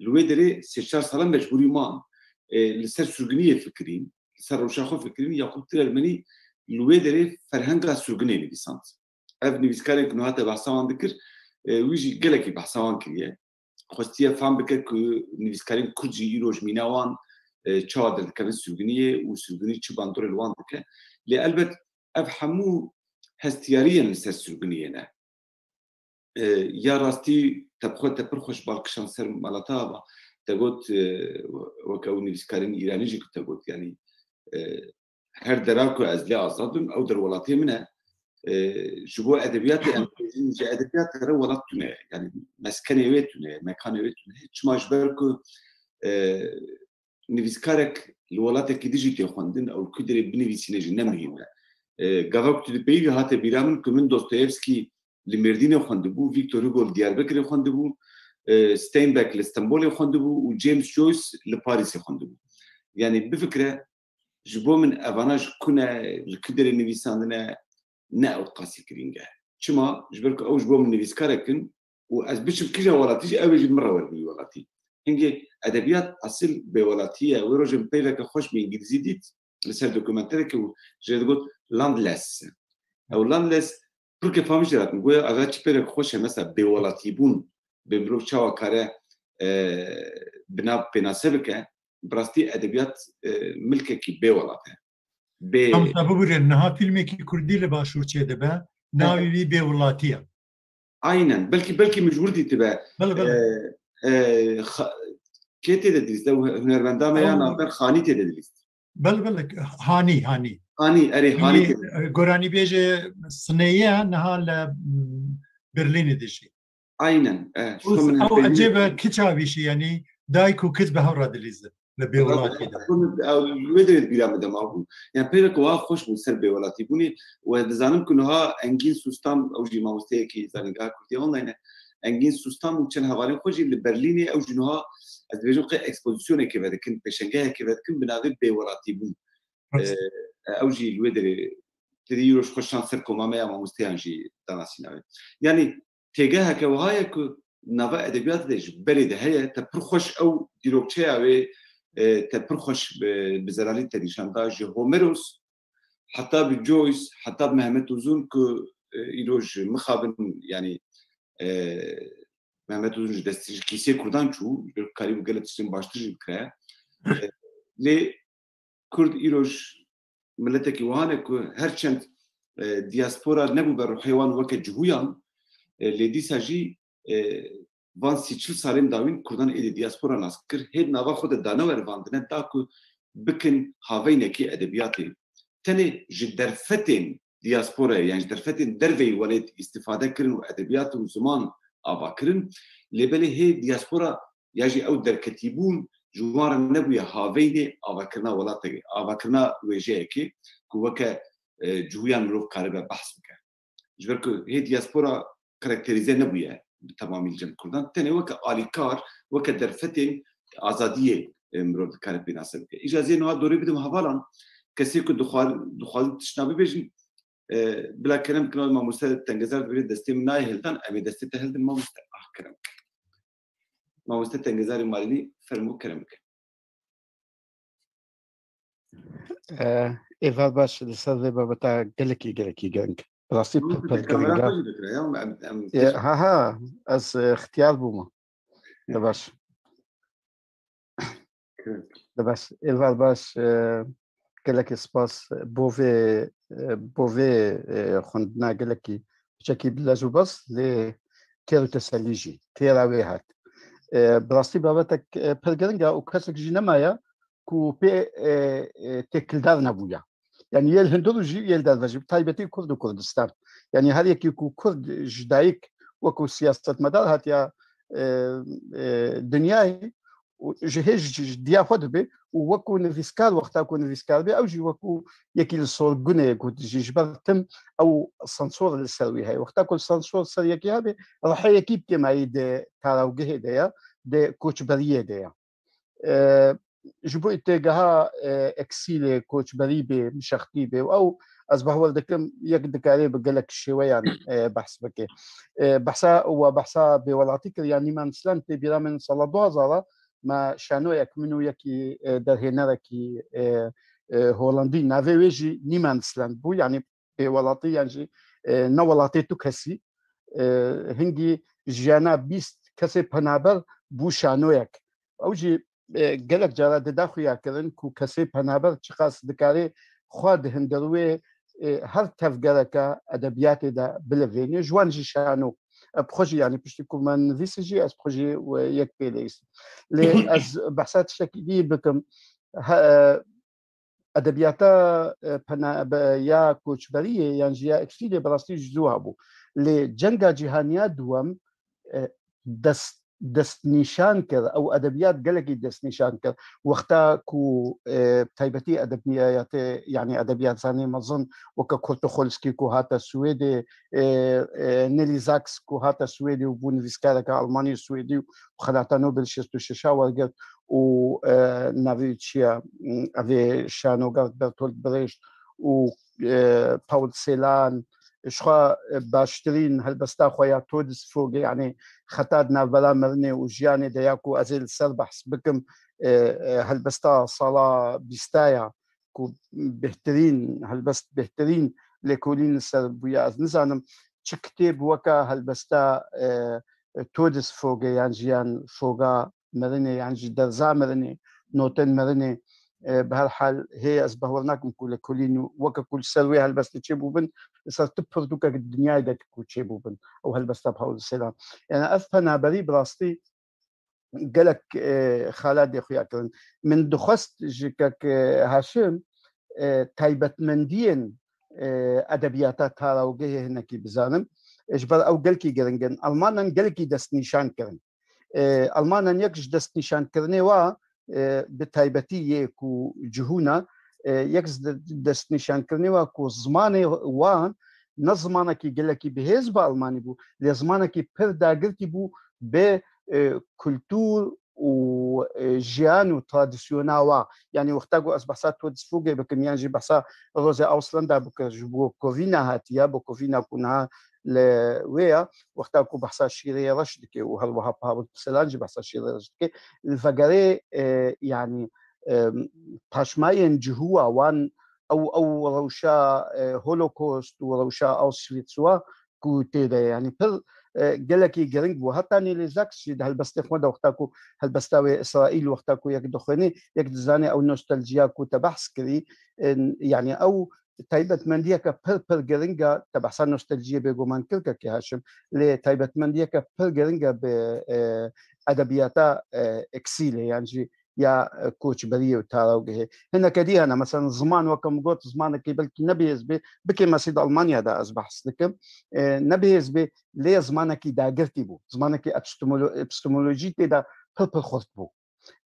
Li wê derê sê çar sala mecbûrî man. E, li ser sirgûniyê fikirîn, li ser rewşa xwe fikirîn, Yaqûb Tilermenî li wê derê ferhenga sirgûnê nivîsand. Ev nivîskarên ku niha te behsa wan dikir, e, wî jî gelekî behsa wan kiriye. Xwestiye fam bike ku nivîskarên kurd jî îroj mîna wan, e, çawa derdikevin sirgûniyê û sirgûnî çi bandorê li wan dike. Lê elbet ev hemû hestiyariyên li ser sirgûniyê ne. E, ya rastî te bi xwe te pir xweş bal kişand ser mala te ava. Te got, e, weke ew nivîskarên îranî jî ku te got, yanî, e, her dera ku ez lê azad bim, ew der welatê min e. E, ji bo edebiyatê em bêjin, ji edebiyatê re welat tune ye. Yanî meskenê wê tune ye, mekanê wê tune ye. Çima ji ber ku, e, nivîskarek li welatekî din jî tê xwendin, ew li ku derê binivîsîne jî ne muhîm e. E, gava ku tu dipeyivî hate bîra min ku min Dostoyevskî li Mêrdînê xwendibû, Victor Hugo li Diyarbekirê xwendibû, e, Steinbeck li Stenbolê xwendibû û James Joyce li Parîsê xwendibû. Yanî bifikire, ji bo min evana ji ku ne, li ku derê nivîsandine, ne ew qasî girîng e. Çima? Ji ber ku ew ji bo min nivîskarek in û ez biçim kîja welatî jî ew ê jî min re werin wî welatî. Hingê edebiyat esil bêwelatî ye. Wê rojê min peyveke xweş bi îngilîzî dît li ser dokumenterekê û jê digot Landless. Ew Landless pir kêfa min jê hatin. Goya ava çi peyveke xweş e, mesela bêwelatîbûn, bê mirov çawa kare, e, bi nav pênase bike, bi rastî edebiyat, e, milkekî bê welat e. Bê Tam te bibûre, niha fîlmekî kurdî li başûr çêdibe, navê wî Bêwelatî ye. Aynen. Belkî, belkî min ji wir dîtibe. Bele, bele. E, e, xa-, kê tê de dilîst? Ew hunermenda me ya Ew- navber Xanî tê de dilîst. Bele, bele. Hanî, Hanî. Hanî, erê, Hanî Hanî, tê de. E, goranîbêjê Sineyê niha li, m, Berlînê dijî. Aynen, e, ji xwe min Ew hempeynî ecêbe kiça vîşî, yanî dayik û kiz bi hev re dilîzin li Bêwelatî de. Ew li wê derê bîra min de mabû. Yani peyveke wiha xweş bû ser bêwelatîbûnê û ez dizanim ku niha Engîn Sustam, ew jî mamosteyekî Zanîngeha Kurdî Online e, Engîn Sustam û çend hevalên xwe jî li Berlînê, ew jî niha ez dibêjim qey ekspozisyonekê vedikin, pêşengehekê vedikin bi navê Bêwelatîbûn. Rast. E, ew jî li wê derê têdî îro ji xwe şan ser koma me ya mamosteyan jî danasîna wê. Yani têgeheke wiha ye ku nava edebiyatê de ji berê de heye, te pir xweş ew dîrokçeya wê, e, te pir xweş bi, bi zelalî te nîşan da, ji Homeros heta bi Joyce, heta bi Mehmet Uzun ku, e, îro ji mixabin, yani, e, Mehmet Uzun ji destî, ji kîsê Kurdan çû, ji ber karîbû gelek tiştên baştir jî bikire. E, lê Kurd îroj miletekî wiha ne ku her çend, e, diaspora nebûbe ruhê wan weke cihûyan, e, lê dîsa jî, e, van sî çil salên dawîn Kurdan êdî diaspora nas kir, hê di nava xwe de dane werivandine da ku bikin haveynekî edebiyatê. Tenê ji derfetên diasporayê, yan ji derfetên derveyî welêt îstîfade kirin û edebiyat û ziman ava kirin, lê belê hê diaspora ya jî ew derketîbûn ji wan re nebûye haveynê avakirina welatê, avakirina wêjeyekê ku weke, e, cihûyan mirov karibe behs bike. Ji ber ku hê diaspora karakterîze nebûye bi temamî li cem Kurdan. Tenê weke alîkar, weke derfetên azadiyê, e, mirov dikare pênase bike. Îja zê niha dorê bidim hevalan, kesê ku dixwa-, dixwazin tiştna bibêjin, e, bila kerem bikin, mamoste Tengezar dibêje destê min nayê hildan, em ê destê te hildin mamoste. Ah, kerem bike. Mamoste Tengezarê Malînî, fermo kerem bike. Eh, êvar baş, li ser vê babeta gelekî, gelekî giring. Bi rastî pir, pir giring e. Kamera xwe jî dikire ya, em, em, Eh, ha, ha, ez, eh, ixtiyar bûme. De baş. De baş. Êvar baş, eh, gelekî spas bo vê, eh, bo vê, eh, xwendina gelekî piçekî bi lez û bez, lê têr û tesellî jî, têra wê hat. E, bi rastî babetek, e, pir giring e û kesek jî nemaye ku pê, e, e, têkildar nebûye. Yanî yê li hundir û jî yê li derve jî, bi taybetî Kurd û Kurdistan. Yanî her yekî ku Kurd ji dayik wekû siyasetmedar hatiye, e, e, dinyayê, û ji hê ji, ji diya xwe dibe û wekû nivîskar, wexta ku nivîskar be, ew jî wekû yekî li sorgunê ku dijî, ji ber tim ew sansor li ser wî heye. Wexta ku sansor ser yekî hebe, rihê yekî bi kêmayî di tarawgehê de ye, di koçberiyê de ye. E, ji bo têgeha, e, eksîlê koçberî bê, mişextî bê û ew, ez bawer dikim, yek dikare bi gelek şêweyan, e, behs bike. E, behsa, we behsa bêwelatî kir, yanî me mislen tê bîra min sala du hazar a, me şanoyek, min û yekî, e, derhênerekî, e, e, Holandî. Navê wê jî Niemandsland bû, yanî bêwelatî yan jî, e, ne welatê tu kesî. E, hingî jiyana bîst kesê penaber bû şanoyek. Ew jî, e, gelek cara dida xuyakirin ku kesê penaber çiqas dikare xwe di hundir wê, e, her tevgereke edebiyatê de bilivêne. Ji wan jî şano. E, bi xwe jî, yanî piştî ku me nivîsî jî, ez bi xwe jî we yek pê leyîsim. Lê ez behsa tiştekî dî bikim. He, e, edebiyata, e, pena-, be-, ya koçberiyê yan jî ya eksîlê bi rastî ji zû hebû. Lê cenga cîhaniya duwem, e, dest, destnîşan kir, ew edebiyat gelekî destnîşan kir. Wexta ku, e, taybetî edebiyatê, yanî edebiyatzanê mezin weke Kurt Tucholsky ku hate Swêdê, e, e, Nelly Sachs ku hate Swêdê û bû nivîskareke Almanî Swêdî û xelata Nobel şêst û şeş a wergirt û, e, navê çi ye, evê şanoger Bertolt Brecht û, e, Paul Celan, ji xwe, e, baştirîn helbesta xwe ya Todesfolge, yanî xeta di navbera mirinê û jiyanê de ya ku ez ê li ser behs bikim, e, e, helbesta sala bîsta ya ku bêhtirîn, helbest bêhtirîn lêkolîn li ser bûye. Ez nizanim çi kitêb weke helbesta, e, e, Todesfolge yan jî yan folga mirinê yan jî derza mirinê, notên mirinê, e, bi her hal hê ez bawer nakim ku lêkolîn weke ku li ser wê helbestê çêbûbin, li ser tu pirtûkek di dinyayê de ku çêbûbin. Ew helbesta Paul Celan. Yani ev penaberî bi rastî gelek, e, xaladê xuya kirin. Min dixwest ji kek, e, Haşim, e, taybetmendiyên, e, edebiyata Tarawgehê hinekî bizanim. E, ji ber ew gelkî giring in. Almanan gelkî destnîşan kirin. E, Almanan yek ji destnîşankirinê wa, e, bi taybetî yê ku cihûna, e, yek ji de-, destnîşankirinê wa ku zimanê wan ne zimanekî gelekî bihêz bi Almanî bû, lê zimanekî pir dagirkî bû bi, e, kultur û, e, jiyan û tradisyona wa. Yanî wexta ku ez behsa Todesfolge bikim, yan jî behsa Rosa Auslanda bikim, ji Bukovina hatiye, Bukovina ku niha li wê ye, wexta ku behsa şîrê reş dike û her wiha Pavel Celan jî behsa şîrê reş dike, li vegerê, e, yanî, e, paşmayên cihûwa wan, ew, ew rewşa, e, Holocaust û rewşa Auschwitz wa ku tê de ye. Yanî pir, e, gelekî giring bû. Heta Nelly Sachs jî di helbestê xwe de wexta ku helbesta wê Îsraîl wexta ku yek dixwênê, yek dizanê ew nostaljiya ku te behs kirî, e, yanî ew taybetmendiyeke pir pir giring e, te behsa nostaljiyê bêguman kir kekê Haşim, lê taybetmendiyeke pir giring e bi, e, edebiyata, e, eksîlê yan jî ya, e, koçberiyê û tarawgehê. Hineke dî hene, mesela ziman weke min got, zimanekî belkî ne bihêz bê, bikê mesî di Almanya de ez behs dikim, e, ne bihêz bê, lê zimanekî dagirtî bû. Zimanekî epistemolo-, epistemolojî tê de pir pir xurt bû.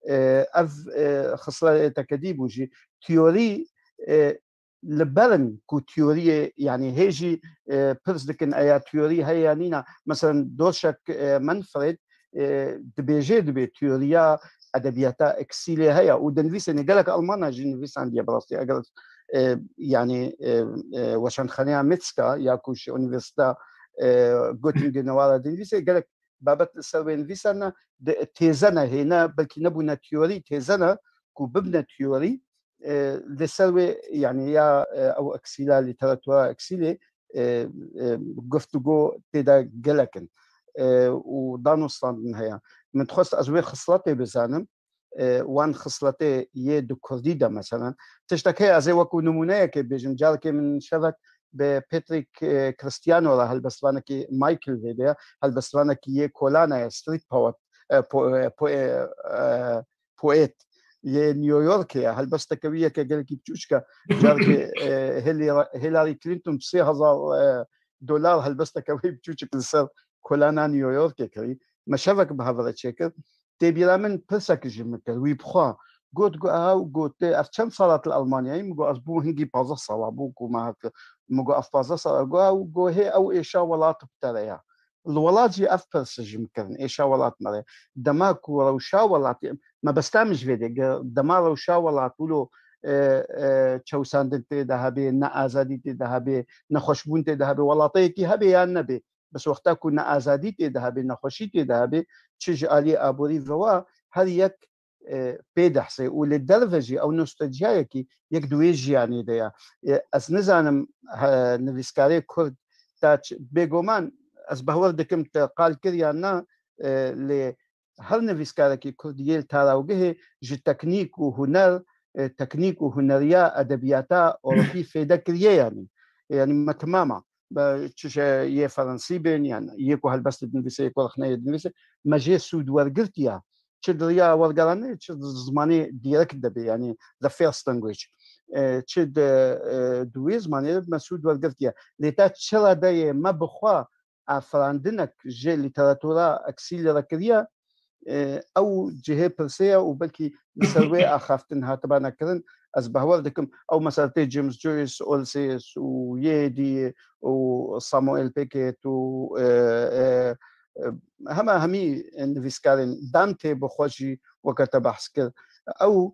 E, ev, e, xisleteke dî bû jî. Teorî, e, li ber in ku teoriyê, yanî hê jî, e, pirs dikin, eya teorî heye ya nîna. Meselen, Dorşek, e, Manfred, e, dibêje, dibê teoriya edebiyata eksîlê heye û dinivîsêne gelek Almana jî nivîsandiye bi rastî. Eger, e, yanî, e, e, weşanxaneya Metzka ya ku ji Unîversîteta, e, Göttingenê wara dinivîse, gelek babet li ser wê nivîsandine, de, têze ne hêne, belkî nebûne teorî, têze ne ku bibine teorî, e, li ser wê, yanî ya, e, ew eksîla, lîteratura eksîlê, e, e, guftûgo tê de gelek in. E, û danûstandin heye. Min dixwest ez wê xisletê bizanim, e, wan xisletê yê di kurdî de, meselen, tiştek heye, ez ê wekû nimûneyekê bêjim, carekê min şevek bi Patrick, e, Cristiano re, helbestvanekî Michael vê de ye, helbestvanekî yê kolana ye, street poet, e, po-, e, po-, e, e, poet yê New Yorkê ye, helbesteke wî yeke gelekî biçûçik e, carekê, e, Hillary, Hillary Clinton bi sê hezar, e, dolar helbesteke wê biçûçik li ser kolana New Yorkê kirî. Me şevek bi hev re çêkir. Tê bîra min pirsek ji min kir. Wî bi xwe got, got, ew got, ev çend sala tu li Almanyayê? Min got, ez bû hingî pazdeh sala bû ku me hev kir. Min got, ev pazdeh sala. Got, ew, got, hê ew êşa welat bi te re ya. Li welat jî ev pirs ji min kirin, êşa welat me re. Dema ku rewşa welatê, mebesta min ji vê de, ge-, dema rewşa welat wilo, e, e, çewsandin tê de hebe, ne azadî tê de hebe, nexweşbûn tê de hebe, welateyekî hebe yan nebe. Bes wexta ku ne azadî tê de hebe, nexweşî tê de hebe, çi ji aliyê aborî ve wa, her yek, e, pê dehsê û li derve jî ew nostalciyayekî yek di wê jiyanê de ye. E, ez nizanim, he, nivîskarê Kurd ta çi, bêguman ez bahwer dikim te qal kir yan na, e, lê her nivîskarekî Kurd yê li tarawgehê ji teknîk û huner, e, teknîk û huneriya edebiyata Ewropî fêde kiriye yanî. Yanî me timama. Be, çi şey yê Ferensî bên, yan yê ku helbestê dinivîse, yê ku rexneyê dinivîse, me jê sûd wergirtiye. Çi di riya wergeranê, çi di zimanê dîrek de bê, yanî the first language. E, çi di, e, di wê zimanê de me sûd wergirtiye. Lê te çira de yê me bi xwe afirandinek ji lîteratura eksîlê re kiriye, e, ew cihê pirsê ye û belkî li ser wê axaftin hatibana kirin. Ez bahwer dikim ew meseletê James Joyce, Ulysses û yê dî û Samuel Beckett û, e, e, e, hema hemî nivîskarên Dante bi xwe jî weke te behs kir. Ew,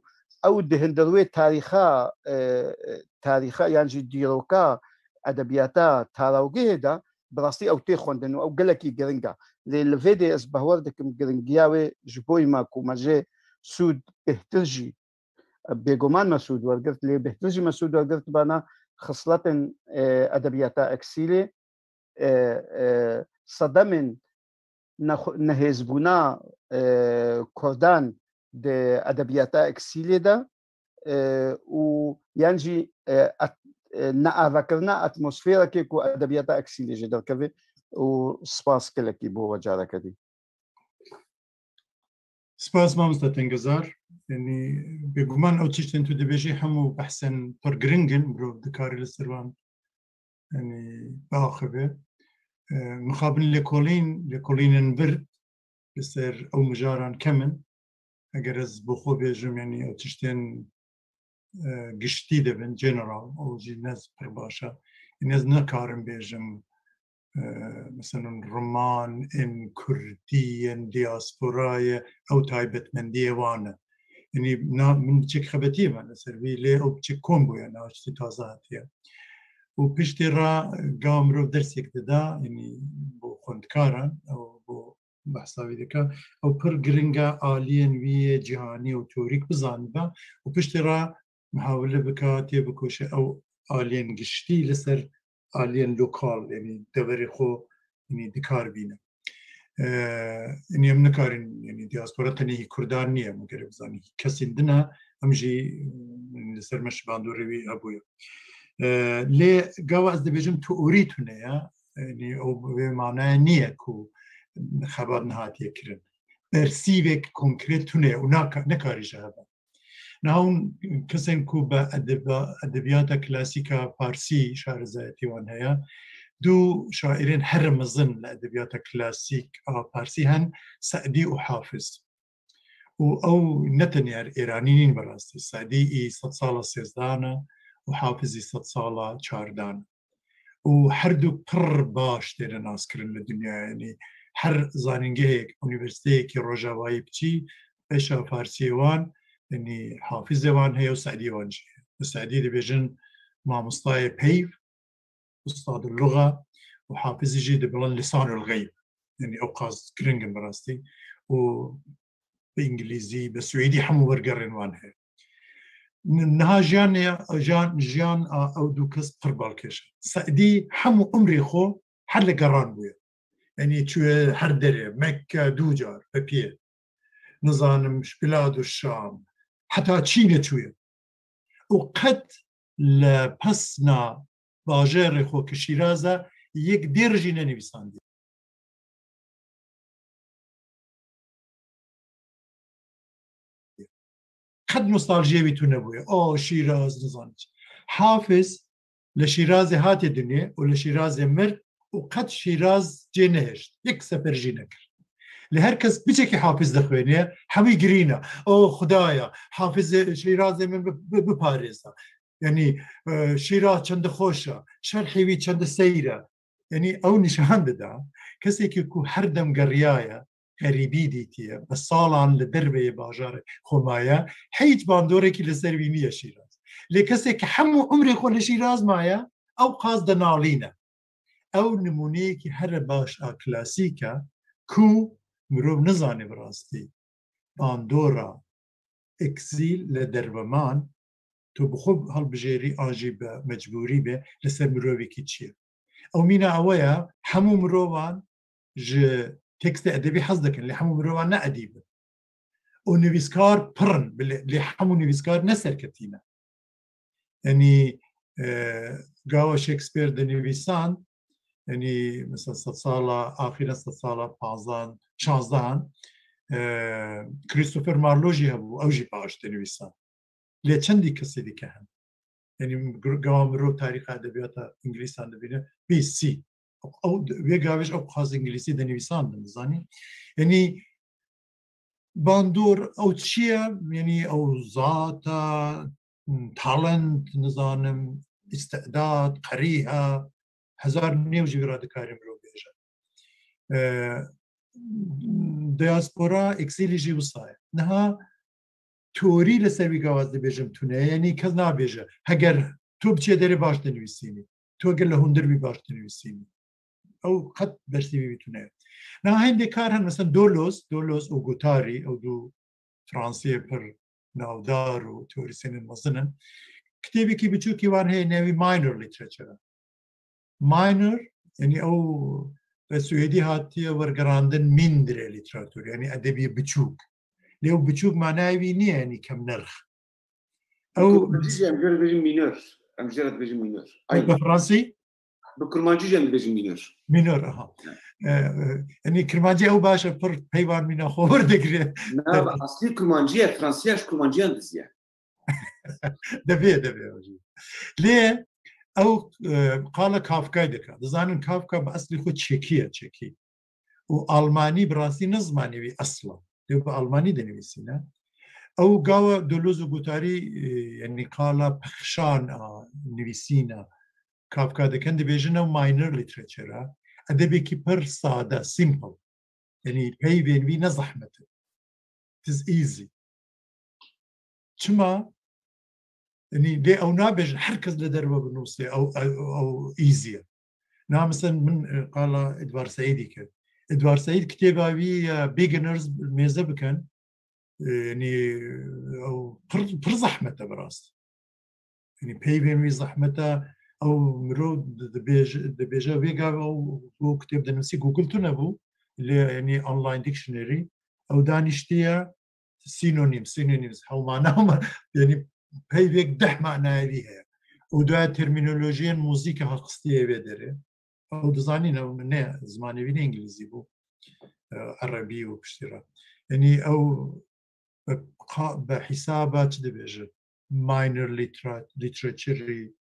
ew di hindir wê tarîxa, e, e, tarîxa yan jî dîroka edebiyata tarawgehê de bi rastî ew tê xwendin û ew gelekî giring e. Lê li vê dê ez bahwer dikim giringiya wê ji bo me ku me jê sûd bêhtir jî, bêguman me sûd wergirt, lê bêhtir jî me sûd wergirt bana xisletên, e, edebiyata eksîlê, e, e, sedemên nexwe-, nehêzbûna, e, Kurdan di edebiyata eksîlê de, e, û yan jî, e, at-, e, neavakirina atmosferekê ku edebiyata eksîlê jê derkeve û spas gelekî bo we careke dî. Spas mamosta Tengezar. Yanî bêguman ew tiştên tu dibêjî hemû behsên pir giring in, mirov dikarî li ser wan, yanî, biaxive. E, mixabin lêkolîn, lêkolînên vir li ser ew mijaran kem in. Eger ez bo xwe bêjim, yanî ew tiştên, e, giştî dibin, general, ew jî ne pir baş e. Yanî ez nikarim bêjim, e, mesela roman ên kurdî yên diasporayê, ew taybetmendiyê wan e. Yanî na, min biçek xebetiyê me li ser vî, lê ew biçek kom bûye, na tiştê taze hatiye. Û piştê re ga mirov dersek dida, yanî bo xwendkaran, ew bo behsa wî dike, ew pir giring e, aliyên wî yê cîhanî û teorîk bizanibe û piştê re mihawile bike, tê bikoşe ew aliyên giştî li ser aliyên lokal, yanî deverê xwe, yanî dikar bîne. E, yanî em nikarin, yanî diaspora tenê hî Kurdan niye, me gerek bizanî, kesên din e, em jî, yanî li ser me ji bandorê wî hebûye. E, lê gava ez dibêjim teorî tune ye, yanî ew bi vê manaya niye ku xebat nehatiye kirin. Bersîvek konkret tune ye û naka-, nekarî ji hebe. Niha hûn kesên ku bi edeba-, edebiyata klasîk a farsî şarezayetî wan heye, du şairên herî mezin li edebiyata klasîk a farsî hen, Se'dî û Hafiz. Û ew ne tenê her êranî nîn bi rastî. Se'dî î sedsala sêzdehan e û Hafiz î sedsala çardehan e. Û her du pir baş têne naskirin li dinyayê. Yanî her zanîngehek, unîversîteyekî rojavayî biçî, beşa farsiyê wan, yanî Hafizê wan heye û Se'dî wan jî heye. Bi Se'dî dibêjin mamostayê peyv, ustadul luga, û Hafizî jî dibirin lisanul geyb. Yanî ew qas giring in bi rastî. Û bi îngilîzî, bi swêdî hemû wergerên wan heye. Ni-, niha jiyan, jiyan, jiyan a ew du kes pir balkêş e. Se'dî hemû umrê xwe her li geran bûye. Yanî çûye her derê, Mekke du car, bi pê. Nizanim, ji Bilad û Şam, heta Çînê çûye. Û qet li pesna bajarê xwe ki Şîraz e, yek dêr jî nenivîsandiye. Qet nostaljiyê wî tune bûye. O, Şîraz, nizanim çi. Hafiz li Şîrazê hatiye dinyê û li Şîrazê mir û qet Şîraz cê nehişt. Yek sefer jî nekir. Li her kes biçekî Hafiz dixwêne, hemî girîne. O Xudaya, Hafizê Şîrazê min bi-, bi-, biparêza. Yanî, e, Şîraz çende xweş e, şerhê wî çende seyr e. Yanî ew nîşan dida, kesekî ku her dem geriyaye, xerîbî dîtiye, bi salan li derveyê bajarê xwe maye, hîç bandorekî li ser wî niye Şîraz. Lê kesekî hemû umrê xwe li Şîraz maye, ew qas dinalîne. Ew nimûneyekî here baş a klasîk e ku mirov nizane bi rastî bandora eksîl, li derve man, tu bi xwe hilbijêrî an jî bi mecbûrî be, li ser mirovekî çi ye? Ew mîna ewe ye, hemû mirovan ji tekstê edebî hez dikin, lê hemû mirovan ne edîb in. Û nivîskar pir in, lê, lê hemû nivîskar ne serketî ne. Yanî, e, gawa Shakespeare dinivîsand, yanî, mesela sedsala, axîra sedsala panzdan, şanzdehan, e, Christopher Marlowe jî hebû, ew jî baş dinivîsand. Lê çendî kesê dike hene. Yanî, gr-, gawa mirov tarîxa edebiyata îngilîsan dibîne, bîst, sî. Ew, vê gavê jî ew qas îngilîzî dinivîsandin, dizanî? Yanî, bandor ew çi ye? Yanî, ew zata, talent, nizanim, îstidad, qerîha, hezar nêw ji vî re dikarî mirov bêje. E, diaspora eksîlî jî wisa ye. Niha teorî li ser wî gava ez dibêjim tune ye. Yanî kes nabêje, heger tu biçê derê baş dinivîsînî. Tu heger li hundir bî baş dinivîsînî. Ew qet bersîvî wî tune ye. Niha hindê kar hene, mesela Deleuze, Deleuze û Guattari, ew du Fransiyê pir navdar û teorîsyenên mezin in. Kitêbekî biçûkî wan heye, navê Minor Literature. Minor, yanî ew bi Swêdî hatiye wergerandin mindre literatur, yanî edebiyê biçûk. Lê ew biçûk manayê wî niye, yanî kemnerx. Ew Kurmancî jî em jê re dibêjin mînor. Em jê re dibêjin mînor. Bi Aynı. Fransî? Bi kurmancî jî em dibêjin mînor. Mînor, aha. Evet. E, e, yanî kirmancî ew baş e, pir peyvan mîna xwe werdigire. Na, aslî kurmancî ye, Fransî ya ji kurmanciyan dizî ye. Devê, devê, hocam. Lê ew, e, qala Kafkayê dike. Dizanin Kafka bi eslî xwe çekî ye, çekî. Û almanî bi rastî ne zimanê wî esla. Lê bi almanî dinivîsîne. Ew gawa Deleuze û Guattari, e, yanî qala pixşan a nivîsîna Kafka dikin, dibêjin ew minor literature e. Edebekî pir sade, simple. Yanî peyvên wî ne zehmet in. It is easy. Çima? Yanî lê ew nabêjin her kes li derve binûsê, ew, ew, ew easy ye. Na, mesela min, e, qala Edward Saidî kir. Edward Said kitêba wî, e, Beginners mêze bikin. E, yanî, ew pir, pir zehmet e bi rast. Yanî peyvên wî zehmet e, ew mirov di-, dibêje, dibêje vê gavê ew, ew kitêb dinivîsî Google tune bû, lê yanî online dictionary, ew daniştiye, sînonîm, synonyms, hewmana, hewma-, yanî peyvek deh manayê wî heye. Û doya termînolojiyên muzîkê haqistiye vê derê. Ew dizanîn, ew ne, zimanê wî ne îngilîzî bû, e, erebî û piştî re. Yanî ew bi qa-, bi hîsaba çi dibêje? Minor litera-, literature,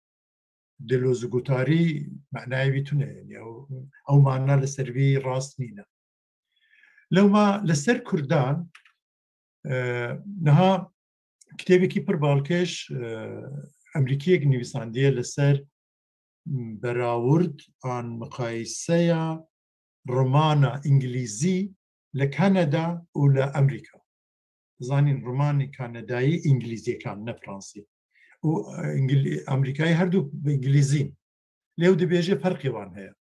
Deleuze û Guattari manayê wî tune ye. Yanî ew, ew mana li ser wî rast nîne. Lewma li ser Kurdan, e, niha kitêbekî pir balkêş, e, Emerîkiyek nivîsandiye li ser berawird an miqayiseya romana îngilîzî li Kanada û li Emerîka. Zanîn romanê Kanadayî îngilîzyekan, ne fransî. Û, e, îngil-, Emerîkayî her du bi îngilîzî ne. Lê ew dibêje ferqê wan heye.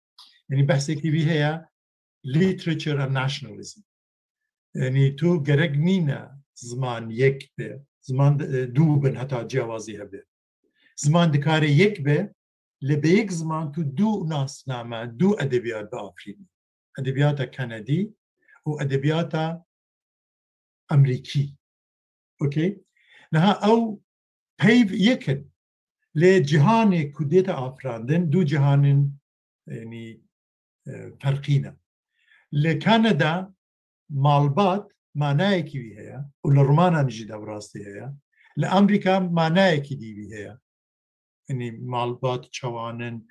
Yanî behsekî wî heye, literature and nationalism. Yanî tu gerek nîne ziman yek be, ziman, e, du bin heta ciyawazî hebe. Ziman dikare yek be, lê bi yek ziman tu du nasname, du edebiyat biafirînî. Edebiyata Kanadî û edebiyata Emerîkî. Okey? Niha ew peyv yek in. Lê cîhanê ku dête afirandin, du cîhanên, yanî, e, ferqî ne. Li Kanada malbat manayekî wî heye û li romanan jî de bi rastî heye. Li Amerîka manayekî dî wî heye. Yanî malbat çawan in,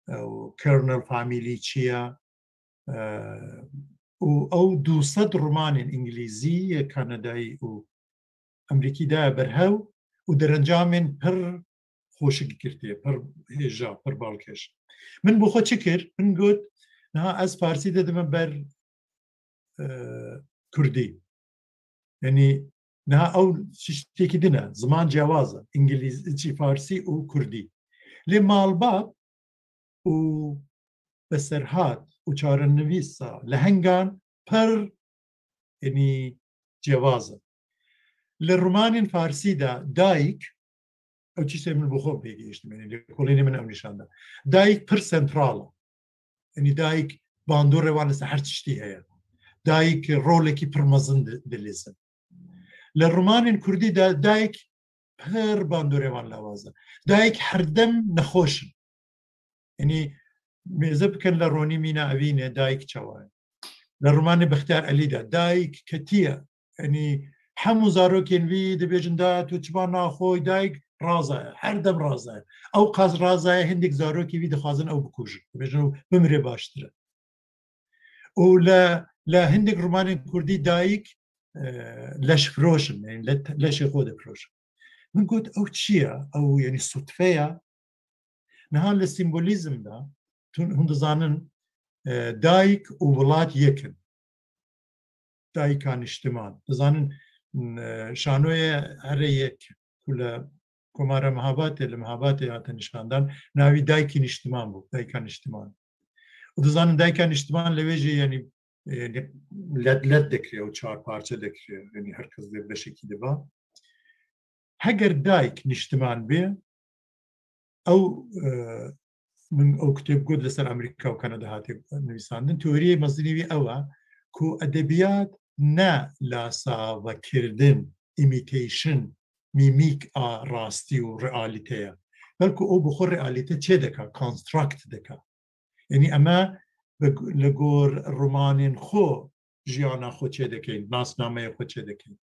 e, û kernel famîlî çi ye, e, û ew du sed romanên îngilîzî, kanadayî û emerîkî daye berhev û derencamên pir xweşik girtiye, pir hêja, pir balkêş. Min bo xwe çi kir? Min got, niha ez farsî didime ber, e, kurdî. Yanî niha ew tiştekî din e, ziman ciyawaz e, îngilîz-, çi, farsî û kurdî. Lê malbat û beserhat û çarenivîsa lehengan pir, yanî ciyawaz in. Li romanên farsî de dayik, ew çîsê min bi xwe pê gihiştim, yanî lêkolînê min ew nîşan da. Dayik pir sentral e. Yanî dayik bandorê wan li ser her tiştî heye. Dayik rolekî pir mezin di-, dilîzin. Li romanên kurdî de dayik pir bandorê wan lawaz e. Dayik herdem nexweş in. Yanî mêze bikin li Ronî Mîna Evînê dayik çawa ye. Li romanê Bextiyar Elî de dayik ketiye. Yanî hemû zarokên wî dibêjin da tu çima naxoy, dayik razaye, her dem razaye. Ew qas razaye hindik zarokê wî dixwazin ew bikujin. Dibêjin ew bimire baştir e. Û li, li hindik romanên kurdî dayik, e, leşfiroş in, yanî le-, leşê xwe difiroşin. Min got ew çi ye? Ew yanî sutfe ye? Niha li sîmbolîzm de, tu-, hûn dizanin, e, dayik û welat yek in. Dayika niştiman. Dizanin, e, şanoyê here yek ku li Komara Mehabatê, li Mehabatê hate nişandan, navî dayikî niştiman bû, dayika niştiman. Û dizanin dayika niştiman li wê jî, yanî, e, led led dekiriye û çar parçe dekiriye, yanî her kes dê beşekî diba. Heger dayik niştiman bê, ew, e, min ew kitêb got li ser Amerîka û Kanada hatiye nivîsandin. Teoriyê mezinî wî ew e ku edebiyat ne lasavekirdin, imitation, mîmîk a rastî û realîte ye. Belku ew bi xwe realîte çê dika, construct dika. Yanî eme bi, li gor romanên xwe jiyana xwe çê dikeyin, nasnameyê xwe çê dikeyin.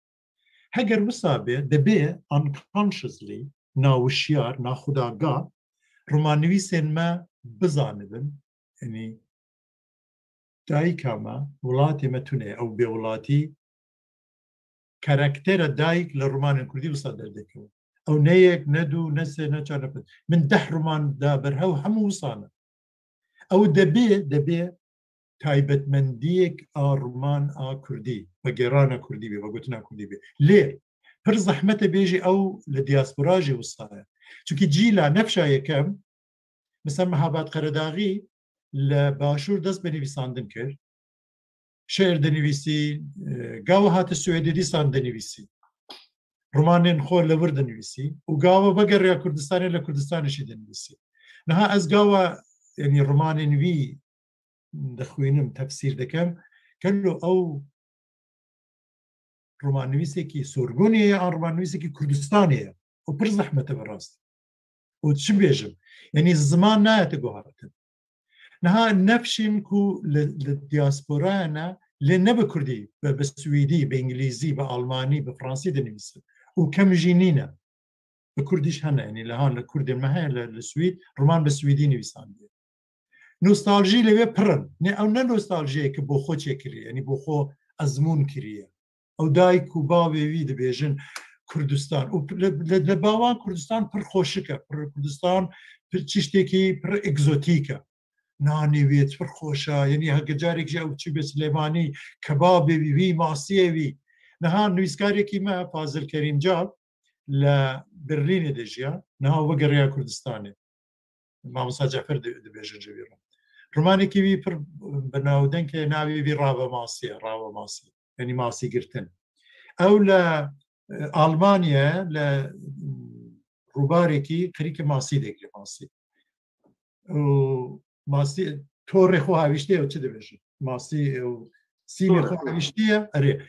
Heger wisa bê, dibê unconsciously, nawişyar, naxudaga, romannivîsên me bizanibin, yanî dayika me, welatê me tune ye, ew bêwelatî, karaktera dayik li romanên kurdî wisa derdikeve. Ew ne yek, ne du, ne sê, ne çar, ne pênc. Min deh roman da ber hev, hemû wisa ne. Ew debê, debê taybetmendiyek a roman a kurdî, vegêrana kurdî bê, vegotina kurdî bê. Lê pir zehmet e bêjî ew li diaspora jî wisa ye. Çunkî cîla nefşa yekem, mesela Mehabat Qeredaxî li Başûr dest bi nivîsandin kir. Şiir dinivîsî, e, gava hate Swêdê dîsan dinivîsî. Romanên xwe li vir dinivîsî û gava vegeriya Kurdistanê li Kurdistanê jî dinivîsî. Niha ez gava, yanî romanên wî dixwînim, tefsîr dikim, gelo ew romannivîsekî Sorgunê ye an romannivîsekî Kurdistanê ye? Û pir zehmet e bi rast. Û çi bêjim? Yanî ziman nayete guhartin. Niha nefşên ku li, li diasporaya ne, lê ne bi kurdî, bi, bi swîdî, bi îngilîzî, bi almanî, bi fransî dinivîsin. Û kem jî nîne. Bi kurdî jî hene, yanî li han li kurdên me heye, li, li Swîd, roman bi swîdî nivîsandiye. Nostaljî li wê pir in. Ne, ew ne nostaljiyeke bo xwe çêkiriye, yanî bo xwe ezmûn kiriye. Ew dayik û bavê wî dibêjin Kurdistan. Û li, li, li ba wan Kurdistan pir xweşik e. Pir Kurdistan pir tiştekî pir egzotîk e. Nanê wê pir xweş e. Yanî heke carek jî ew çûbê Silêmanî, kebabê wî, wî masiyê wî. Niha nivîskarekî me Fazil Kerîmcal li Berlînê dijiya. Niha wegeriya Kurdistanê. Mamosta Cafer di-, dibêjin ji vî re. Romanekî wî pir bi navdengê, navê wî Rave Masî ye, Rave Masî. Yanî masî girtin. Ew li, e, Almanya, li, mm, rûbarekî qirîkê masî digire, masî. Û masî, torê xwe hawîştiye, ew çi dibêjin? Masî, ew sîmê Tor, xwe tor. Hawîştiye, erê.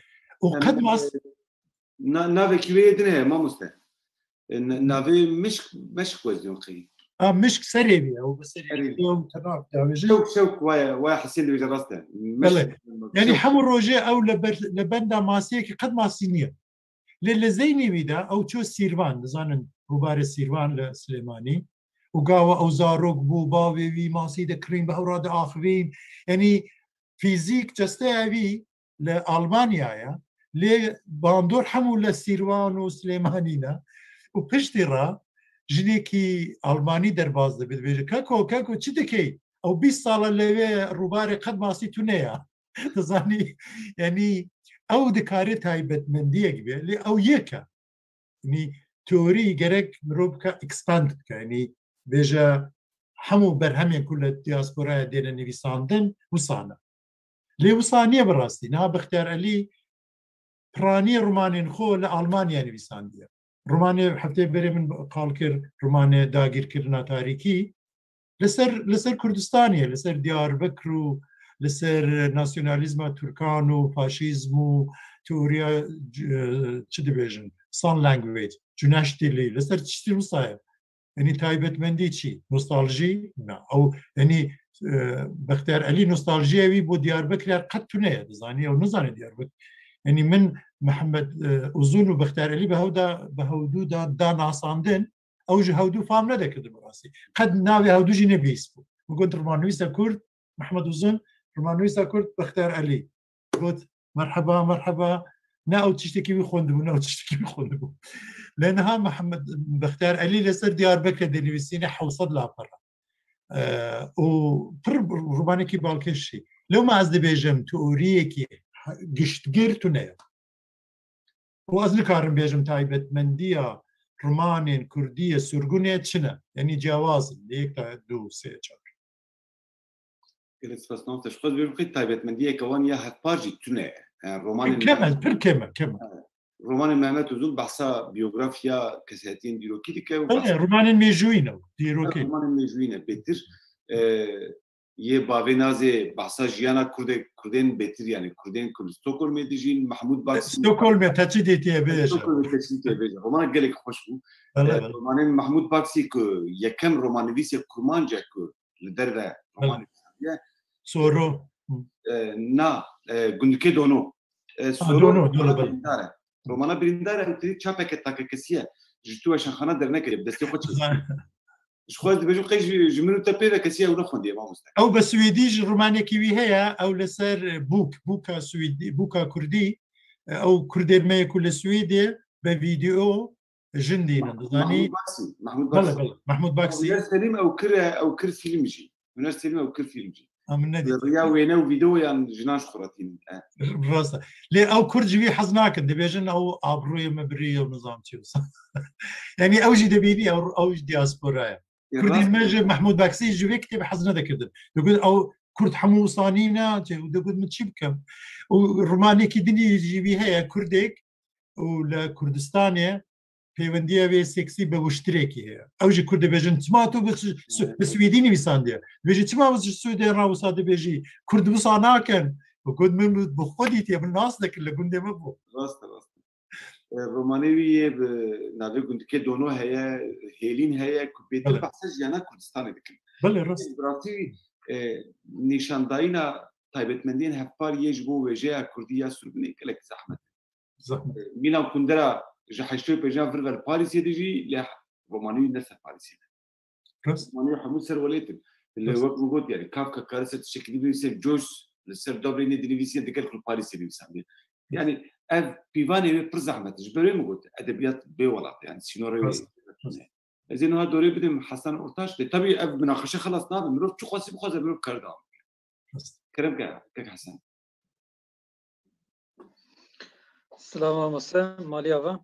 Û Em, qet mas- e, na-, navekî wê din heye, mamoste. E, n-, navê mişk, meşk wezdiyon qey. A, mişk serê wî ye, ew bi serê Serê wî. Ew tenak dawêjin. Şewk, şewk, waya, waya Hesên dibêje rast e. Belê. Mişk, yanî şewk. Hemû rojê ew li ber-, li benda masiyekî qet masî niye. Lê li zeynê wî de ew çû Sîrvan, dizanin rûbarê Sîrvan li Silêmanî. Û gava ew zarok bû, bavê wî masî dikirîn, bi hev re diaxivîn. Yanî fîzîk, cesteya wî li Almanya ye. Lê bandor hemû li Sîrvan û Silêmanî ne. Û piştî re jinekî Almanî derbas dibe, dibêje, "Keko, keko, çi dikey?" Ew bîst sal e li wê rûbarê qet masî tune ye. Dizanî, yanî ew dikare taybetmendiyek be, lê ew yek e. Yanî teorî gerek mirov bike expand bike, yanî bêje hemû berhemên ku li diasporaya dêne nivîsandin, wisa ne. Lê wisa niye bi rastî. Niha Bextiyar Elî piranî romanên xwe li Almanya nivîsandiye. Romanê hefteyê berê min qal kir, romanê Dagirkirina Tarîkî. Li ser, li ser Kurdistanê ye, li ser Diyarbekir û li ser nasyonalîzma Tirkan û faşîzm û teoriya, e, çi dibêjin, San language, Cuneş dili, li ser tiştî wisa ye. Yanî taybetmendî çi? Nostaljî? Na. Ew, yanî, e, Bextiyar Elî, nostaljiya wî bo Diyarbekirê qet tune ye, dizanî, ew nizane Diyarbekir. Yanî min Mihemed, e, Uzun û Bextiyar Elî bi hewda, bi hewdû da, da nasandin, ew ji hewdû fam nedekir bi rastî. Qet navê hewdû jî nebihîstibû. Min got, romanivîsa Kurd, Mihemed Uzun, romanivîsa Kurd, Bextiyar Elî. Got, merheba, merheba. Ne ew tiştekî wî xwendibû, ne ew tiştekî wî xwendibû. Lê niha Mihemed Bextiyar Elî li ser Diyarbekirê dinivîsîne hewsed lapera. E, û pir romanekî balkêş jî. Lewma ez dibêjim, teoriyekî giştgir tune ye. Û ez nikarim bêjim taybetmendiya romanên kurdî yê surgunê çi ne? Yanî ciyawaz in, li yek ta du, sê, çar. Gelek spas, mamoste. Ji xwe dibêjim, xwe taybetmendiyeke wan ya hevpar jî tune ye. Yani romanên Kem e, pir kem e, kem e. Romanên Mehmet Uzun behsa biyografiya kesayetiyên dîrokî dike û Belê, behsa romanên mêjûyî ne, dîrokî. Romanên mêjûyî ne, bêtir. E, yê bavê nazê behsa jiyana Kurdê-, Kurdên bêtir, yani Kurdên ku li Stockholmê dijîn, Mahmud Baksî. Stockholmê te çi dîtiye bêje. Stockholmê te çi dîtiye bêje. Roman gelek xweş bû. Belê, E, belê. Romanên Mahmud Baksî ku yekem romanivîsê kurmanc e ku li derve Belê. Romanê nivîsiye. Soro. Hı. E, na, e, Gundikê Dono. E, Ha, Soro Dono, Dono, romana belê. Birîndar e. Romana birîndar e, ew têdî çapeke takekesî ye. Ji tu weşanxana dernekiriye, bi destê xwe çêkiriye. Zan- Ji xwe ez dibêjim, qey ji, ji min û te pê ve kesî ew nexwendiye, mamoste. Ew bi swêdî jî romanekî wî heye, ew li ser bûk, bûka swêdî, bûka kurdî, ew kurdên me yê ku li Swêdê bi vîdeo jin dînin, dizanî? Mahmud Baksî, Mahmud Belê, Baksî. Belê, Mahmud Baksî. Huner Selîm ew kir, ew kir fîlm jî. Huner Selîm ew kir fîlm jî. Ha, min nedît. Riya wêne û vîdeoyan jinan ji xwe re tînin. E. Rast e. Lê ew Kurd ji wî hez nakin. Dibêjin ew abrûyê me birî, ew nizam çi wisa. Yanî ew jî dibînî, ew, ew jî diaspora ye. Kurdên me ji Mahmud Baksî ji vê kitêbê hez nedikirdin. Digot ew Kurd hemû wisa nîne, û digot min çi bikim? Û romanekî dinî jî wî heye, Kurdek û li Kurdistanê pêwendiya wê seksî bi wiştirekî heye. Ew jî Kurd dibêjin, çima tu bi, bi swêdî nivîsandiye? Dibêjin, çima ji Swêdê re wisa dibêjî? Kurd wisa nakin. Û got, min bi xwe dîtiye, min nas nekir, li gundê me bû. Rast e, rast e. E, romanê wî yê bi navê Gundikê Dono heye, Hêlîn heye, ku bêtir Belê. Behsa jiyana Kurdistanê dikin. Belê, rast. Bi rastî, e, nîşandayîna taybetmendiyên hevpar yê ji bo wêjeya Kurdî ya surgunê gelek zehmet e. Zehmet. E, Mîlan Kundera ji heştê û pêncan vir ve li Parîsê dijî, lê romanî wî ne ser Parîsê de. Rast. Romanî wî hemû ser welêt in. Lê Rast. Wek min got, yani Kafka kare ser tiştekî din binivîse, Joyce li ser dobrê nê dinivîsiye, diger ku li Parîsê nivîsandiye. Yani ev pîvanê wê pir zehmet e. Ji ber wê min got, edebiyat bê welat e, yani sînorê wê Rast. Rast. Ez ê niha dorê bidim Hasan Ortaç. Lê tabii ev minaqeşe xelas nabe. Mirov çi xwesî bixwaze, mirov kar dewam bike. Rast. Kerem ke, kek Hasan. Silav mamoste, maliya va.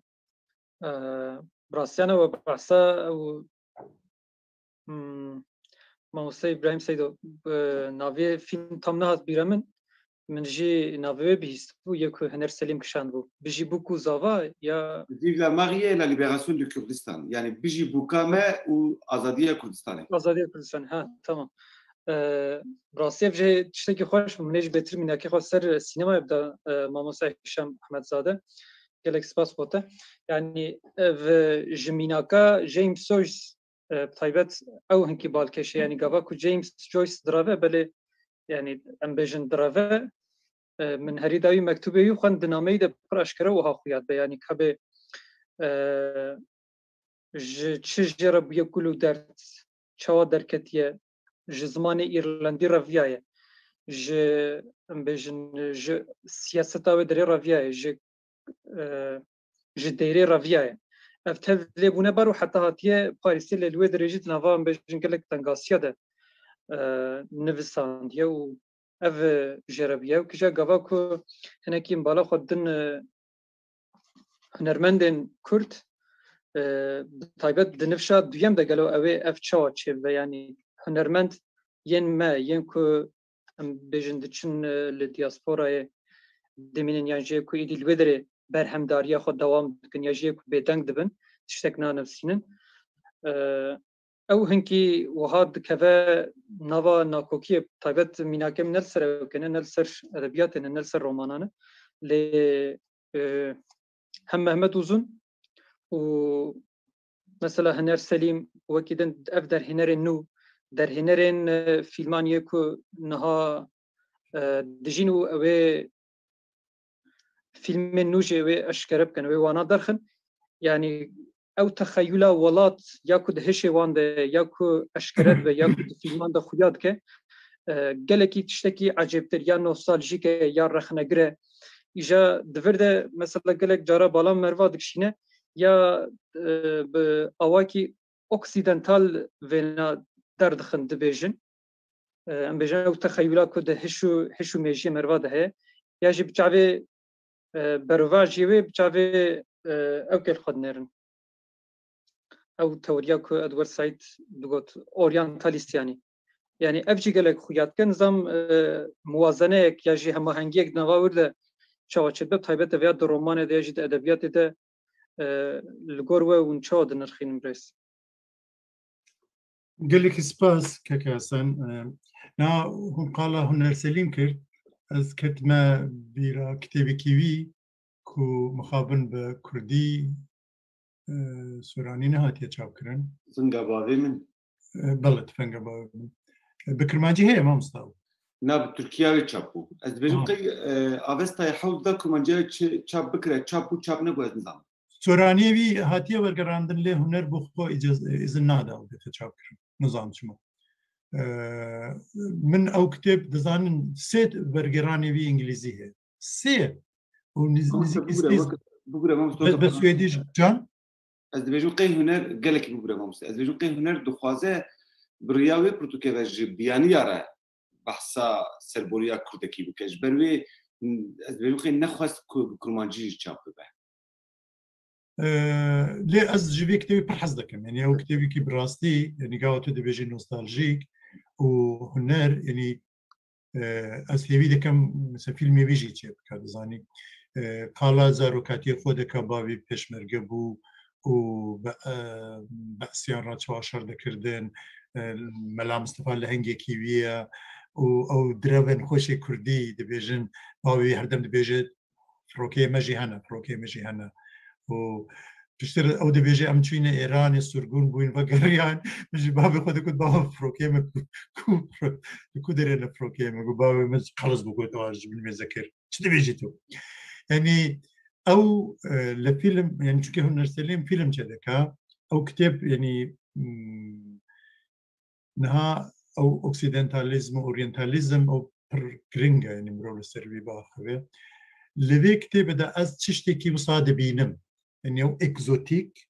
Ee, bi rastiyane we behsa ew, hmm, mamoste Îbrahîm Seydo, e, navê fîlm tam nehat bîra min. Min jî navê wê bihîstibû, yê ku Huner Selîm kişandibû. Bijî bûk û zava ya Vive la Marie et la libération du Kurdistan. Yani bijî bûka me û azadiya Kurdistanê. Azadiya Kurdistanê, ha, tamam. Ee, bi rastî ev jî tiştekî xweş bû. Min ê ji bêtir mînakê xwe ser sînemayê bida, e, mamoste Hişam Ehmedzade. Gelek spas bo te. Yani ev ji mînaka James Joyce, e, bi taybet ew hinkî balkêş e. Yani gava ku James Joyce direve, belê yani em bêjin direve, e, min herî dawî mektûbê wî xwend, di nameyî de pir eşkere wiha xuya dibe, yanî ka bê, e, ji çi jê re bûye kul û derd, çawa derketiye, ji zimanê îrlandî re viyaye, ji, em bêjin, ji siyaseta wê derê re viyaye, ji e, ji deyrê re viyaye. Ev tev lê bûne bar û heta hatiye Parîsê, lê li wê derê jî di nava, em bêjin, gelek tengasiya de, e, nivisandiye û ev, e, jê re bûye. Ew kija gava ku hinekî min bala xwe din, e, hunermendên Kurd, e, bi taybet di nifşa duyem de gelo ew ê ev çawa çêbibe, yanî hunermend yên me, yên ku em bêjin diçin, e, li diasporayê dimînin yan jê ku êdî li wê derê berhemdariya xwe dewam dikin ya jî yê ku bêdeng dibin, tiştek nanivîsînin. E, ew hinkî wiha dikeve nava nakokiyê, taybet mînakê min ne li ser ewkê ne, ne li ser edebiyatê ne, ne li ser romanan e. Lê, e, hem Mehmet Uzun û mesela Huner Selîm, wekî din ev derhênerên nû, derhênerên, e, fîlman yê ku niha, e, dijîn û ew ê fîlmên nû jî wê eşkere bikin, wê wana derxin. Yanî ew texeyula welat ya ku di hişê wan de, ya ku eşkere dibe, ya ku di fîlman de xuya dike, e, gelekî tiştekî ecêbtir, ya nostaljîk e, ya rexnegir e. Îja di vir de mesela gelek cara bala merva dikişîne, ya, e, bi awakî oksidental vêna derdixin, dibêjin. E, em bêjin ew texeyula ku di hiş û, hiş û mêjiyê merva de heye, ya jî bi çavê, e, berovajiyê wê, bi çavê, e, ewkê li xwe dinêrin. Ew teoriya ku Edward Said digot, oryantalîst yanî. Yanî ev jî gelek xuya dike, nizam, e, muwazeneyek ya jî hemahengiyek di nava wir de çawa çêdibe, bi taybet ev ya di romanê de ya jî di edebiyatê de, e, li gor we hûn çawa dinirxînin birêz? Gelekî spas, keke Hesen. E, na hûn qala Huner Selîm kir. Ez ketime bîra kitêbekî wî ku mixabin bi kurdî, e, soranî nehatiye çapkirin. Finga bavê min. E, belê, Tifenga bavê min. E, bi kirmancî heye, mamosta? Na, bi tirkiya wê çap bû. Ez dibêjim Ha. qey, e, Avestayê hewt da kirmancî wê çi-, çap bikire, çap bû, çap nebû, ez nizanim. Soraniyê wî hatiye wergerandin, lê Huner bo xwe îcaz-, îzin nada ew bête çapkirin. Nizam çima. E, min ew kitêb dizanin sê wergeranê wî îngilîzî heye. Sê. Û niz-, Mamoste, nizîkî bigure, sê wek, bigure, mamoste, be, wek be Swêdî can? Ez dibêjim qey Huner, gelekî bigure, mamoste. Ez dibêjim qey Huner dixwaze bi riya wê pirtûkê ve ji biyaniya re behsa serboriya kurdekî bike. Ji ber wê, ez dibêjim qey nexwest ku bi kurmancî jî çap bibe. E, lê ez ji vê kitêbê pir hez dikim. Yanî ew kitêbekî bi rastî, yanî gava tu dibêjî nostaljîk û huner, yanî, e, ez hêvî dikim, mesela fîlmê wî jî çê bike, dizanî. E, qala zarokatiyê xwe dike, bavê pêşmerge bû û be-, e, Be'siyan re çawa şer dikirdin, e, Mela Mistefa lehengekî wî ye û ew direvên xweşê kurdî dibêjin, bavê wî herdem dibêje, Firokeyê me jî hene, firokeyê me jî hene. Û piştre ew dibêje, em çûyne Êranê, surgûn bûyn, vegeriyan. Min jî bavê xwe digot, bava, firokeyê me ku, ku, li ku derê ne firokeyê me? Got, bavê min qelis bû, got, "Ew ji min mêze kir." Çi dibêjî tu? Yanî ew, e, li fîlm, yanî çunke Huner Selîm fîlm çêdike, ew kitêb, yanî, hmm, niha ew oksidentalîzm û oryantalîzm ew pir giring e, yanî mirov li ser wî biaxive. Li vê kitêbê de ez tiştekî wisa dibînim. Yanî ew egzotîk,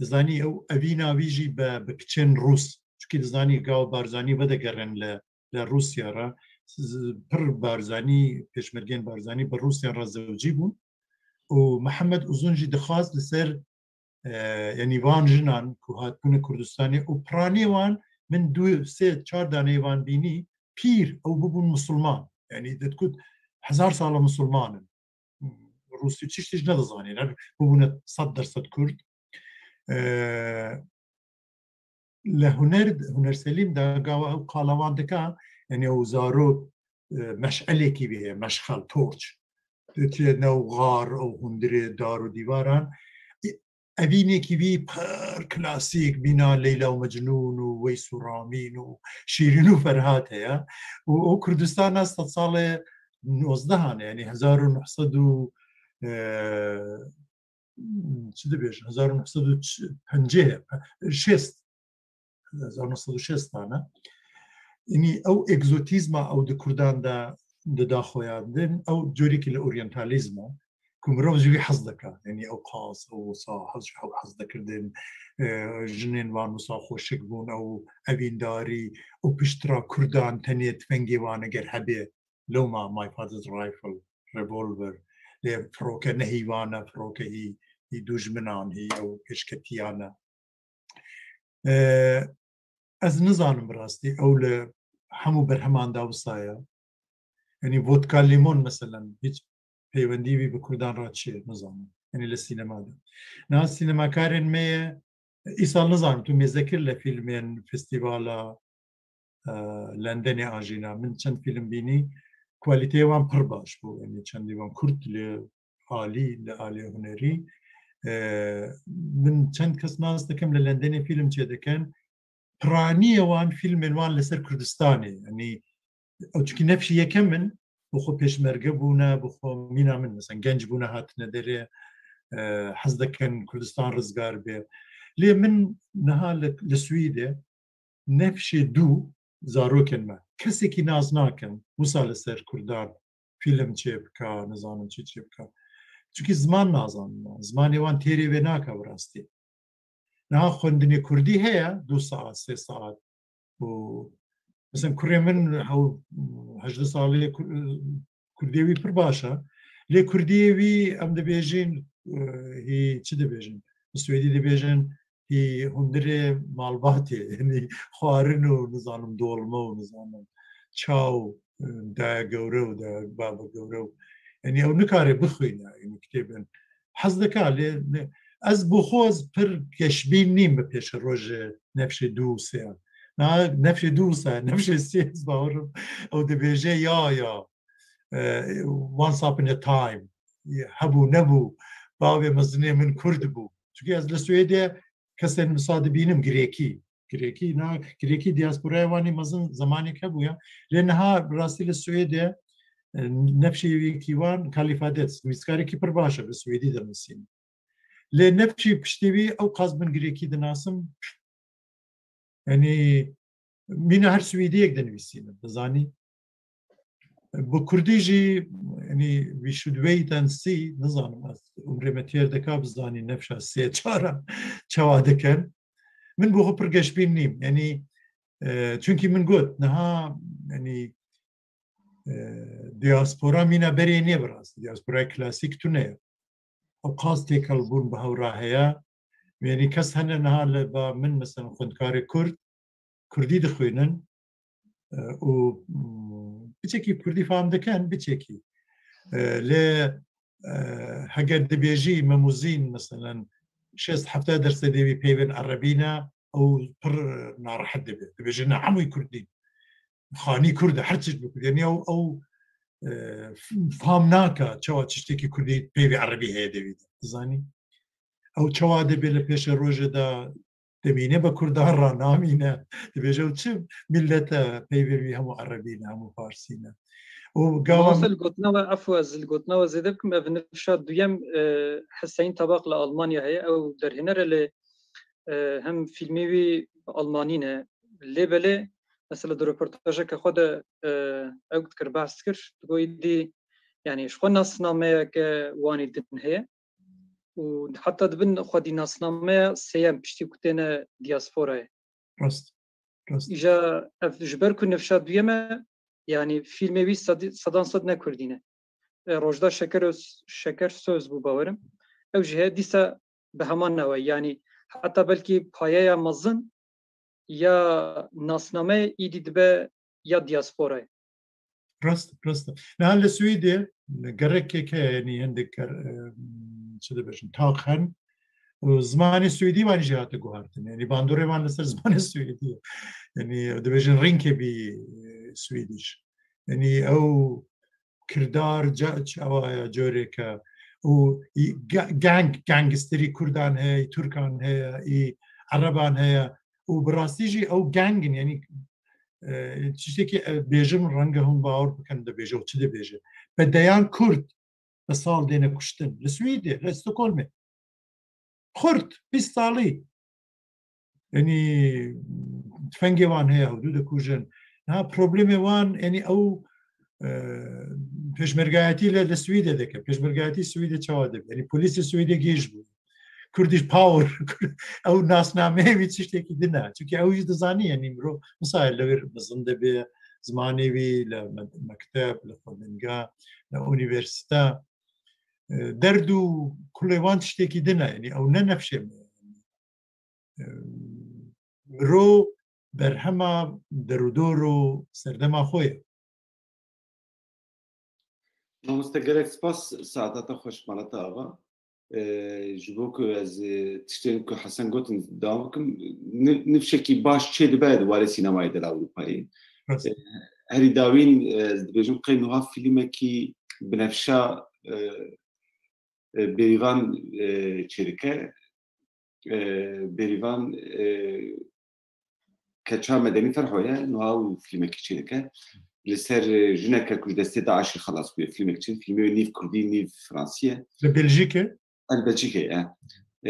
dizanî ew evîna wî jî bi, bi kiçên rûs. Çunkî dizanî gava Barzanî vedegerin li, li Rûsya re. Z-, pir Barzanî, pêşmergên Barzanî bi Rûsyan re zewcî bûn. Û Mihemed Uzun jî dixwast li ser, e, yanî van jinan ku hatbûne Kurdistanê û piranî wan, min du, sê, çar daneyê van bînî, pîr, ew bibûn misilman. Yanî ditkut hezar sala misilman in. Rûsî çi tişt nedizanîn, her bibûne sed derset Kurd. E, li Huner, Huner Selîm de gava ew qala wan dike, yanî ew zaro, e, meşelekî wî heye, meşxel, torç. Diçe new xar û hundirê dar û dîvaran. E, evînekî wî pir klasîk, bîna Leyla û Mecnûn û Weys û Ramîn û Şîrîn û Ferhat heye. Û ew Kurdistana sed salê nozdehan e, yanî hezar û neh sed û, e, çi dibêjin, hezar û neh sed û pêncî, şêst, hezar û neh sed û şêst tane. Yanî ew egzotîzma ew di Kurdan de dida xweyandin, ew corekî li oryantalîzm e, ku mirov ji wî hez dike. Yanî ew qas, ew wisa hez, ew hez dikirdin, e, jinên wan wisa xweşik bûn, ew evîndarî û piştre Kurdan tenê tifengê wan eger hebe, lewma my father's rifle, revolver, lê firoke ne hî wan e, firoke hî, hî dujminan, hî ew pêşketiyan e. E, ez nizanim bi rastî, ew li hemû berheman de wisa ye. Yanî vodka limon, meselen, hiç peywendî wî bi kurdan re çi ye, nizanim. Yanî li sînema de. Niha sînemakarên me ye, îsal nizanim, tu mêze kir li fîlmên festîvala, e, Lendenê a jîna. Min çend fîlm bînî, kwalîteyê wan pir baş bû. Yanî çendî wan kurt li alî, li alî hunerî. E, min çend kes nas dikim li Lendenê fîlm çêdikin. Piraniyê wan fîlmên wan li ser Kurdistanê. Yanî ew çikî nefşî yekem in, bi xwe pêşmerge bûne, bi xwe mîna min, mesela genc bûne hatine derê, e, hez dikin Kurdistan rizgar be. Lê min niha li, li Swîdê nefşê dû zarokên me. Kesekî nas nakin, wisa li ser Kurdan fîlm çê bika, nizanim çi çê bika. Çunkî ziman nazanin. Zimanê wan têrê vê naka bi rastî. Niha xwendinê Kurdî heye, du saet, sê saet. Û, mesela kurê min hew-, hejdeh salî ye, Kur-, Kurdê wî pir baş e. Lê Kurdiyê wî em dibêjin, e, hî çi dibêjin? Bi Swêdî dibêjin, hî hundirê malbatê, yanî xwarin û nizanim dolma û nizanim ça û, e, daya gewre û daya baba gewre û, yanî ew nikare bixwîne, yanî kitêbên hez dike, lê ne, ez bi xwe ez pir geşbîn nîm bi pêşerojê nefşê dû û sê. Na, nefşê dû û sê, nefşê sê ez bawerim ew dibêje ya, ya, e, once upon a time, hebû, nebû, bavê mezinê min Kurd bû. Çunkî ez li Swêdê kesên wisa dibînim, Girêkî. Girêkî, na, Girêkî diasporaya wan ê mezin zemanêk hebû ya. Lê niha bi rastî li Swêdê, e, nefşê yekî wan Kalî Fadets, nivîskarekî pir baş e, bi Swêdî dinivîsîne. Lê nefşê piştî wî ew qas min Girêkî dinasim. Yanî mîna her Swêdiyek dinivîsîne, dizanî. Bi Kurdî jî, yanî, we should wait and see, nizanim ez umrê me têr dika bizanî nefşa sê çar a çawa dikin. Min bo xwe pir geşbîn nîm. Yanî, e, çunkî min got, niha, yanî, e, diaspora mîna berê nê bi rastî. Diasporaya klasîk tune ye. Ew qas têkelbûn bi hev re heye. Yanî kes hene niha li ba min, mesela xwendkarê Kurd, Kurdî dixwînin, e, û, mm, biçekî Kurdî fam dikin, biçekî. E, lê, e, heger dibêjî Mem û Zîn, meselen, şêst hevdeh dersedê wî peyvên erebî ne, ew pir narehet dibe. Dibêje, ne, hemû Kurdî ne. Xanî Kurd e, her tişt bi Kurdî. Yanî ew, ew, e, f-, fam nake çawa tiştekî Kurdî peyvê erebî heye di vî de. Dizanî? Ew çawa dibe li pêşerojê de dimîne bi Kurdan re namîne. Dibêje ew çi milet e, peyvê wî hemû erebî ne, hemû farsî ne. Û gava Mamoste, li gotina we, efû, ez li gotina we zêde bikim, ev nifşa duyem, e, Hüseyin Tabak li Almanya heye, ew derhêner e, lê, e, hem fîlmê wî bi almanî ne. Lê belê, mesela di röportajeke xwe de, e, ew dikir, behs dikir, digot êdî, yanî ji xwe nasnameyeke wanî din heye. Û heta dibin xwedî nasnameya sêyem piştî ku têne diasporayê. Rast. Rast. Îja ev ji ber ku nifşa duyem e, yanî fîlmê wî sedî-, sedan sed ne Kurdî ne. E, Rojda Şeker Öz-, Şeker Söz bû bawerim. Ew jî heye dîsa bi heman newê. Yanî heta belkî payeya mezin ya nasnameyê îdî dibe ya diasporayê. Rast, rast. Niha li Swêdê gerekek heye, yanî hindik ger-, e, çi dibêjin, taq hen. Û zimanê Swêdî wan jî hate guhartin. Yanî bandorê wan li ser zimanê Swêdî ye. Yanî dibêjin Rinkeby, e, Swedish. Yanî ew kirdar ca-, çawa ye, coreke. Û î ga-, gang, gangsterî Kurdan heye, î Tirkan heye, î Ereban heye. Û bi rastî jî ew gang in, yanî, e, tiştekî, e, bêjim, renge hûn bawer bikin, dibêje û çi dibêje. Bi deyan Kurd bi sal dêne kuştin. Li Swêdê, li Stockholmê. Xurt, bîst salî. Yanî tufengê wan heye, hewdû dikujin. Niha problemê wan, yanî ew, e, pêşmergayetî li, li Swêdê dike. Pêşmergayetî Swêdê çawa dibe? Yanî polîsê Swêdê gêj bû. Kurdish Power, ew nasnameyê wî tiştekî din e. Çunkî ew jî dizanî, yanî mirov misal li wir mezin dibe, zimanê wî li me-, mekteb, li xwendinga, li unîversîte. E, derd û kulê wan tiştekî din e, yanî ew ne nefşê me. E, mirov berhema derûdor û serdema xwe ye. Mamoste, gelek spas, saeta te xweş, mala te ava. Ee, ji bo ku ez, e, tiştên ku Hesen gotin dewam bikim, ni-, nifşekî baş çê dibe di warê sînemayê de li Ewropayê. Rast. Ee, herî dawîn, e, ez dibêjim qey nuha fîlmekî binevşa, e, e, Bêrîvan, e, çêdike. E, Bêrîvan, e, Keça Medenî Ferho ye, nuha û fîlmekî çêdike. Li ser, e, jineke ku ji destê DAIŞê xelas bûye, fîlmek çêdike, fîlmê wê nîv kurdî, nîv fransî ye. Li Belçîkê? Li Belçîkê, e.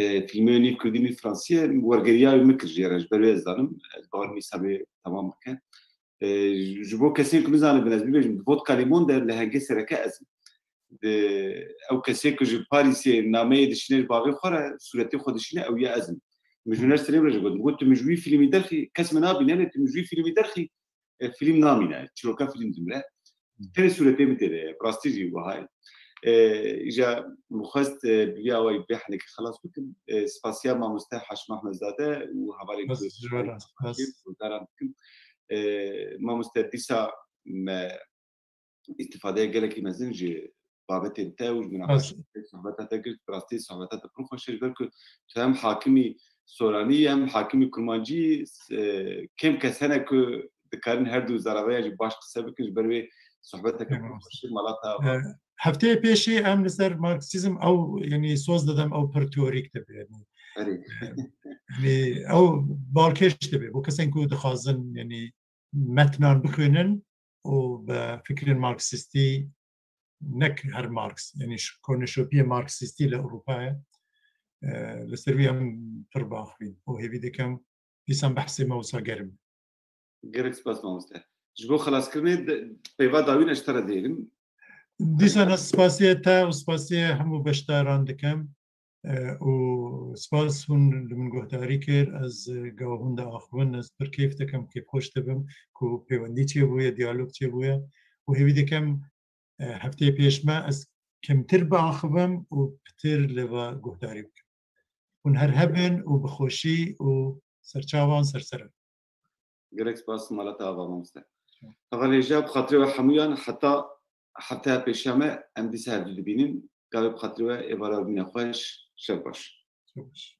E, fîlmê wê nîv kurdî, nîv fransî ye, wergeriya wî min kir jê re, ji ber wê ez zanim, ez bawer im nîsa bê temam bike. E, ji bo kesên ku nizanin bin ez bibêjim, di Vodka Limon de lehengê sereke ez im. Di, ew kesê ku ji Parîsê nameyê dişîne ji bavê xwe re, sûretê xwe dişîne, ew ya ez im. Min ji huner serê re jî got, min got, tu min ji wî fîlmî derxî, kes min nabîne, lê tu min ji wî fîlmî derxî, e, fîlm namîne, çîroka fîlm dimire. Tenê sûretê min tê de ye, bi rastî jî wiha ye. E, îja min xwest, e, bi vî awayî bê henekî xelas bikim. E, spasiya mamoste Haşim Ahmedzade û hevalên Bes ku ji we re, bes. Guhdaran dikim. E, mamoste, dîsa me îstifadeya gelekî mezin ji babetên te û ji Bes. Münaqeşa te, sohbeta te girt, bi rastî sohbeta te pir xweş e, ji ber ku tu hem hakimî Soranî yî hem hakimî Kurmancî yî, e, kêm kes hene ku dikarin her du zaraveyan jî baş qise bikin, ji ber wê sohbeteke pir Eyvallah. Xweş e, mala te ava. E, hefteyê pêşî em li ser Marksîzm ew, yanî soz didem ew pir teorîk dibe, yanî. Erê. E, yanî ew balkêş dibe bo kesên ku dixwazin, yanî metnan bixwînin û bi fikrên Marksîstî, nek her Marks, yanî ş-, koneşopiyê Marksîstî li Ewropayê, e, li ser wî em pir biaxivîn û hêvî dikim dîsan behsê me wisa germ. Gelek spas mamoste. Ji bo xelaskirinê de, peyva dawî ne ji te re dêrim. Dîsan ez spasiye te û spasiye hemû beşdaran dikim. E, û spas hûn li min guhdarî kir. Ez, e, gava hûn diaxivin, ez pir kêf dikim, kêfxweş dibim ku peywendî çêbûye, diyalog çêbûye û hêvî dikim, e, hefteyê pêş me ez kemtir biaxivim û pitir li va guhdarî bikim. Hûn her hebin û bi xweşî û serçavan ser ser in. Gelek spas, mala te ava mamoste. Hevalên hêja, bi xatirê we hemûyan heta hefteya pêşiya me em dîsa hevdû dibînin. Gavê bi xatirê we êvara bimîne xweş, şev baş. Şev baş.